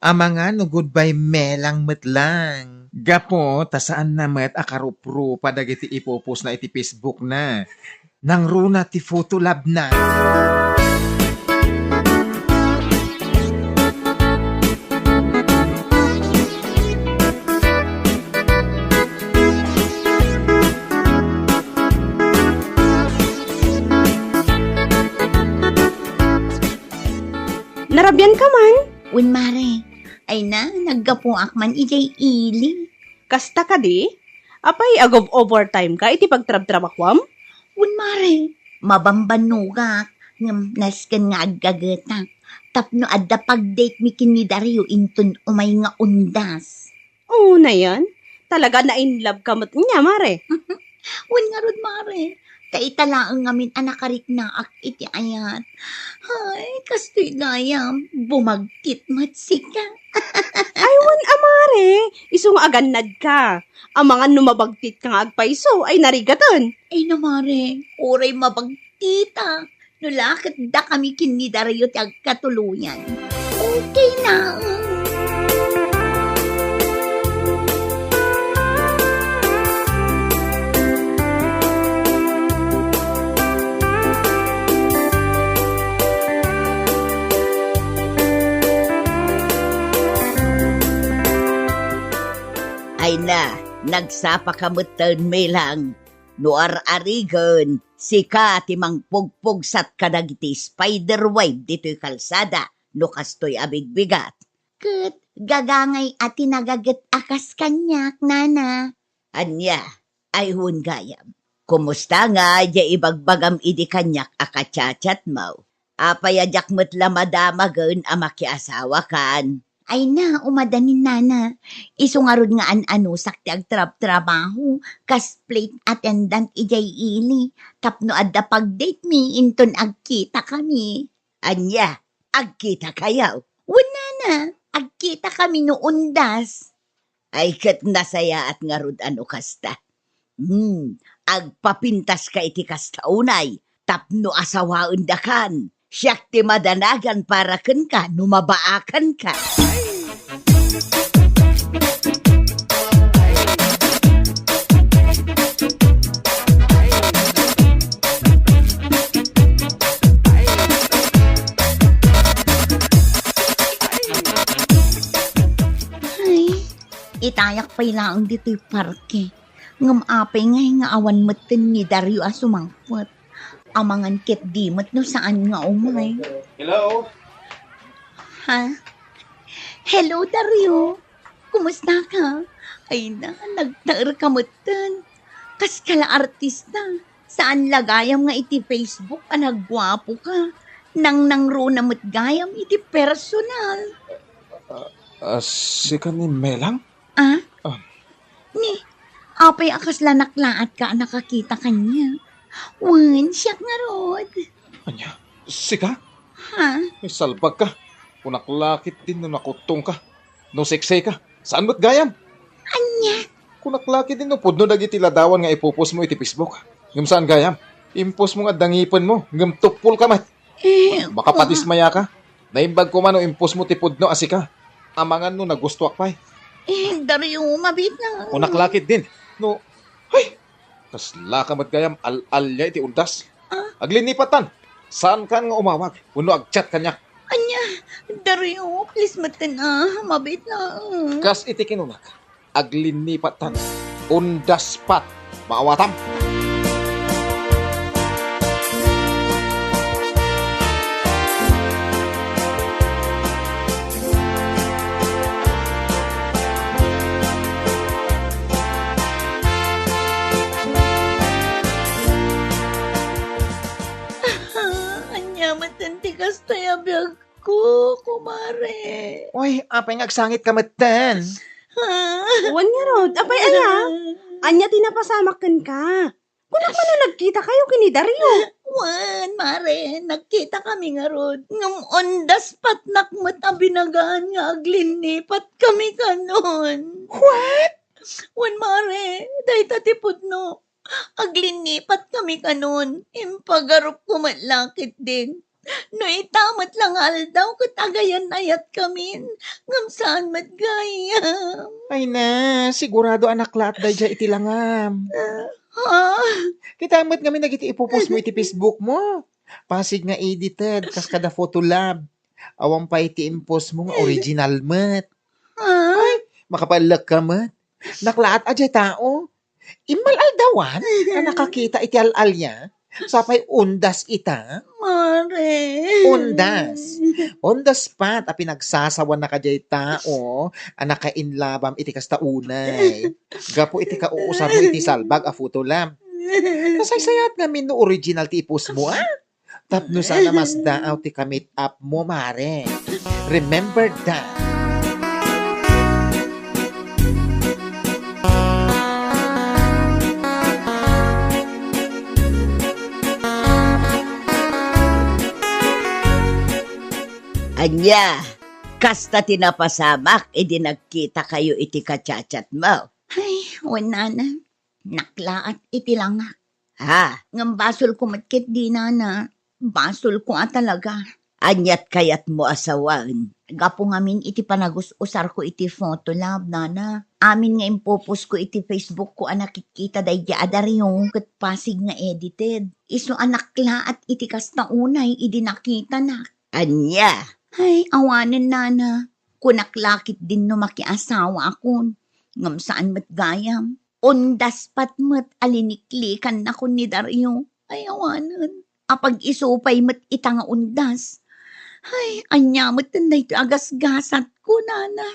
amangan no goodbye Melang met lang. Gapu ta saanna met a karuprupa dagiti ipupostna iti Facebookna. Nangruna ti photo labna. Narabian ka man? Wen, mare. Ay na, naggapuak man idiay ili. Kasta kadi? Apay, agob-overtime ka iti pagtrabtrabahuam? Wen, mare. Mabambannogak, ngem nasken nga aggagetak. Tapno adda pag-date mi ken ni Dario inton umay nga undas. Unayen, talaga na-in love ka met nia, mare. Wen ngarud, mare. Ta ita laeng ngamin a nakariknaak iti ayat. Hay, kastoy gayam, bumagtit met sika. Ay, wen a, mare. Isu nga agannad ka. Amangan no mabagtit ka nga agpayso, ay narigaten. Ay na, mare. Uray mabagtita. No la ket dakami ken ni Dario ti agkatuloyan. Okay na. Ay na, nagsapa ka metten, Melang. No ar-arigen, sika ti mangpugpugsat kadagiti spider web ditoy kalsada no kastoy a bigbigat. Ket gagangay a ti nagaget a kas kaniak, nana. Ania? Ay, wen gayam. Kumusta nga diay ibagbagam idi kaniak a kachatchatmo? Apay a diak met la madamagen a makiasawakan? Ay na, umadanin, nana. Isu ngarud nga an-anusak ti agtrabtrabaho kas flight attendant idiay ili tapno adda pag-date mi inton agkitakami. Ania, agkitakayo? Wen, nana, agkitakami no undas. Ay, ket nasayaat ngarud a no kasta. Hmm, agpapintaska iti kasta unay tapno asawaendakan. Siak ti madanagan para kenka no mabaakanka. Ay, itayak pay laeng ditoy parke. Ngem apay ngay nga awan metten ni Dario a sumangpet? Amangan ketdi met no saan nga umay. Hello? Ha? Hello, Dario. Kumusta ka? Ay na, nagtaer ka metten. Kas ka la artista. Saan la gayam nga iti Facebook a nagguapo ka. Nangnangruna met gayam iti personal. Ah, ah, sika ni Melang? Ah? Ah. Ni, apay a kasla naklaat ka a nakakita kaniak? Wen, siak ngarud. Ania? Sika? Ha? Ay, salbag ka. Kunak la ketdin no nakutong ka. No sexy ka. Saan met gayam? Ania? Kunak la ketdin no pudno dagiti ladawan nga ipupostmo iti Facebook. Ngem saan gayam. Impostmo nga adda ngipenmo, ngem tuppol ka met. Eh, makapadismaya ka. Naimbag koma no impostmo ti pudno a sika. Amangan no nagustuak pay. Eh, Dario, mabiit na. Kunak la ketdin. No, hay! Kasla ka met gayam al-alia iti undas. Ah? Aglinnipat tan. Saankan nga umawag wenno ag-chat kaniak. Ania, Dario, please metten a. Mabiit na. Kas iti kinunak. Aglinnipat tan. Undas pat. Maawatam. Ania met ti Kasta a biagko, kumare. Oy, apay nga agsangit ka metten? Ha? Wen ngarud, apay aya? Ania ti napasamak kenka? Kunak man a nagkita kayo ken ni Dario. Wen, mare, nagkita kami ngarud. Ngem undas patnak met a binagaan nga aglinnipat kami kanon. What? Wen, mare, dayta ti pudno. Aglinnipat kami kanon. Impagarupko met la ketdin. No ita met la nga aldaw ket agayan-ayat kamin, ngem saan met gayam. Ay na, sigurado a naklaat daydiay iti langam. Ha? Kita met ngamin dagiti ipupos mo iti Facebook mo. Pasig nga edited, kas kada photo lab. Awan pay ti impos mo nga original met. Ha? Ay, makapaellek ka met. Naklaat a diay tao. Immal-aldawan a nakakita iti al-alia. Sapay undas ita. Mare. Undas. Undas pat a pinagsasawan na kadiay tao a nakainlabam iti kasta unay. Gapu iti kauusar mo iti salbag a photo lab. Nasaysayaat ngamin no original ti ipos mo, a? Tapno saan a masdaaw ti ka-meet up mo, mare. Remember that. Ania, kasta ti napasamak idi nagkita kayo iti ka-chat-chat mo? Ay, wen, nana. Naklaat iti langak. Ha? Ngem basolko met ketdi, nana. Basolko a talaga. Aniat kayatmo a sawen? Gapu ngamin iti panagus-usarko iti photo lab, nana. Amin nga impoposko iti Facebook ko a nakikita daydi a Dario ket pasig nga edited. Isu a naklaat iti kasta unay idi nakitanak. Ania? Ay, awanen, nana. Kunak la ketdin no makiasawaakon. Ngem saan met gayam. Undas pat met a liniklikanak ken ni Dario. Ay, awanen. Apag-isu pay met ita nga undas. Ay, ania met daytoy a gasgasatko, nana?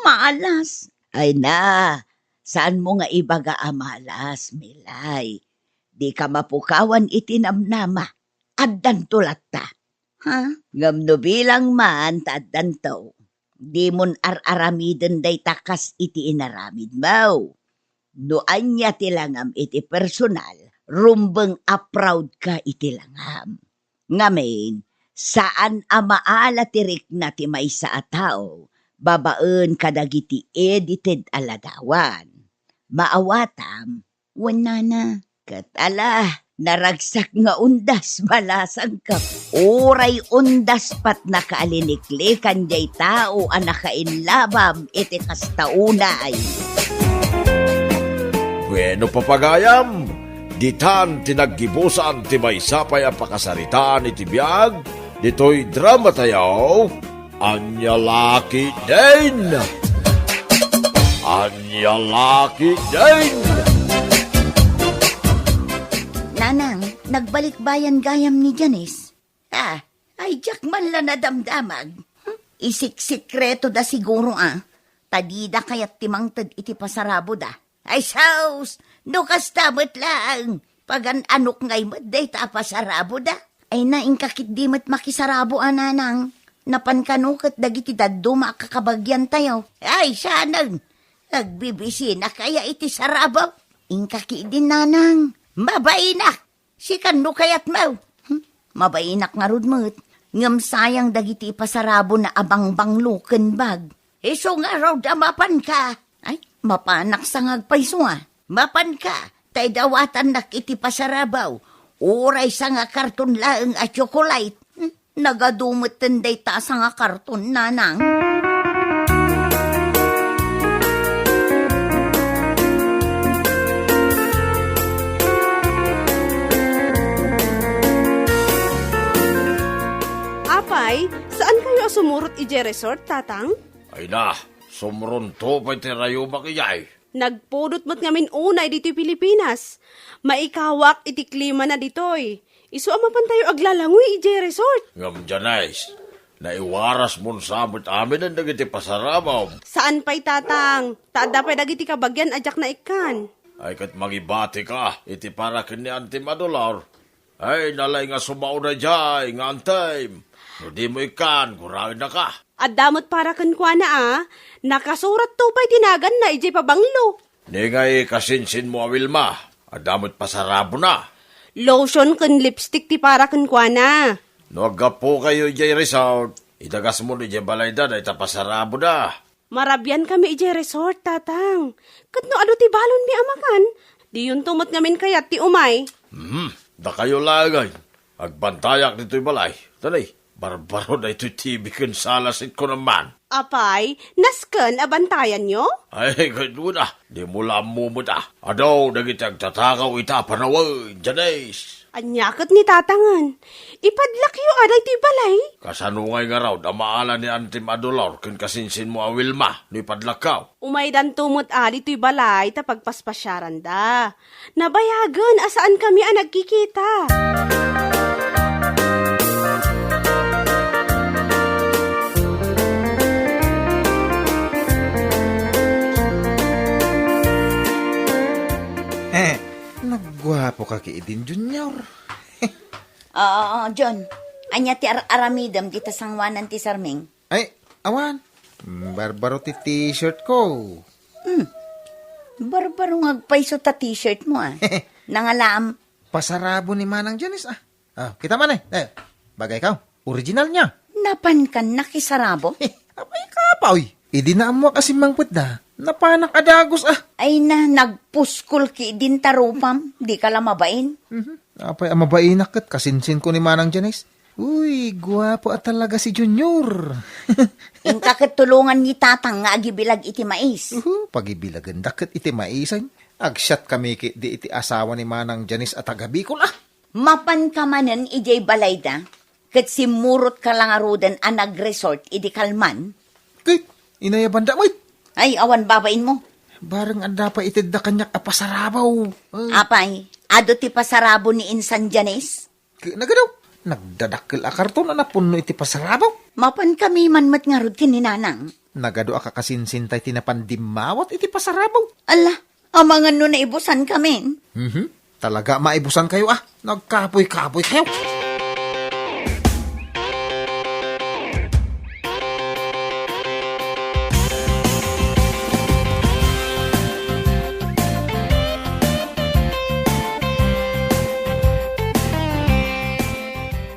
Malas. Ay na, saanmo nga ibaga a malas, Milay. Dika mapukawan iti namnama. Addanto latta. Ha? Ngem no bilang man ta addanto, dimon ar-aramiden dayta kas iti inaramidmo. No ania ti langam iti personal, rumbeng a proud ka iti langam. Ngamin, saan a maala ti rikna ti maysa a tao babaen kadagiti edited a ladawan. Maawatam, wen, nana. Ket ala, naragsak nga undas, malasangka. Uray undas pat nakaliniklikan jay tao a nakainlabam iti kasta unay. Bueno, papagayam, ditan ti naggibusan ti maysa pay a pakasaritaan iti biag ditoy drama tayo. Ania la ketdin? Ania la ketdin? Nanang, nagbalikbayan gayam ni Janice. Ah, ay diak man la nadamdamag. Hmm? Isiksikreto da siguro, a. Ta dida kayat ti mangted iti pasarabo da. Ay, sus! No kasta met laeng, pagan-anok ngay met dayta a pasaraboda. Ay na, inka ketdi met makisarabo a nanang. Napan kano ket dagiti dadduma a kakabagiantayo. Ay, saan! Agbibisinak aya iti sarabo? Inka ketdi, nanang. Mabainak! Sikan no kayatmo. Hmm, mabainak ngarud met. Ngem sayang dagiti ipasarabona a bangbanglo ken bag. Isu ngarud a mapanka. Ay, mapanak sa nga agpayso, a. Mapanka, ta idawatannak iti pasarabaw. Uray sa nga karton laeng a tsokolate. Hmm, nagadu metten dayta a sa nga karton, nanang. Apay, saan kayo a sumurot idiay resort, Tatang? Ay na, sumronto pay ti rayumak idiay. Nagpudot met ngamin unay ditoy Pilipinas. Maikawak iti klimana ditoy. Isu a mapantayo aglalangoy idiay resort. Ngem, Janice, naiwarasmon sa met aminen dagiti pasarabam. Saan pay, Tatang? Ta adda pay dagiti kabagian a diak naikkan. Ay, ket mangibatika iti para ken ni Auntie Madolor. Ay, nalay nga sumaoda jay nga antem. No dimo ikkan, guraennaka. Adda met para kenkuana a, nakasuratto pay ti naganna idiay pabanglo. Ni ngay kasinsinmo a Wilma, adda met pasarabona. Lotion ken lipstick ti para kenkuana. No aggapukayo idiay resort, idagasmo idiay balayda dayta pasaraboda. Marabiankami idiay resort, Tatang. Ket no adu ti balonmi a makan, diyonto met ngamin kayat ti umay. Hmm, dakayo laeng ay. Agbantayak ditoy balay. Dali, barbaro daytoy T V ken sala, sitko naman. Apay, nasken a bantayanyo? Ay, ket una, dimo la ammo met a. Adu dagiti agtatakaw ita a panawen, Janice. Ania ket ni Tatangen? Ipadlakyo a daytoy balay? Kasano ngay ngarud a maala ni Antim a Dolor ken kasinsinmo a Wilma no ipadlakkaw? Umaydanto met a ditoy balay ta pagpaspasiaranda. Nabayagen a saankami a nagkikita. Eh, nagguapoka ki idin, Junior. Oo, John. Ania ti ar-aramidem dita sangoanan ti sarming? Ay, awan. Barbaro ti t-shirt ko. Hmm. Barbaro nga agpayso ta t-shirt mo, ah. Nangalaam. Pasarabo ni Manang Janice, ah. Ah, kita man, eh. Eh, bagay ka. Original niya. Napan kan nakisarabo? Apay ka pa, oy. Idi naammuak a simmangpetda, napanak a dagus, ah. Ay na, nagpuskol ki din ta rupam, di ka la mabain. Mhm. Apay a mabainak ket kasinsin ko ni Manang Janice. Uy, guapo a talaga si Junior. Inka ket tulongan ni Tatang nga agibilag iti mais. Uhu, pagibilagenda ket iti maisan. Agsiat kami ki di iti asawa ni Manang Janice a taga Bicol, ah. Mapanka manen idiay balayda, ket simmurotka la ngaruden a nag-resort idi kalman? Ket, inayabanda met. Ay, awan babainmo. Bareng adda pay itedda kaniak a pasarabaw. Ay. Apay, adu ti pasarabo ni Insan Janice? Ket nagadu, nagdadakkel a karton a napunno iti pasarabaw. Mapankami man met ngarud ken ni Nanang. Nagadu a kakasinsinta iti napan dimmawat iti pasarabaw. Ala, amangan no naibusankamin. Mhm. Talaga maibusankayo, ah. Nagkapoy-kapoykayo.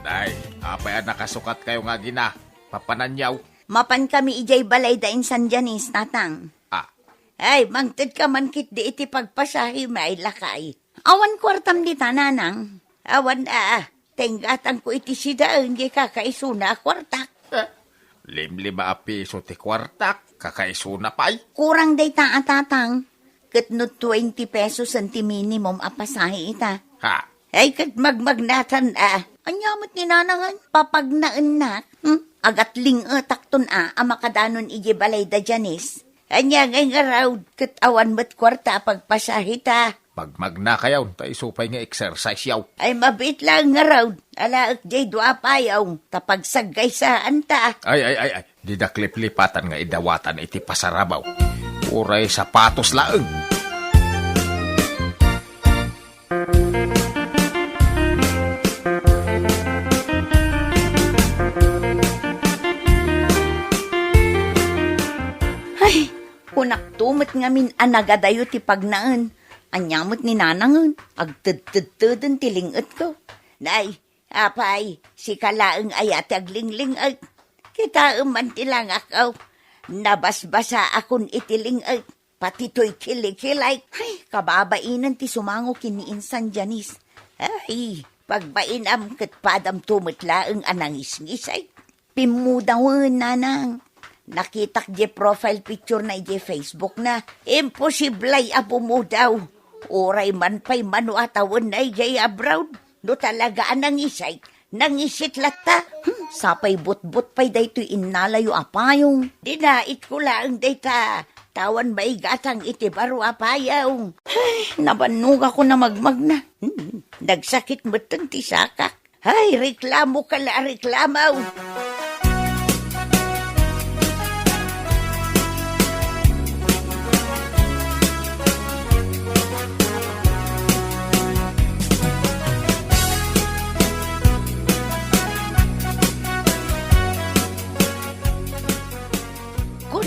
Nay, apay a nakasukatkayo nga agina? Papananyaw. Mapankami idiay balay da Insan Janice, Tatang. Ah. Ay, mangtedka man ketdi iti pagpasahem, ay lakay. Awan kuartam dita, Nanang. Awan, aa. Tenggatangko iti sidaen, di kakaisuna a kuartak. Eh, limlima a piso ti kuartak, kakaisuna pay. Kurang dayta a, Tatang. Ket no twenty pesos ti minimum a pasahe ita. Ha? Ay, ket magmagnatan a. Ania met ni Nanangen? Papagnaennak. Hmm? Agatling-etakton a, a makadanon idiay balay da Janice. Ania ngay ngarud, ket awan met kuarta a pagpasahe ta. Magmagnakayon, ta isu pay nga exercise yaw. Ay, mabiit laeng ngarud. Alaek diay dua a payaw, ta pagsaggaysaanta. Ay, ay, ay, ay. Didak liplipatan nga idawatan iti pasarabaw. Uray sapatos laeng. Ay, kunakto met ngamin a nagadayo ti pagnaen. Ania met ni Nanangen, agtedtedteden ti ling-etko. Nay, apay, sika laeng aya ti aglingling-et? Kitaem man ti langak, aw. Nabasbasaakon iti ling-et. Pati toy kilikilay. Ay, kababainen ti sumango ken ni Insan Janice. Ay, pagbainam ket padamto met laeng a nangisngisay. Pimmudawen, Nanang. Nakitak diay profile picture na idiay Facebook na. Imposiblay a pumudaw. Uray man pay mano a tawen na idiay abroad. No talaga a nangisay, nangisit latta. Hmm, sapay butbot pay daytoy innalayo a payong. Dinaitko laeng dayta, ta awan maigatang iti baro a payong. Ay, nabannogakon a magmagna. Hmm, nagsakit metten ti sakak. Ay, reklamo ka la, reklamo.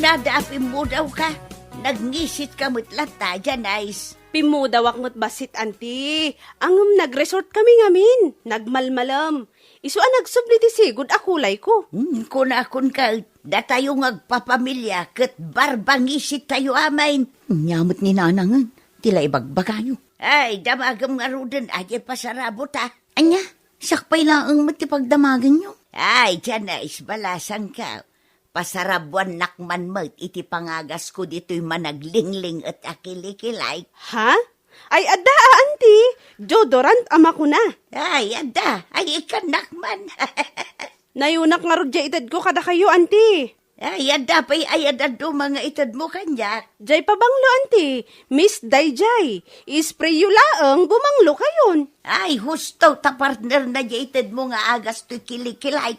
Nada, pimmudawka. Nagngisit ka met latta, Janice. Pimmudawak met bassit, Auntie. Ngem nag-resort kami ngamin. Nagmalmalem. Isu a nagsubli ti sigud a kulayko. Hmm, kunakon ket, datayo nga agpapamilia ket barbangisitayo amin. Nia met ni Nanangen, ti la ibagbagayo. Ay, damagem ngaruden, ania pasarabot, a? Ania, siak pay laeng met ti pagdamagenyo. Ay, Janice, balasangka. Pasarabuannak man met iti pangagasko ditoy managlingling-et a kilikilay. Ha? Ay, adda a, Auntie. Deodorant a makuna. Ay, adda. Ay, ikannak man. Nayunak ngarud diay itedko kadakayo, Auntie. Ay, adda pay ay adda duma nga itedmo kaniak. Diay pabanglo, Auntie. Mist daydiay. Isprayyo laeng, bumanglokayon. Ay, husto ta partner na diay itedmo nga agas toy kilikilay.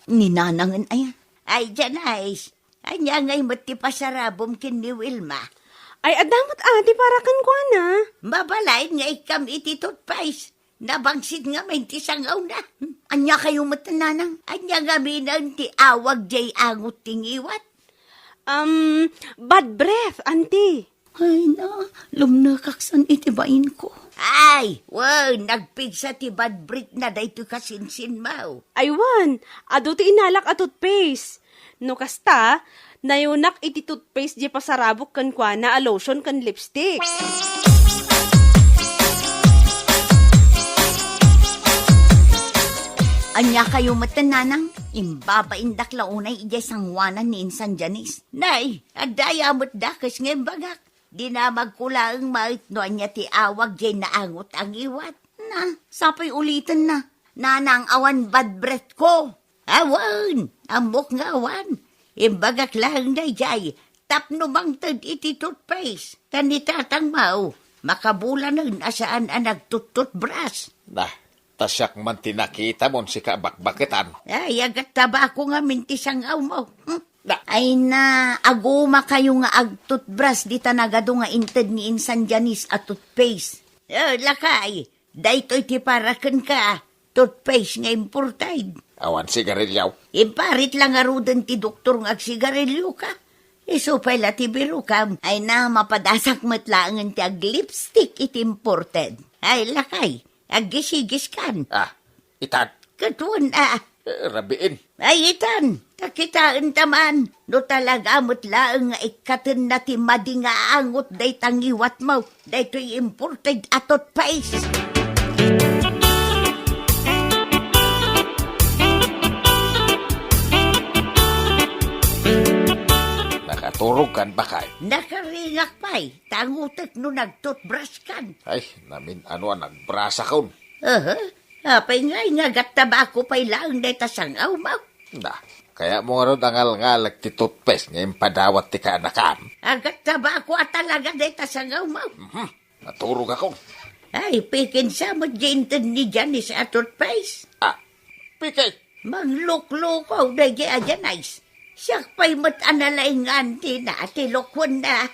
Ni Nanangen aya. Ay, Janice, ania ngay met ti pasarabom ken ni Wilma? Ay, adda met a, ti para kenkuana. Mabalin nga ikkam iti toothpaste. Nabangsit ngamin ti sangawna. Ania kayo met, Nanang? Ania ngamin ti awag diay angot ti ngiwat? Um, bad breath, Auntie. Ay na, lumnekak san iti bainko. Ay, wen, nagpigsa ti bad breath na daytoy kasinsinmo. Ay wen, adu ti inalak a toothpaste. No kasta, nayunak iti toothpaste diay pasarabok kenkuana a lotion ken lipstick. Ania kayo met, Nanang? Imbabaindak la unay idiay sangoanan ni Insan Janice. Nay, adda aya met dakes nga imbagak. Dinamagko laeng met no ania ti awag diay naangot a ngiwat. Na, sapay ulitenna. Nanang, awan bad breathko. Awan, ammok nga awan. Imbagak laeng daydiay tapno mangted iti toothpaste. Ta ni tatangmo, makabulanen a saan a nagtut-toothbrush. Nah, ta siak man ti nakitamon sika a bakbaketan. Ay, agattabako ngamin ti sangawmo. Hmm? Na. Ay na, agumakayo nga agtutbras dita nagadu nga inted ni Insan Janice a toothpaste. Eh, lakay, daytoy ti para kenka, toothpaste nga imported. Awan sigarilyo? Imparit la ngaruden ti doktor nga agsigarilyoka. Isu pay la ti birokam. Ay na, mapadasak met laengen ti aglipstick iti imported. Ay, lakay, aggisigiskan. Ah, itan. Ket wen, a. Eh, rabiin. Ay, itan, ta kitaenta man, no talaga met laeng nga ikkatenna ti madi nga angot dayta ngiwatmo, daytoy imported a toothpaste. Nakaturogkan, bakay? Nakaringak pay, ta angotek no nagtutbraskan. Ay, namin-ano a nagbrasakon. Aha. Apay ngay nga agattabako pay laeng dayta sangawmo? Da, kayatmo ngarud a ngalngalek ti toothpaste nga impadawat ti kaanakam? Agattabako a talaga dayta sangawmo? Mhm. Naturogakon. Ay, pikin sa met di inted ni Janice a toothpaste? Ah, piki. Mangluklukaw daydi a Janice. Siak pay met a nalaing nga antina ti lukuenna.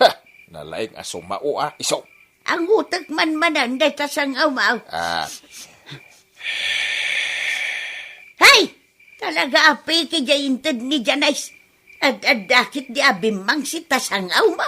Ha! Nalaing a sumao a iso. Angotek man manen dayta sangawmo. Ah. Hay! Talaga a piki diay inted ni Janice. Ad-adda ketdi a bimmangsit ta sangawmo.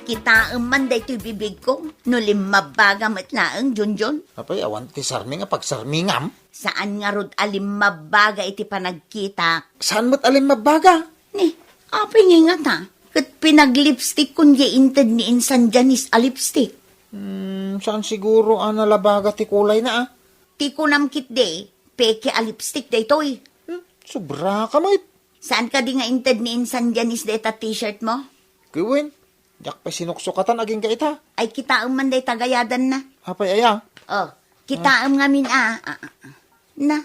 Kitaem man daytoy bibigko, no limmabbaga met laeng, Junjun. Apay, awan ti sarming a pagsarmingam? Saan ngarud a limmabbaga iti panagkitak? Saan met a limmabbaga? Ni, apay ngay ngata? Ket pinaglipstickon diay inted ni Insan Janice a lipstick. Hmm, saan siguro a nalabaga ti kulayna, a? Ti kunam ketdi, peke a lipstick daytoy. Hmm, sobra ka met. Saan kadi nga inted ni Insan Janice dayta t-shirt mo? Ket wen, diak pay sinuksukatan agingga ita. Ay, kitaem man dayta gayadanna. Apay aya? Oh, kitaem ngamin a, a, a, a. Na,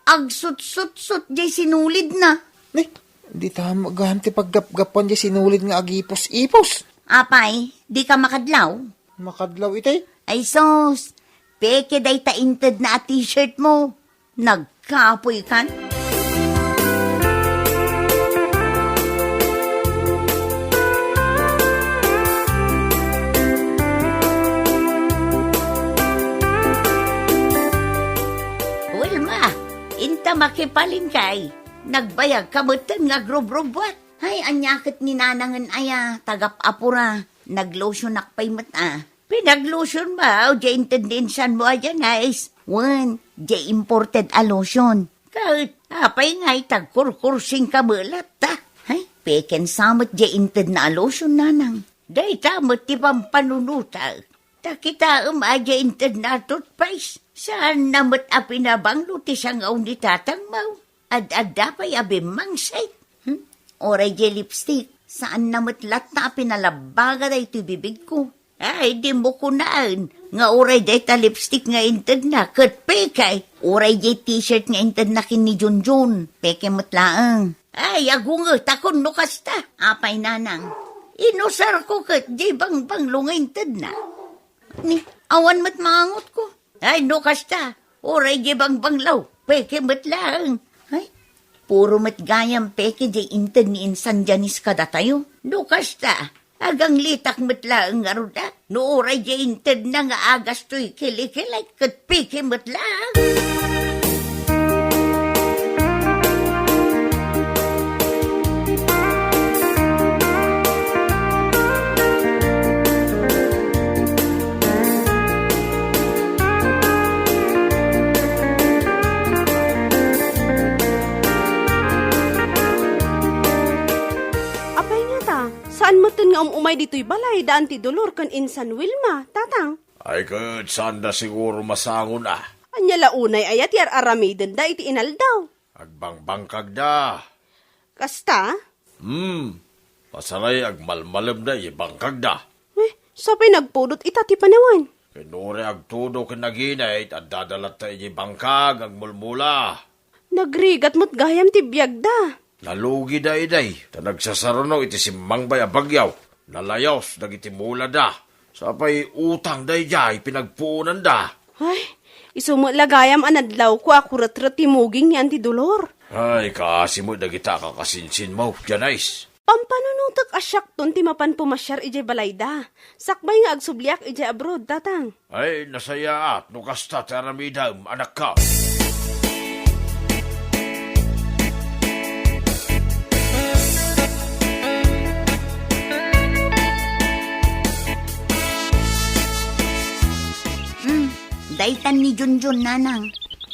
agsutsutsot diay sinulidna. Ni, dita met gayam ti paggapgapuan diay sinulid nga agipus-ipus. Apay, dika makadlaw? Makadlaw iti? Ay sus, peke dayta intedna a t-shirt mo. Nagkapoy kan? Makipalin kay, nagbayag ka metten nga agrubrubuat. Ay, ania ket ni nanangen aya, tagap-apura, naglotionak pay met a. Pinaglotion mo, diay inted ni insan mo a Janice. Wen, diay imported a lotion. Ket, apay nga itagkurkursing ka met latta? Ay, peken sa met diay inted na a lotion, nanang. Dayta met ti pampanunotak. Ta kitaem a diay inted na a toothpaste. Saan na met a pinabanglo ti sangaw ni tatangmo. Ad-adda pay a bimmangsit. Hmm? Uray diay lipstick, saan na met latta a pinalabbaga daytoy bibigko. Ay, dimo kunaen nga uray dayta lipstick nga intedna ket peke, uray diay t-shirt nga intedna ken ni Junjun, peke met laeng. Ay, agungetakon no kasta. Apay, nanang, inusarko ket diay bangbanglo nga intedna. Ni, awan met maangotko. Ay, no kasta, uray diay bangbanglo, peke met laeng. Ay, puro met gayam peke diay inted ni insan Janice kadatayo. No kasta, aganglitak met laeng ngarud a. No uray diay intedna nga agastoy kilikilay, ket peke met laeng. Apay ngata, saan metten nga um-umay ditoy balay da Auntie Dolor ken insan Wilma, tatang? Ay, ket saanda siguro masangon a. Ania la unay aya ti ar-aramidenda iti inaldaw? Agbangbangkagda. Kasta? Hmm. Pasaray agmalmalemda idiay bangkagda. Eh, sapay nagpudot ita ti panawen. Ken uray agtudo ken naginit, addada latta idiay bangkag, agmulmula. Nagrigat met gayam ti biagda. Nalugida idiay, ta nagsasaruno iti simmangbay a bagyo. Nalayos dagiti mulada. Sapay utang daydiay pinagpuonanda. Ay, isu met la gayam a nadlawko a kuretret ti muging ni Auntie Dolor. Ay, kaasi met dagita a kakasinsinmo, Janice. Pampanunotek a siakton ti mapan pumasiar idiay balayda. Sakbay nga agsubliak idiay abroad, tatang. Ay, nasayaat no kasta ti aramidem, anakko. Hmm, daytan ni Junjun, nanang.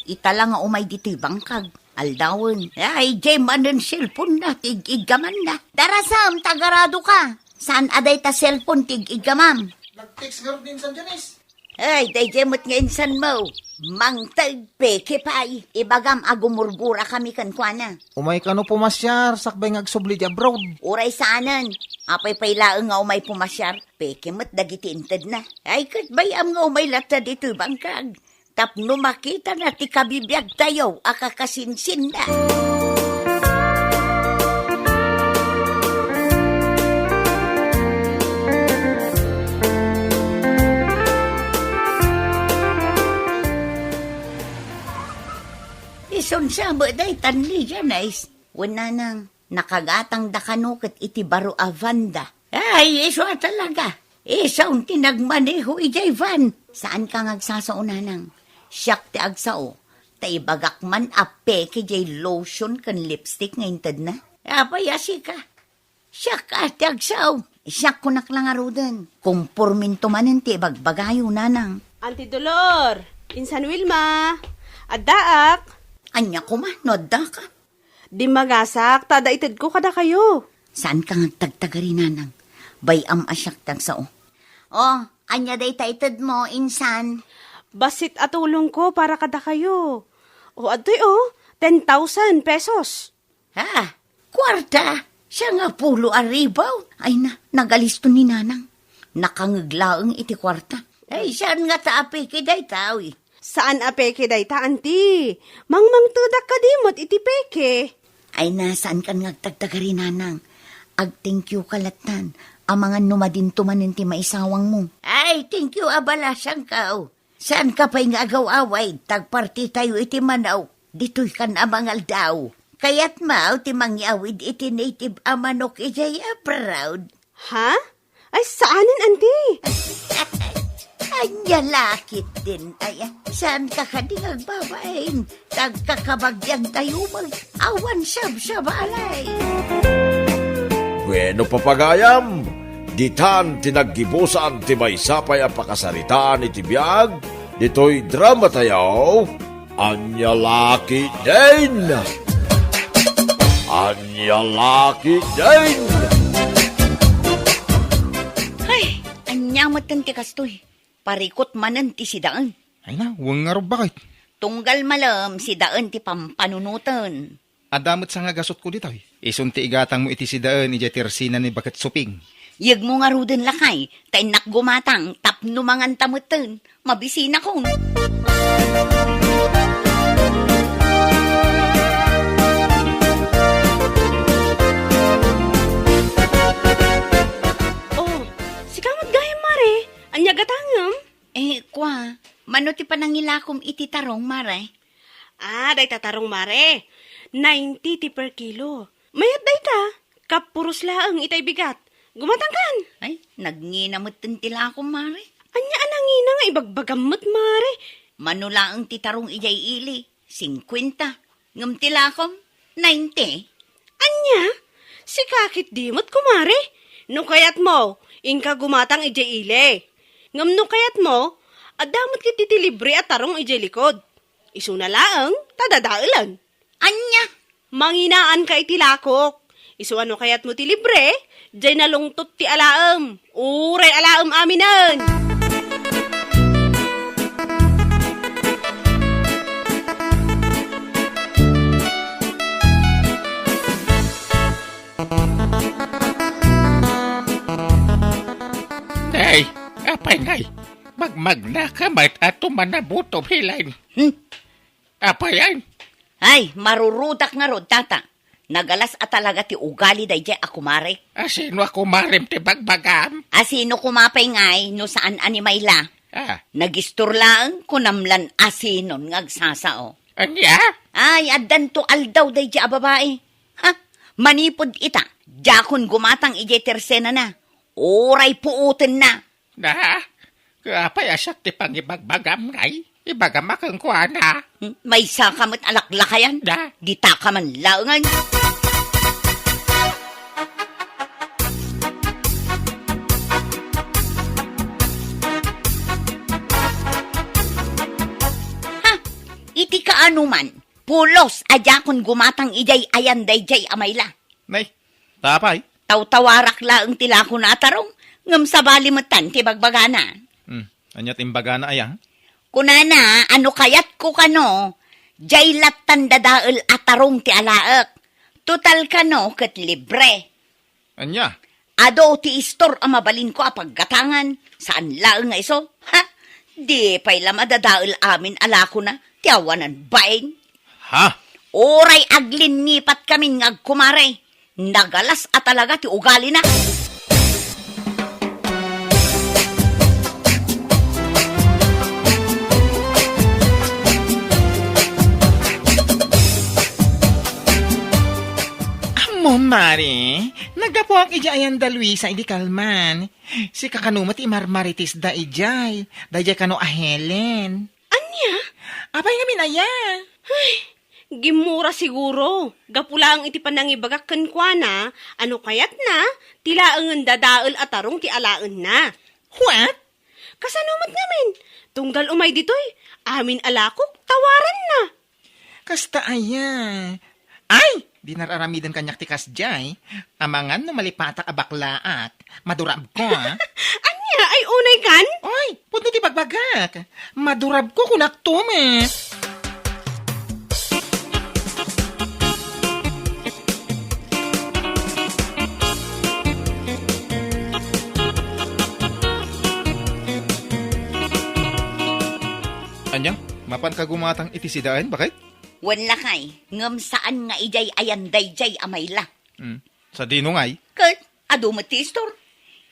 Ita la nga umay ditoy bangkag. Aldawen. Ay, diay manen cellphone-na, ti ig-iggamanna. Darasam, tagaradoka. Saan a dayta cellphone ti ig-iggamam? Nag-text ngarud ni insan Janice. Ay, daydiay met nga insanmo. Mangted, peke pay. Ibagam a gumurgurakami kenkuana. Umay kano pumasiar, sakbay nga agsubli ti abroad. Uray saanen. Apay pay laeng nga umay pumasiar, peke met dagiti intedna. Ay, ket bay-am nga umay latta ditoy bangkag. Tapno makitana ti kabibiagtayo a kakasinsinna. Isun sa met daytan ni Janice. Wen, nanang, nakagatangda kano ket iti baro a vanda. Ay, isu a talaga. Isun ti nagmaneho idiay van. Saanka nga agsasao, nanang. Siak ti agsao. Ta ibagak man a peke diay lotion ken lipstick nga intedna. Apay a sika? Siak a ti agsao. Siak kunak la ngaruden. Kumporminto manen ti ibagbagayo, nanang. Auntie Dolor, insan Wilma, addaak. Ania koma no addaka? Dimmagasak, ta adda itedko kadakayo. Saanka nga agtagtagari, nanang. Bay-am a siak ti agsao. Oh, ania dayta itedmo, insan? Bassit a tulongko para kadakayo. O, adtoy, oh, ten thousand pesos. Ha? Kuarta? Sangapulo a ribu? Ay na, nagalisto ni nanang. Nakangeg laeng iti kuarta. Ay, saan ngata a peke dayta, uy? Saan a peke dayta, anti? Mangmangtedak kadi met iti peke. Ay na, saankan nga agtagtagari, nanang. Ag-thank you ka lattan. Amangan no madinto manen ti maisawangmo. Ay, thank you a balasangko. Saanka pay nga agaw-awid, ta agpartitayo iti manok. Ditoykan a mangaldaw. Kayatmo ti mangyawid iti native a manok idiay abroad? Ha? Ay, saanen, anti? Ania la ketdin, ay, saanka kadi nga agbabain? Tagkakabagiantayo met, awan sabsabali. Bueno, papagayam, ditan ti naggibusan ti maysa pay a pakasaritaan iti biag ditoy dramatayo. Ania la ketdin? Ania la ketdin? Ay, ania metten ti kastoy? Parikut manen ti sidaen. Ay na, wen ngarud, baket. Tunggal malem, sidaen ti pampanunoten. Adda met sangagasutko ditoy. Isun ti igatangmo iti sidaen idiay tersena ni Baket Suping. Yegmo ngaruden, lakay, ta innak gumatang tapno manganta metten. Mabisinakon. Oh, sika met gayam, Mare. Ania gatangem? Eh, kua, mano ti panangilakom iti tarong, Mare? Ah, dayta tarong, Mare. Ninety ti per kilo. Mayat dayta, kappuros laeng itay bigat. Gumatangkan. Ay, nagngina metten ti lakom, Mare. Ania a nangina nga ibagbagam met, Mare? Mano laeng ti tarong idiay ili, singkuenta. Ngem ti lakom, ninety. Ania? Sika ketdi met, kumare? No kayatmo, inka gumatang idiay ili. Ngem no kayatmo, adda met ketdi ti libre a tarong idiay likod. Isuna laeng ta dadaelen. Ania? Manginaanka iti lakok. Isu a no kayatmo ti libre, diay nalungtot ti alaem. Uray alaem aminen. Nay, apay ngay, magmagna ka met a tumanabuto, Helen. Hmm? Apay yan? Ay, marurudak ngarud, tata. Nagalas a talaga ti ugali daydiay a kumare. Asino a kumarem ti bagbagam? Asino kuma pay ngay no saan a ni Mayla? Ah. Nagistor laeng, kunam lan asinon nga agsasao. Ania? Ay, addanto aldaw daydiay a babai. Ha? Manipud ita, diakon gumatang idiay tersenana. Uray puotenna. Na, apay a siak ti pangibagbagam ngay? Ibagam a kenkuana. Hmm, maysa ka met a laklakayan. Da. Dita ka man laengen. Ha? Iti kaano man, pulos a diakon gumatang idiay ayan daydiay a Mayla. Nay, ta apay? Tawtawarak laeng ti lakona a tarong, ngem sabali metten ti bagbagana. Hmm, ania ti imbagana aya? Kunana a no kayatko kano, diay lattan dadael a tarong ti alaek. Total kano ket libre. Ania? Adu ti istor a mabalinko a paggatangan, saan laeng nga isu. Ha? Di pay la madadael amin a lakona ti awanan baing. Ha? Uray aglinnipat kamin nga agkumare. Nagalas a talaga ti ugalina. Ammo, Mare, naggapuak idiay ayan da Luisa idi kalman. Sika kano met ti imarmaritisda idiay, daydiay kano a Helen. Ania? Apay ngamin aya? Ay, gimmura siguro. Gapu laeng iti panangibagak kenkuana a no kayatna, ti laengen dadael a tarong ti alaenna. What? Kasano met ngamin? Tunggal umay ditoy, amin a lakok, tawaranna. Kasta aya? Ay, di nar-aramiden kaniak ti kasdiay. Amangan no malipatak a baklaak. Madurabko, a. Ania, ay unay kan? Oy, pudno ti bagbagak. Madurabko, kunak to, ma. Ania, mapanka gumatang iti sidaen, baket? Wen lakay, ngem saan nga idiay ayan daydiay a Mayla. Hmm. Sadino ngay? Ket, adu met ti istor.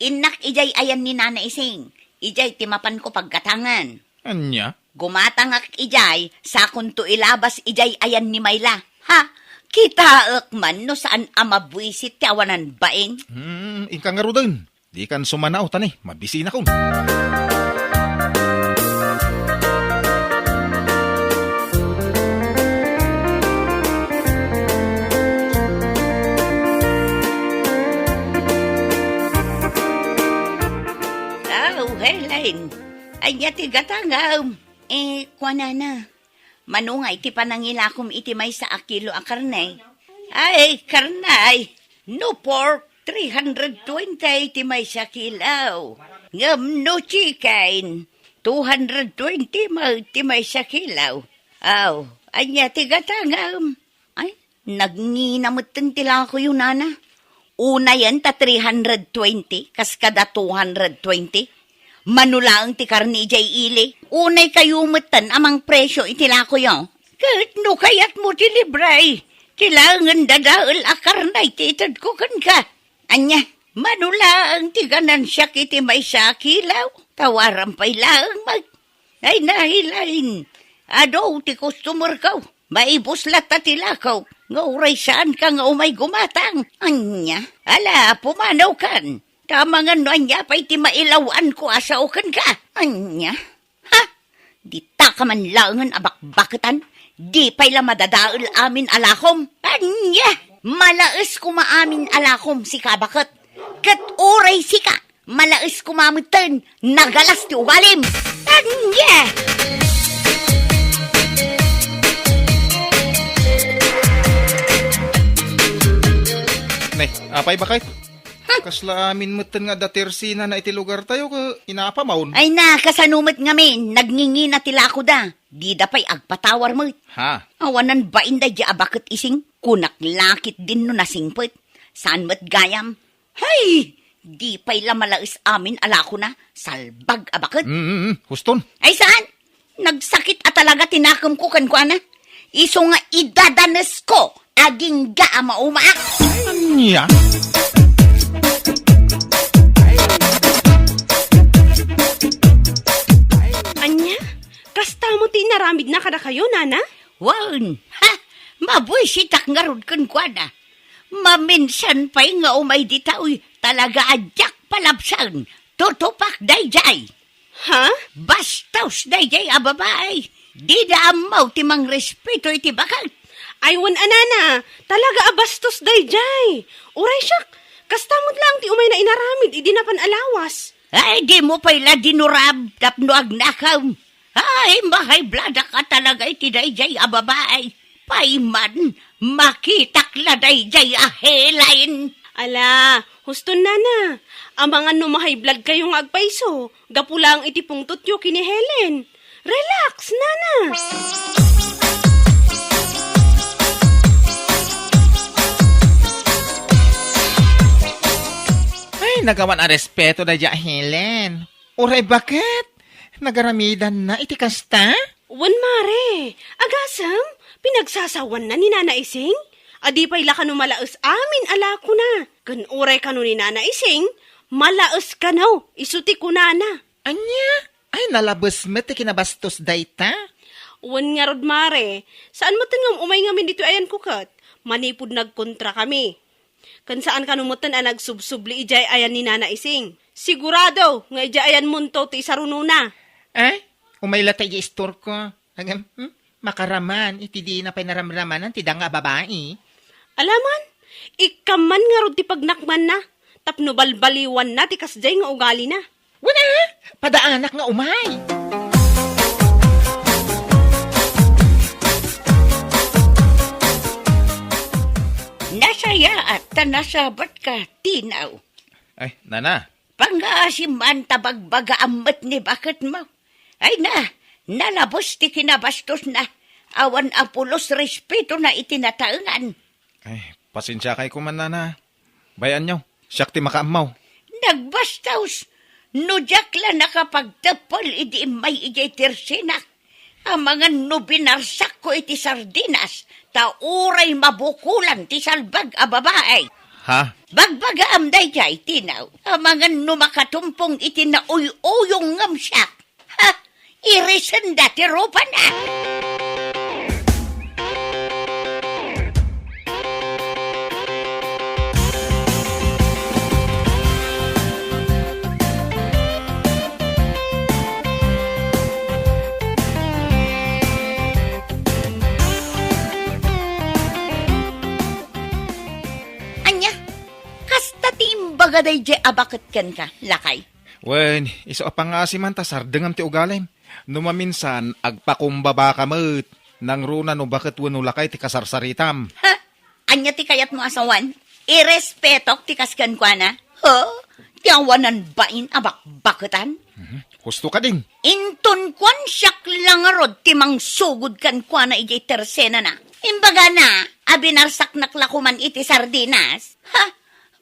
Innak idiay ayan ni Nana Ising. Idiay ti mapanko paggatangan. Ania? Gumatangak idiay, sakonto ilabas idiay ayan ni Mayla. Ha? Kitaek man no saan a mabuisit ti awanan baing. Hmm, inka ngaruden. Dikan sumanao, ta ni, mabisinakon. Elaine, ania ti gatangam? Eh, kuanana, mano nga iti panangilakom iti maysa a kilo a karne? Ay, karne! No pork, three hundred twenty ti maysa kilo. Ngem no chicken, two hundred twenty met ti maysa kilo. Aw, ania ti gatangam? Ay, nagngina metten ti lakoyo, nana. Unayen ta three hundred twenty, kas kada two hundred twenty. Mano laeng ti karne idiay ili. Unay kayo metten a mangpresyo iti lakoyo. Ket no kayatmo ti libre, ti laengen dadael a karne ti itedko kenka. Ania, mano laeng ti ganansiak iti maysa a kilo? Tawaram pay laeng met. Ay, nahilain. Adu ti customer ko. Maibus latta ti lako, nga uray saanka nga umay gumatang. Ania? Ala, pumanawkan. Ta amangan no ania pay ti mailaw-anko a sao kenka. Ania? Ha? Dita ka man laengen a bakbaketan? Di pay la madadael amin a lakom? Ania? Malaes koma amin a lakom, sika a baket. Ket uray sika, malaes koma metten, nagalas ti ugalim. Ania? Ne, apay, baket? Kasla amin metten nga adda tersinana iti lugartayo, ket inapamon. Ay na, kasano met ngamin, nagngingina ti lakoda. Dida pay agpatawar met. Ha? Awanan bain daydi a baket, Ising. Kunak la ketdin no nasingpet. Saan met gayam? Hay! Di pay la malaes amin a lakona, salbag a baket. Mm, mm, mm. Huston. Ay, saan? Nagsakit a talaga ti nakemko kenkuana. Isu nga idadanesko, agingga a maumaak. Ania? Ania? Kasta mo ti inaramidna kadakayo, nana? Wen, ha? Mabuisitak ngarud kenkuana. Maminsan pay nga umay ditoy, talaga a diak palabsen. Tutupak daydiay. Ha? Bastos daydiay a babai. Dida ammo ti mangrespeto iti baket. Ay, wen a, nana, talaga a bastos daydiay. Uray siak, kasta met laeng ti umayna inaramid idi napan a lawas. Ay, dimo pay la dinurab tapno agnakem. Ay, mahaybladak a talaga iti daydiay a babai. Pay man, makitak la daydiay a Helen. Ala, huston, nana. Amangan no mahayblad kayo nga agpayso, gapu lang iti pungtotyo ken ni Helen. Relax, nana. Ay, nagawan a respeto daydiay a Helen. Uray baket? Nagaramidanna iti kasta? Wen, mare. Agasem, pinagsasawanna ni Nana Ising? Adi pay la kano malaes amin a lakona. Ken uray kano ni Nana Ising, malaes kano, isu ti kunana. Ania? Ay, nalabes met ti kinabastos dayta? Wen ngarud, mare. Saan metten nga um-umay ngamin ditoy ayanko ket manipud nagkontrakami. Ken saan kano metten a nagsubsubli idiay ayan ni Nana Ising. Sigurado nga idiay ayanmonto ti isarunona. Ay, umay latta idiay istorko. Agam, hmm? Makaraman iti dina pay naramramanan ti danga a babai. Alaman, ikkan man ngarud ti pagnakmanna, tapno balbaliwanna ti kasdiay nga ugalina. Wen a, padaanak nga umay. Nasayaat ta nasabatka, Tinaw. Ay, nana. Pangngaasim man ta bagbagaam met ni baketmo. Ay na, nalabes ti kinabastosna. Awan a pulos respetona iti nataengan. Ay, pasensiakay koma, nana. Bay-anyo, siak ti makaammo. Nagbastos! No diak la nakapagteppel idi immay idiay tersinak, amangan no binarsakko iti sardinas, ta uray mabukolan ti salbag a babai. Ha? Bagbagaam daydiay, Tinaw, amangan no makatumpong iti nauy-uyong ngem siak. Ha? Irisenda ti rupana! Ania? Kasta ti imbaga daydiay a baket kenka, lakay? Wen, isu a pangngaasim man ta sardengam ti ugalim. No maminsan, agpakumbaba ka met. Nangruna no baket wenno lakay ti kasarsaritam. Ha? Ania ti kayatmo a sawen? Irespetok ti kas kenkuana? Ha? Ti awanan bain a bakbaketan? Mhm. Husto ka din. Inton kuan siak la ngarud ti mangsugod kenkuana idiay tersenana. Imbagana a binarsaknak la koman iti sardinas. Ha?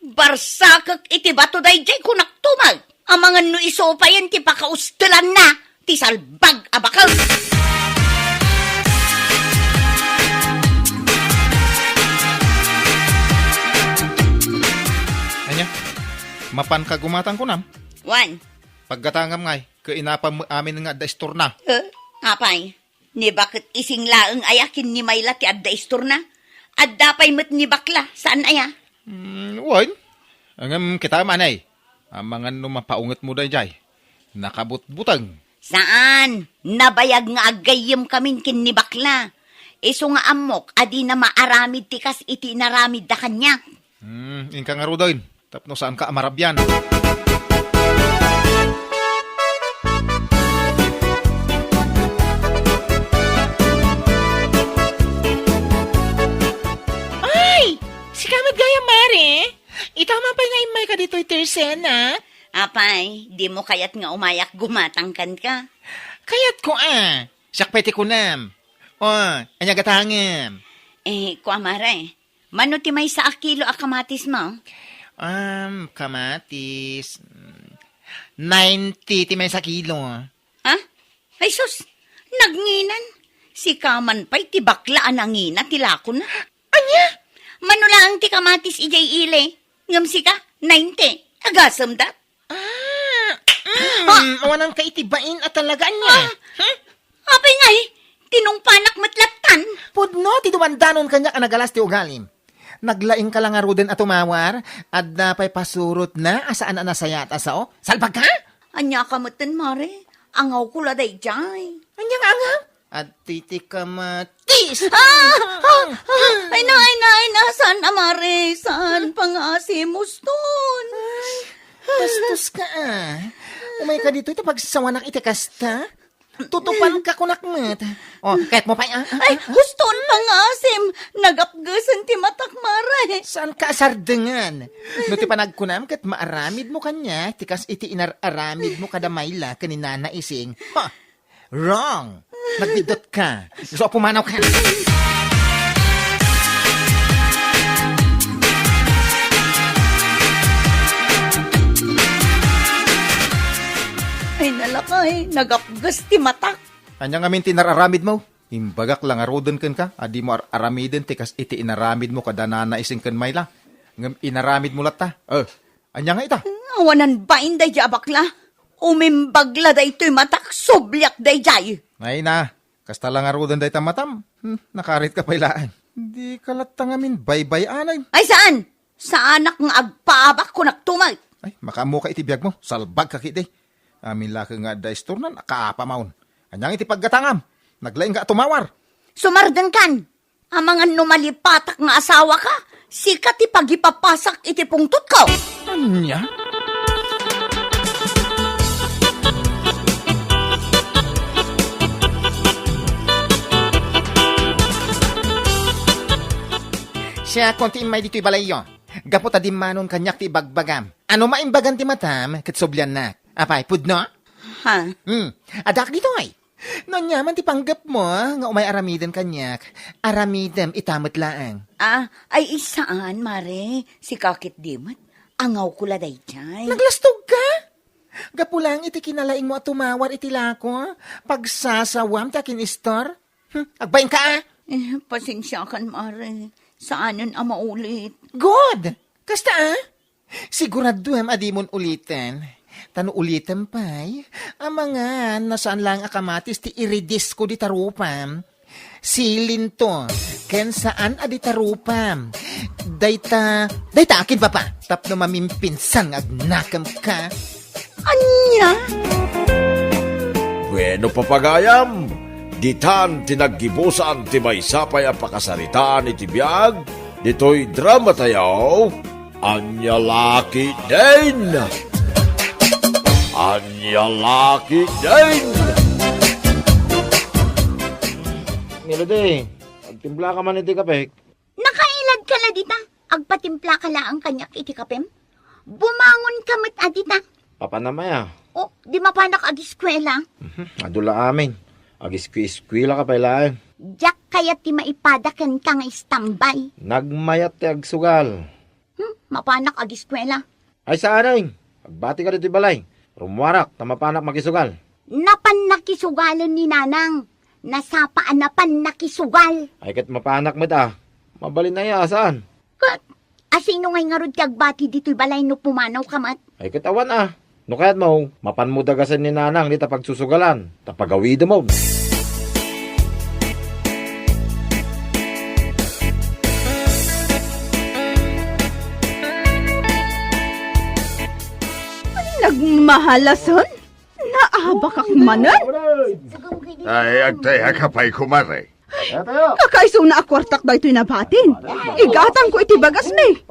Barsakek iti bato daydiay kunak tumag. Amangan no isu payen ti pakaustelanna ti salbag a baket. Ania? Mapan ka gumatang kunam? Wen. Paggatangam ngay, ket inapam met amin nga adda istorna. Eh, apay, ni baket ising laeng aya ken ni Mayla ti adda istorna? Adda pay met ni bakla, saan aya? Hmm, wen. Ngem kita, manay. Amangan no mapaungetmo daydiay. Nakabutbuteng. Saan? Nabayag nga aggayyemkamin ken ni bakla. Isu nga ammok a dina maaramid ti kas iti inaramidda kaniak. Hmm, inka ngaruden. Tapno saanka a marabian. Ay! Sika met gayam, Mare? Ita man pay nga immayka ditoy tersen, a? Apay, dimo kayat nga umayak gumatang kenka? Kayatko, a. Siak pay ti kunam. O, ania gatangem? Eh, kua, Mare, mano ti maysa a kilo a kamatismo? Um, kamatis, mm, ninety ti maysa kilo. Ha? Ay sus, nagnginan. Sika man pay ti bakla a nangina ti lakona. Ania? Mano laeng ti kamatis idiay ili, ngem sika, ninety. Agasemda. Ah, mm, awananka iti bain a talaga, ania? Ah, hmm? Apay ngay, tinungpanak met lattan. Pudno ti dumandanon kaniak a nagalas ti ugalim. Naglaingka la ngaruden a tumawar, adda pay pasurotna a saan a nasayaat a sao? Salbagka? Ania ka metten, Mare? Angawko la daydiay. Ania nga angaw? Adtoy ti kamatis. Ah! Ah! Ah! Ay na, ay na, ay na. Saan a, Mare? Saan? Pangngaasim, huston. Bastos ka, a. Umayka ditoy ta pagsawanak iti kasta. Tutupanka kunak met. O, kayatmo pay, a, a, ay, a, a. Huston, pangngaasim. Nagapgesen ti matak, Mare. Saanka a sardengen? No ti panagkunam ket maaramidmo kaniak ti kas iti inar-aramidmo kada Mayla ken ni Nana Ising. Ha! Wrong! Nagbiddut ka. Gusto ko pumanaw ka. Ay, nalakay, nagapges ti matak. Ania ngamin ti inar-aramidmo? Imbagak la ngaruden kenka a dimo ar-aramiden ti kas iti inaramidmo kada Nana Ising ken Mayla. Ngem inaramidmo latta. Eh, ania nga ita? Awanan bain daydiay a bakla. Umimbag la daytoy matak, subliak daydiay. Ay na, kasta la ngaruden dayta matam. Hmm, nakarit ka pay laeng. Di ka latta ngamin baybay-anen. Ay, saan? Saanak nga agpaabak kunak tumet. Ay, makaammo ka iti biagmo. Salbag ka ketdi. Amin la ket nga adda istorna, nakaapa maon. Ania nga iti paggatangam? Naglaing ka a tumawar. Sumardenkan. Amangan no malipatak nga asawaka, sika ti pagipapasak iti pungtotko. Ania? Siakon ti immay ditoy balayyo. Gapu ta dimmanon kaniak ti ibagbagam. Ano maimbagan ti matam ket subliannak? Apay, pudno? Ha? Hmm. Addak ditoy. No aniaman ti panggepmo nga umay aramiden kaniak, aramidem ita met laeng. Ah, ay, saan, Mare. Sika ketdi met. Angawko la daydiay. Naglastog ka? Gapu laeng iti kinalaingmo a tumawar iti lako, pagsasawam ti akin-istor? Hmm, agbain ka, a? Eh, pasensiakan, Mare. Saanen a maulit. Good! Kasta, a? Siguraduem a dimon uliten. Ta no ulitem pay, amangan no saan laeng a kamatis ti iridisko dita rupam. Silinto, ken saan a dita rupam. Dayta, dayta akin, papa, tapno mamimpinsan nga agnakem ka. Ania? Bueno, papagayam, ditan ti naggibusan ti maysa pay a pakasaritaan iti biag ditoy drama tayo, Ania La Ketdin. Ania la ketdin? Melody, agtimpla ka man iti kape. Nakailad ka la dita, agpatimpla ka laeng kaniak iti kapem? Bumangon ka met a dita. Papanam aya? O, di mapanak agiskuela? Mhm, adu la amin. Agiskueskuela ka pay laeng. Diak kayat ti maipada kenka nga istambay. Nagmayat ti agsugal. Hmm, mapanak agiskuela? Ay, saanen. Agbati ka ditoy balay. Rummuarak, ta mapanak makisugal. Napan nakisugalen ni Nanang. Nasapa a napan nakisugal. Ay, ket mapanak met a. Mabalin aya, saan? Ket, asino ngay ngarud ti agbati ditoy balay no pumanaw ka met? Ay, ket awan a. No kayatmo, mapanmo dagasen ni Nanang dita pagsusugalan, ta pagawidem. Ay, nagmahalasan? Naabakak manen? Ay, agtayak pay, kumare. Kakaisuna a kuartak daytoy nabatin. Igatangko iti bagasmi.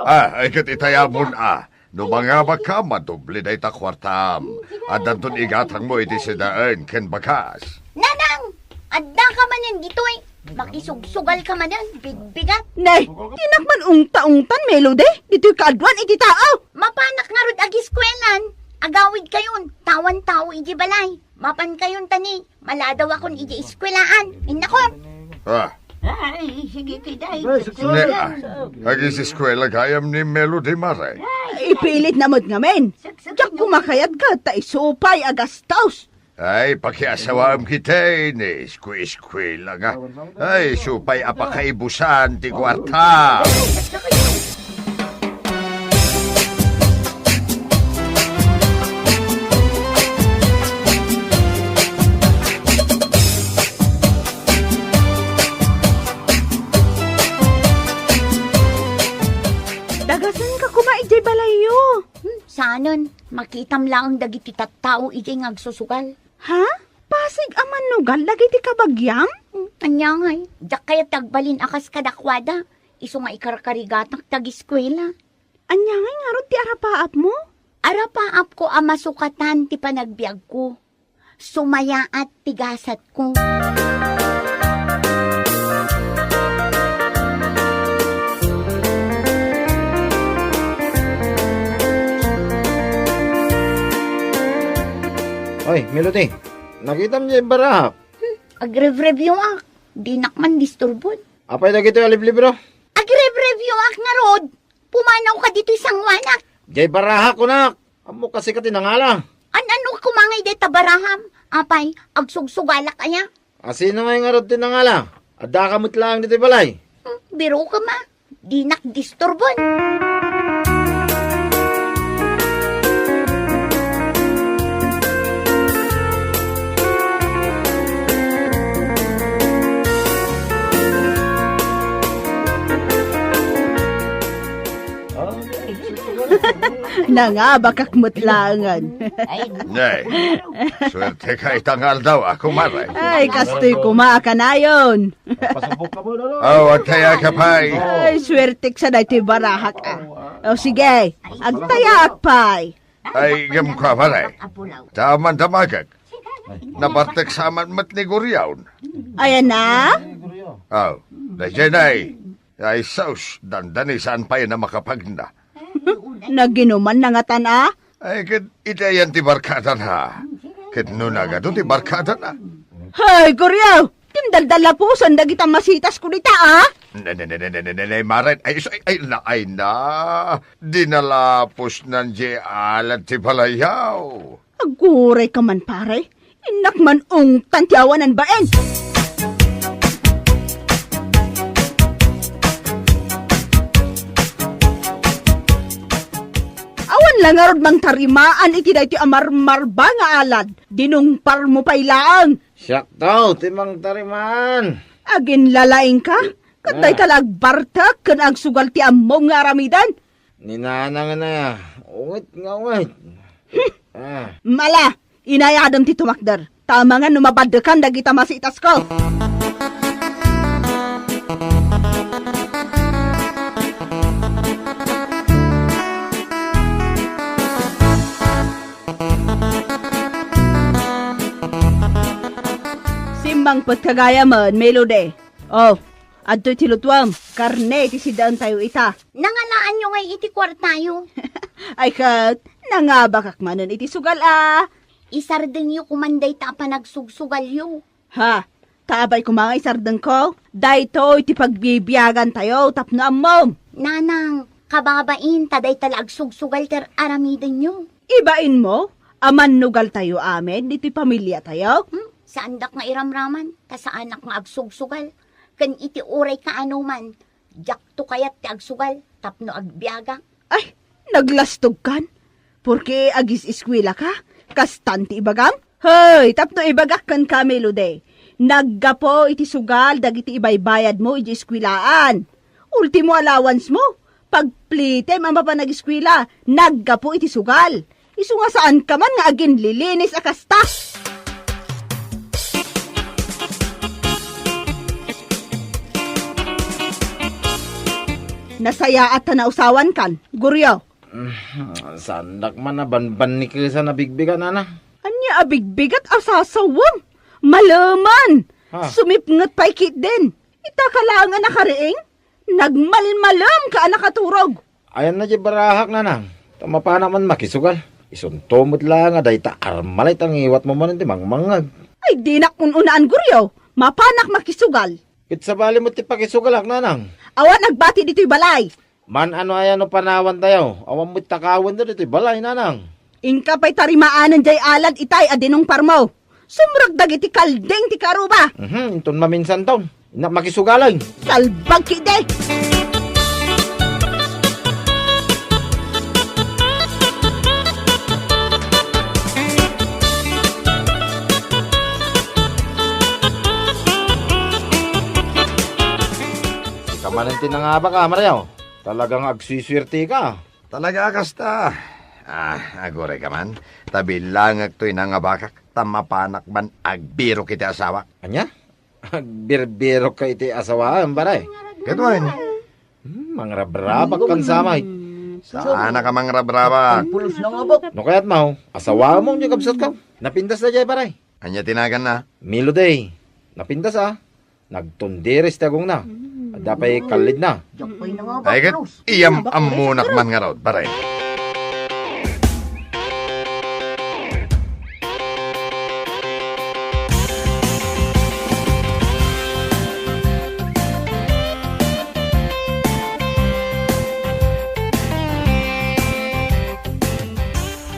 Ah, ay ket itayamon a. No mangabakka, madoble dayta kuartam. Addanton igatangmo iti sedaen ken bagas. Nanang! Addaka manen ditoy. Makisugsugal ka manen, bigbigat. Nay, dinak man ungta-ungtan, Melody. Ditoy kaaduan iti tao. Mapanak ngarud agiskuelan. Agawid kayon, tawan tao iti balay. Mapan kayon ta ni, maladawakon iti eskuelaan. Innakon. Ah. Ay, sige, kiday. Ne, ah. Agiseskuela gayam ni Melody, mare. Ipilit na met ngamin. Diak koma kayat ket ta isu pay a gastos. Ay, pakiasawaem ketdi ni eskueskuela nga. Ay, isu pay a pakaibusan ti kuarta. Dagasenka koma idiay balayyo. Hmm, saanen, makitam laeng dagiti tattao idiay nga agsusugal. Ha? Pasig a mannugal dagiti kabagiam? Hmm, ania ngay, diak kayat ti agbalin a kas kadakuada. Isu nga ikarkarigatak ti agiskuela. Ania ngay ngarud ti arapaapmo? Arapaapko a masukatan ti panagbiagko. Sumayaat ti gasatko. Oy, Melody, nakitam diay barahak? Hmm, agrev-review ak. Dinak man disturbon. Apay dagitoy a liblibro? Agrev-review ak ngarud. Pumanaw ka ditoy sanguanak. Diay barahak, kunak. Ammok a sika ti nangala. An-ano koma ngay dayta baraham? Apay, agsugsugalak aya? Asino ngay ngarud ti nangala? Addaka met laeng ditoy balay. Hmm, birokem a. Dinak disturbon. Nangabakak met laengen. Nay, suerteka ita nga aldaw a, kumare. Ay, kastoy koma a kanayon. Aw, agtayak pay. Ay, suertek sa daytoy barahak a. O, sige, agtayak pay. Ay, ngem kua, pare. Ta awan damagek. Nabartek sa aman met ni Guriaw. Ayan na? Aw, daydiay nay. Ay, sus, dandani saan pay a makapagna. Naginuman na ngatan a? Ay, ket iti ayan ti barkadana. Ket no nagadu ti barkadana. Hay, Guriaw! Dimdaldallapusan dagita masitasko dita, a? Ne, ne, ne, ne, ne, ne, ne, ne, Maren. Ay, isu, ay, ay, na, ay, na. Dinalapusnan diay alad ti balayaw. Aguray ka man, pare. Innak man ungtan ti awanan bain. Awan la ngarud mangtarimaan iti daytoy a marmarba nga alad. Dinungparmo pay laeng. Siakto ti mangtarimaan. Aginlalaingka? Ket dayta la agbartek ken agsugal ti ammom nga aramiden. Ni nanang a, ungit nga ungit. Ah. Mala, inayadem ti tumakder. Ta amangan no mabaddekan dagita masitasko. Mangpet ka gayamen, Melody. Oh, adtoy ti lutuam. Karne ti sidaentayo ita. Nangalaanyo ngay iti kuartayo. Ay ket, nangabakak manen iti sugal a. Isardengyo koman dayta a panagsugsugalyo. Ha? Ta apay koma nga isardengko? Daytoy ti pagbibiagantayo tapno ammom. Nanang, kababain ta dayta la agsugsugal ti ar-aramidenyo. Ibainmo a mannugaltayo amin ditoy pamiliatayo? Hmm? Saandak nga iramraman ta saanak nga agsugsugal. Ken iti uray kaanoman, diakto kayat ti agsugal tapno agbiagak. Ay, naglastogkan? Porke agis-eskuelaka? Kastan ti ibagam? Hoy, tapno ibagak kenka, Melody, naggapu iti sugal dagiti ibaybayadmo idiay eskuelaan. Ultimo allowance-mo, pagplitem a mapan ageskuela, naggapu iti sugal. Isu nga saanka man nga aginlilinis a kasta. Nasayaat ta nausawankan, Goryo. Mm, saandak man a banbannikesan a bigbigat, nanang. Ania a bigbigat a sasawem? Maleman! Ha? Sumipnget pay ketdin. Ita ka laeng a nakariing? Nagmalmalem ka a nakaturog. Ayanna diay barahak, nanang. Ta mapanak man makisugal. Isunto met laeng a dayta armalay ta ngiwatmo manen ti mangmangngeg. Ay, dinak un-unaan, Goryo. Mapanak makisugal. Ket sabali met ti pakisugalak, nanang. Awan agbati ditoy balay. Man-ano aya no panawantayo? Awan met takawenda ditoy balay, nanang. Inka pay tarimaanen diay alad itay a dinungparmo. Sumrek dagiti kalding ti karuba. Mhm, inton maminsanton. Innak makisugalay. Salbag ketdi. Ika manen ti nangabak, a, Mario. Talaga nga agsusuerteka. Talaga a kasta. Ah, agurayka man. Ta bilangek toy nangabakak, ta mapanak man agbirok iti asawak. Ania? Agbirbirokka iti asawaem, pare? Ket wen. Hmm, mangrabrabak kan samay. Saanaka mangrabrabak. Pulos na nga bak. No kayatmo, asawaem diay kabsatko. Napintas daydiay, pare. Ania ti naganna? Melody. Napintas, a. Nagtundiris ti agongna. Adda pay kallidna. Diak pay nangabak. Ay, ket pulos. Iyam-ammonak man ngarud, pare.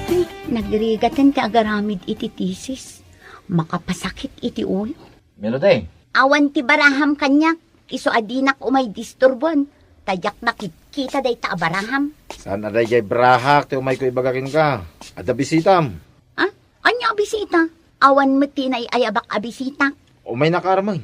Ay, nagrigaten ti agaramid iti thesis. Makapasakit iti ulo. Melody. Awan ti baraham kaniak, isu a dinak umay disturbon, ta diak nakitkita dayta a baraham. Saan a daydiay barahak ti umayko ibaga kenka? Adda bisitam. Ah? Ania a bisita? Awan met ti inay-ayabak a bisita. Umaynak armen.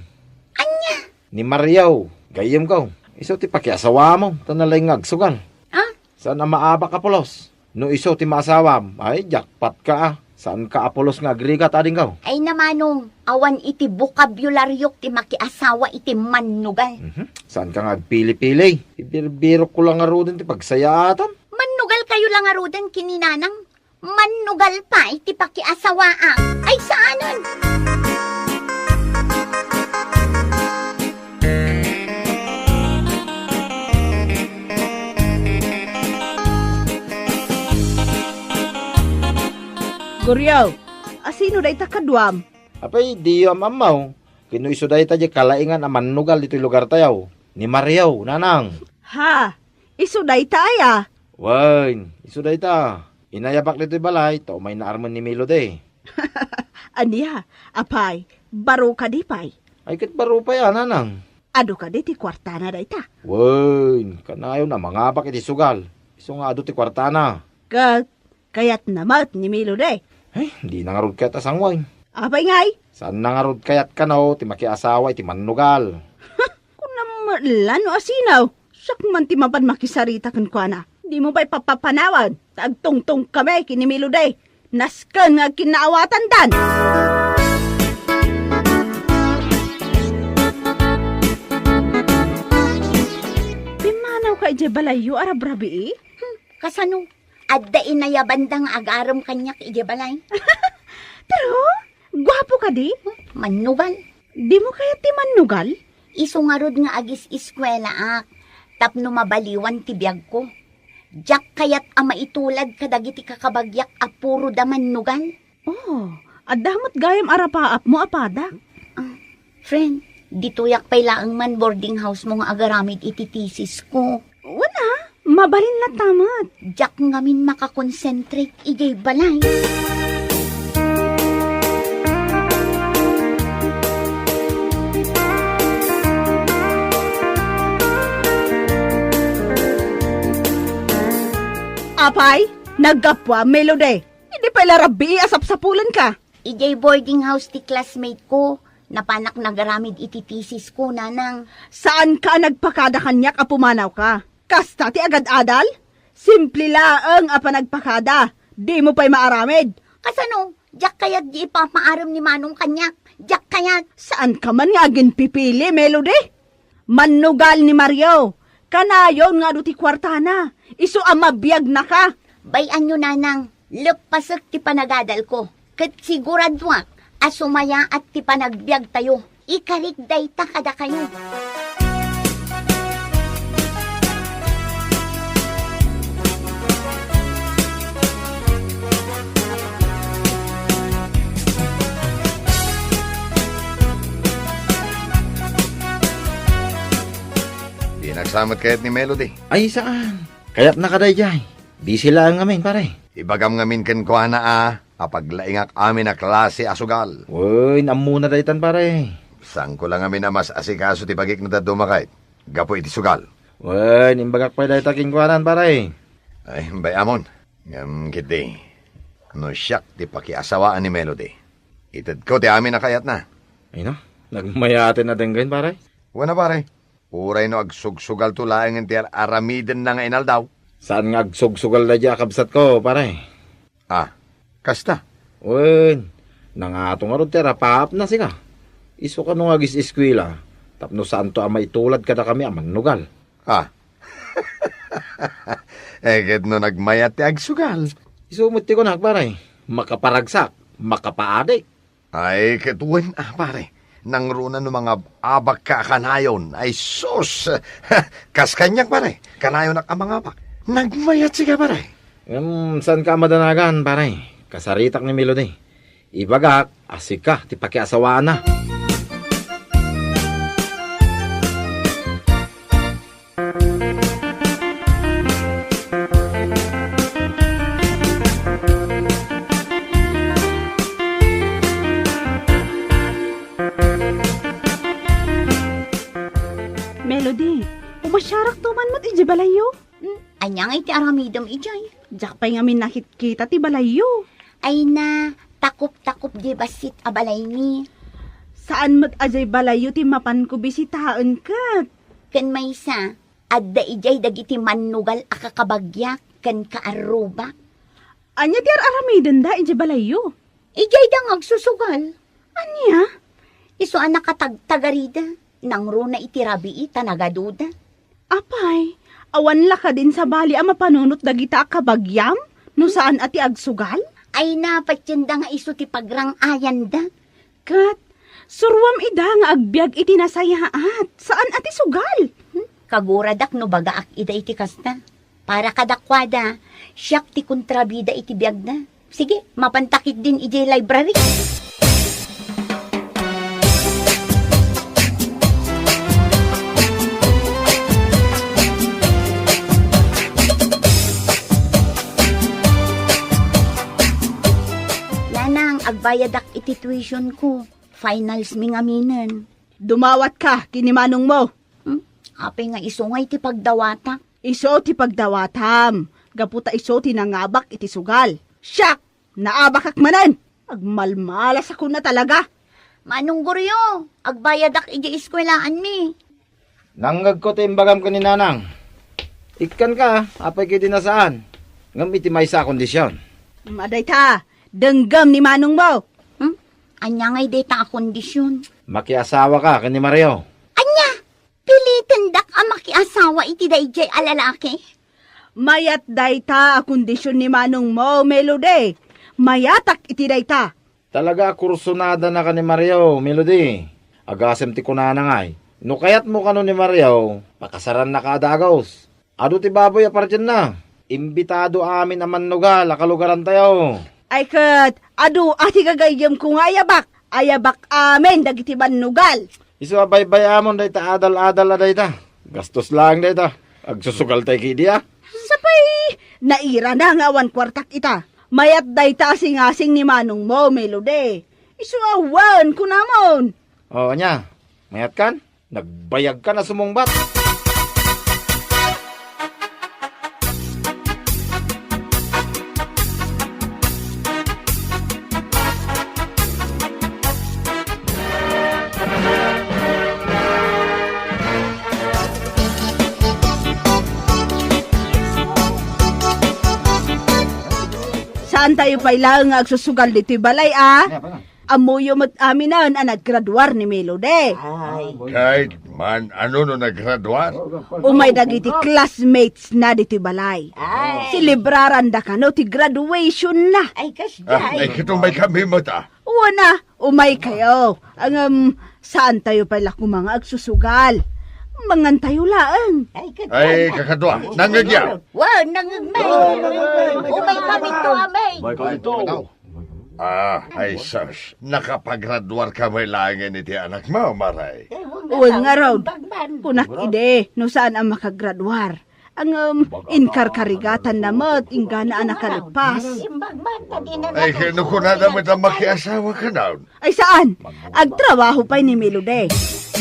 Ania? Ni Mario, gayyemko. Isu ti pakiasawamo, ta nalaing nga agsugal. Ah? Saan a maabak a pulos? No isu ti maasawam, ay, jackpot ka, a. Saanka a pulos nga agrigat, adingko. Ay, namanong, awan iti bokabularyo ti makiasawa iti mannugal. Mhm. Saanka nga agpili-pili. Ibirbirokko la ngaruden ti pagsayaatan. Mannugal kayo la ngaruden ken ni nanang. Mannugal pay ti pakiasawaak. Ay, saanen! Goryo, asino dayta kaduam? Apay, diyo am-ammo. Ken no isu dayta diay kalaingan a mannugal ditoy lugartayo. Ni Mario, nanang. Ha? Isu dayta aya? Wen, isu dayta. Inayabak ditoy balay, ta umayna armen ni Melody. Ania, apay, baro kadi pay? Ay, ket baro pay a, nanang. Adu kadi ti kuartana dayta? Wen, kanayon a mangabak iti sugal. Isu nga adu ti kuartana. Ket kayatna met ni Melody? Ay, dina ngarud kayat a sangoen. Apay ngay? Saanna ngarud kayat kano ti makiasawa iti mannugal. Kunam met la no asino. Siak man ti mapan makisarita kenkuana. Dimo pay papapanawan, ta agtungtong kami ken ni Melody. Nasken nga agkinnaawatandan. Pimmanaw ka idiay balayyo a rabrabii? Hmm, kasano? Adda inayabanda nga agarem kaniak idiay balay. Pero, guapo kadi? Mannugal. Dimo kayat ti mannugal? Isu ngarud nga agis-eskuelaak tapno mabaliwan ti biagko. Diak kayat a maitulad kadagiti kakabagyak a puro da mannugal. Oh, adda met gayam a rapaapmo a pada. Ah, friend, ditoyak pay laeng man boarding house mo nga agaramid iti thesis ko. Wen a, mabalin latta met. Diak ngamin makakonsentrate idiay balay. Apay, naggapuam, Melody. Idi pay la rabbii a sapsapulenka. Idiay boarding house ti classmate ko, napanak nagaramid iti thesis ko, nanang. Saanka a nagpakada kaniak a pumanawka? Kasta ti agad-adal? Simple laeng a panagpakada. Dimo pay maaramid. Kasano? Diak kayat di ipamaarem ni Manong kaniak. Diak kayat. Saanka man nga aginpipili, Melody? Mannugal ni Mario. Kanayon nga adu ti kuartana. Isu a mabiagnaka. Bay-anyo, nanang. Leppasek ti panagadalko. Ket siguraduak a sumayaat ti panagbiagtayo. Ikarik dayta kadakayo. Di nagsamet kayat ni Melody. Ay, saan? Kayatna ka daydiay. Busy laeng ngamin, pare. Ibagam ngamin kenkuana a, a paglaingak amin a klase a sugal. Wen, ammona daytan, pare. Saanko la ngamin a mas asikaso ti bagik na dadduma kayat gapu iti sugal. Wen, imbagak pay dayta kenkuana, pare. Ay, bay-amon. Ngem ketdi, no siak ti pakiasawaan ni Melody, itedko ti amin a kayatna. Ay na, nagmayaten a denggen, pare. Wen a, pare. Uray no agsugsugalto laengen ti ar-aramidenna nga inaldaw. Saan nga agsugsugal daydiay a kabsatko, pare? Ah, kasta? Wen, nangato ngarud ti arapaapna sika. Isu kano nga agis-eskuela, tapno saanto a maitulad kadakami a mannugal. Ah. Eh, ket no nagmayat ti agsugal? Isu met ti kunak, pare. Makaparagsak, makapaadik. Ay, ket wen a, pare. Nangruna no mangab-abakka a kanayon. Ay, sus! Kas kaniak, pare. Kanayonak a mangabak. Nagmayat sika, pare. Ngem, saanka a madanagan, pare. Kasaritak ni Melody. Ibagak a sika ti pakiasawaanna. Melody, umasiarakto man met idiay balayyo? Hmm, ania ngay ti aramidem idiay? Diak pay ngamin nakitkita ti balayyo. Ay na, takop-takop di bassit a balaymi. Saan met a diay balayyo ti mapanko bisitaen ket? Ken maysa, adda idiay dagiti mannugal a kakabagyak ken kaarrubak. Ania ti ar-aramidenda idiay balayyo? Idiay da nga agsusugal. Ania? Isu a nakatagtagarida, nangruna iti rabii ta nagaduda. Apay, awan la kadin sabali a mapanunot dagita a kabagiam no saan a ti agsugal? Ay na, patienda nga isu ti pagrang-ayanda. Ket, suruam ida nga agbiag iti nasayaat, saan a ti sugal. Hmm? Kaguradak no bagaak ida iti kasta. Para kadakuada, siak ti kontrabida iti biagna. Sige, mapanta ketdin idiay library. Nanang, agbayadak iti tuition ko. Finals mi ngaminen. Dumawatka ken ni manong mo. Hmm? Apay nga isu ngay ti pagdawatak? Isu ti pagdawatam, gapu ta isu ti nangabak iti sugal. Siak, naabakak manen! Agmalmalasakon a talaga! Manong Goryo, agbayadak idiay eskuelaanmi. Nangngegko ti imbagam ken ni Nanang. Ikkanka, apay ketdi a saan, ngem iti maysa a kondisyon. Madayta, denggem ni manong mo. Hmm? Ania ngay dayta a kondisyon? Makiasawaka ken ni Mario. Ania? Pilitendak a makiasawa iti daydiay a lalaki? Mayat dayta a kondisyon ni manong mo, Melody. Mayatak iti dayta. Talaga a kursonadanaka ni Mario, Melody. Agasem ti kunana ngay, no kayatmo kano ni Mario, pakasarannaka a dagus. Adu ti baboy a partienna. Imbitado amin a mannugal a kalugarantayo. Ay ket, adu a ti gagayyemko nga ayabak. Ayabak amin dagiti mannugal. Isu a baybay-amon dayta adal-adal a dayta. Gastos laeng dayta. Agsusugaltay kidi a. Sapay, nairana nga awan kuartak ita. Mayat dayta a singasing ni manongmo, Melody. Isu a wen, kunamon. O, ania? Mayatkan? Nagbayagkan a sumungbat. Saantayo pay laeng nga agsusugal ditoy balay, a? Ania pay na? Ammoyo met aminen a naggraduar ni Melody. Ay. Ket man, ano no naggraduar? Umay dagiti classmates na ditoy balay. Ay. Selebraranda kano ti graduation na. Ay, kasdiay. Ah, ay, ket umay kami met a. Wen a, umay kayo. Ngem, saantayo pay la koma nga agsusugal. Mangantayo laeng. Ay, ket Ay, wen. Kakadua, nangngegyo. Wen, nangngegmi. Wen, nangngegmi. Umay kami to, amay. Umay kami to. Ah, ay sus, nakapagraduar ka met laengen iti anakmo, Maray? Wen ngarud, kunak idi no saan a makagraduar. Ngem, inkarkarigatanna met inggana a nakalpas. Ay, ket no kunada met a makiasawa ka na. Ay saan, agtrabaho pay ni Melody.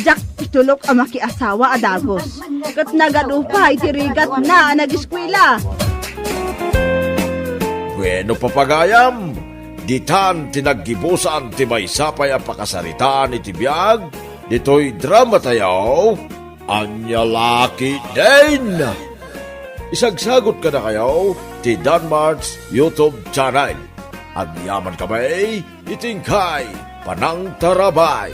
Diak itulok a makiasawa a dagus. Ket nagadu pay ti rigatna a nageskuela. Bueno, papagayam, ditan ti naggibusan ti maysa pay a pakasaritaan iti biag ditoy dramatayo, Ania La Ketdin. Isagsagut kadakayo ti Danmart's YouTube channel. Agyaman kami iti inkay panangtarabay.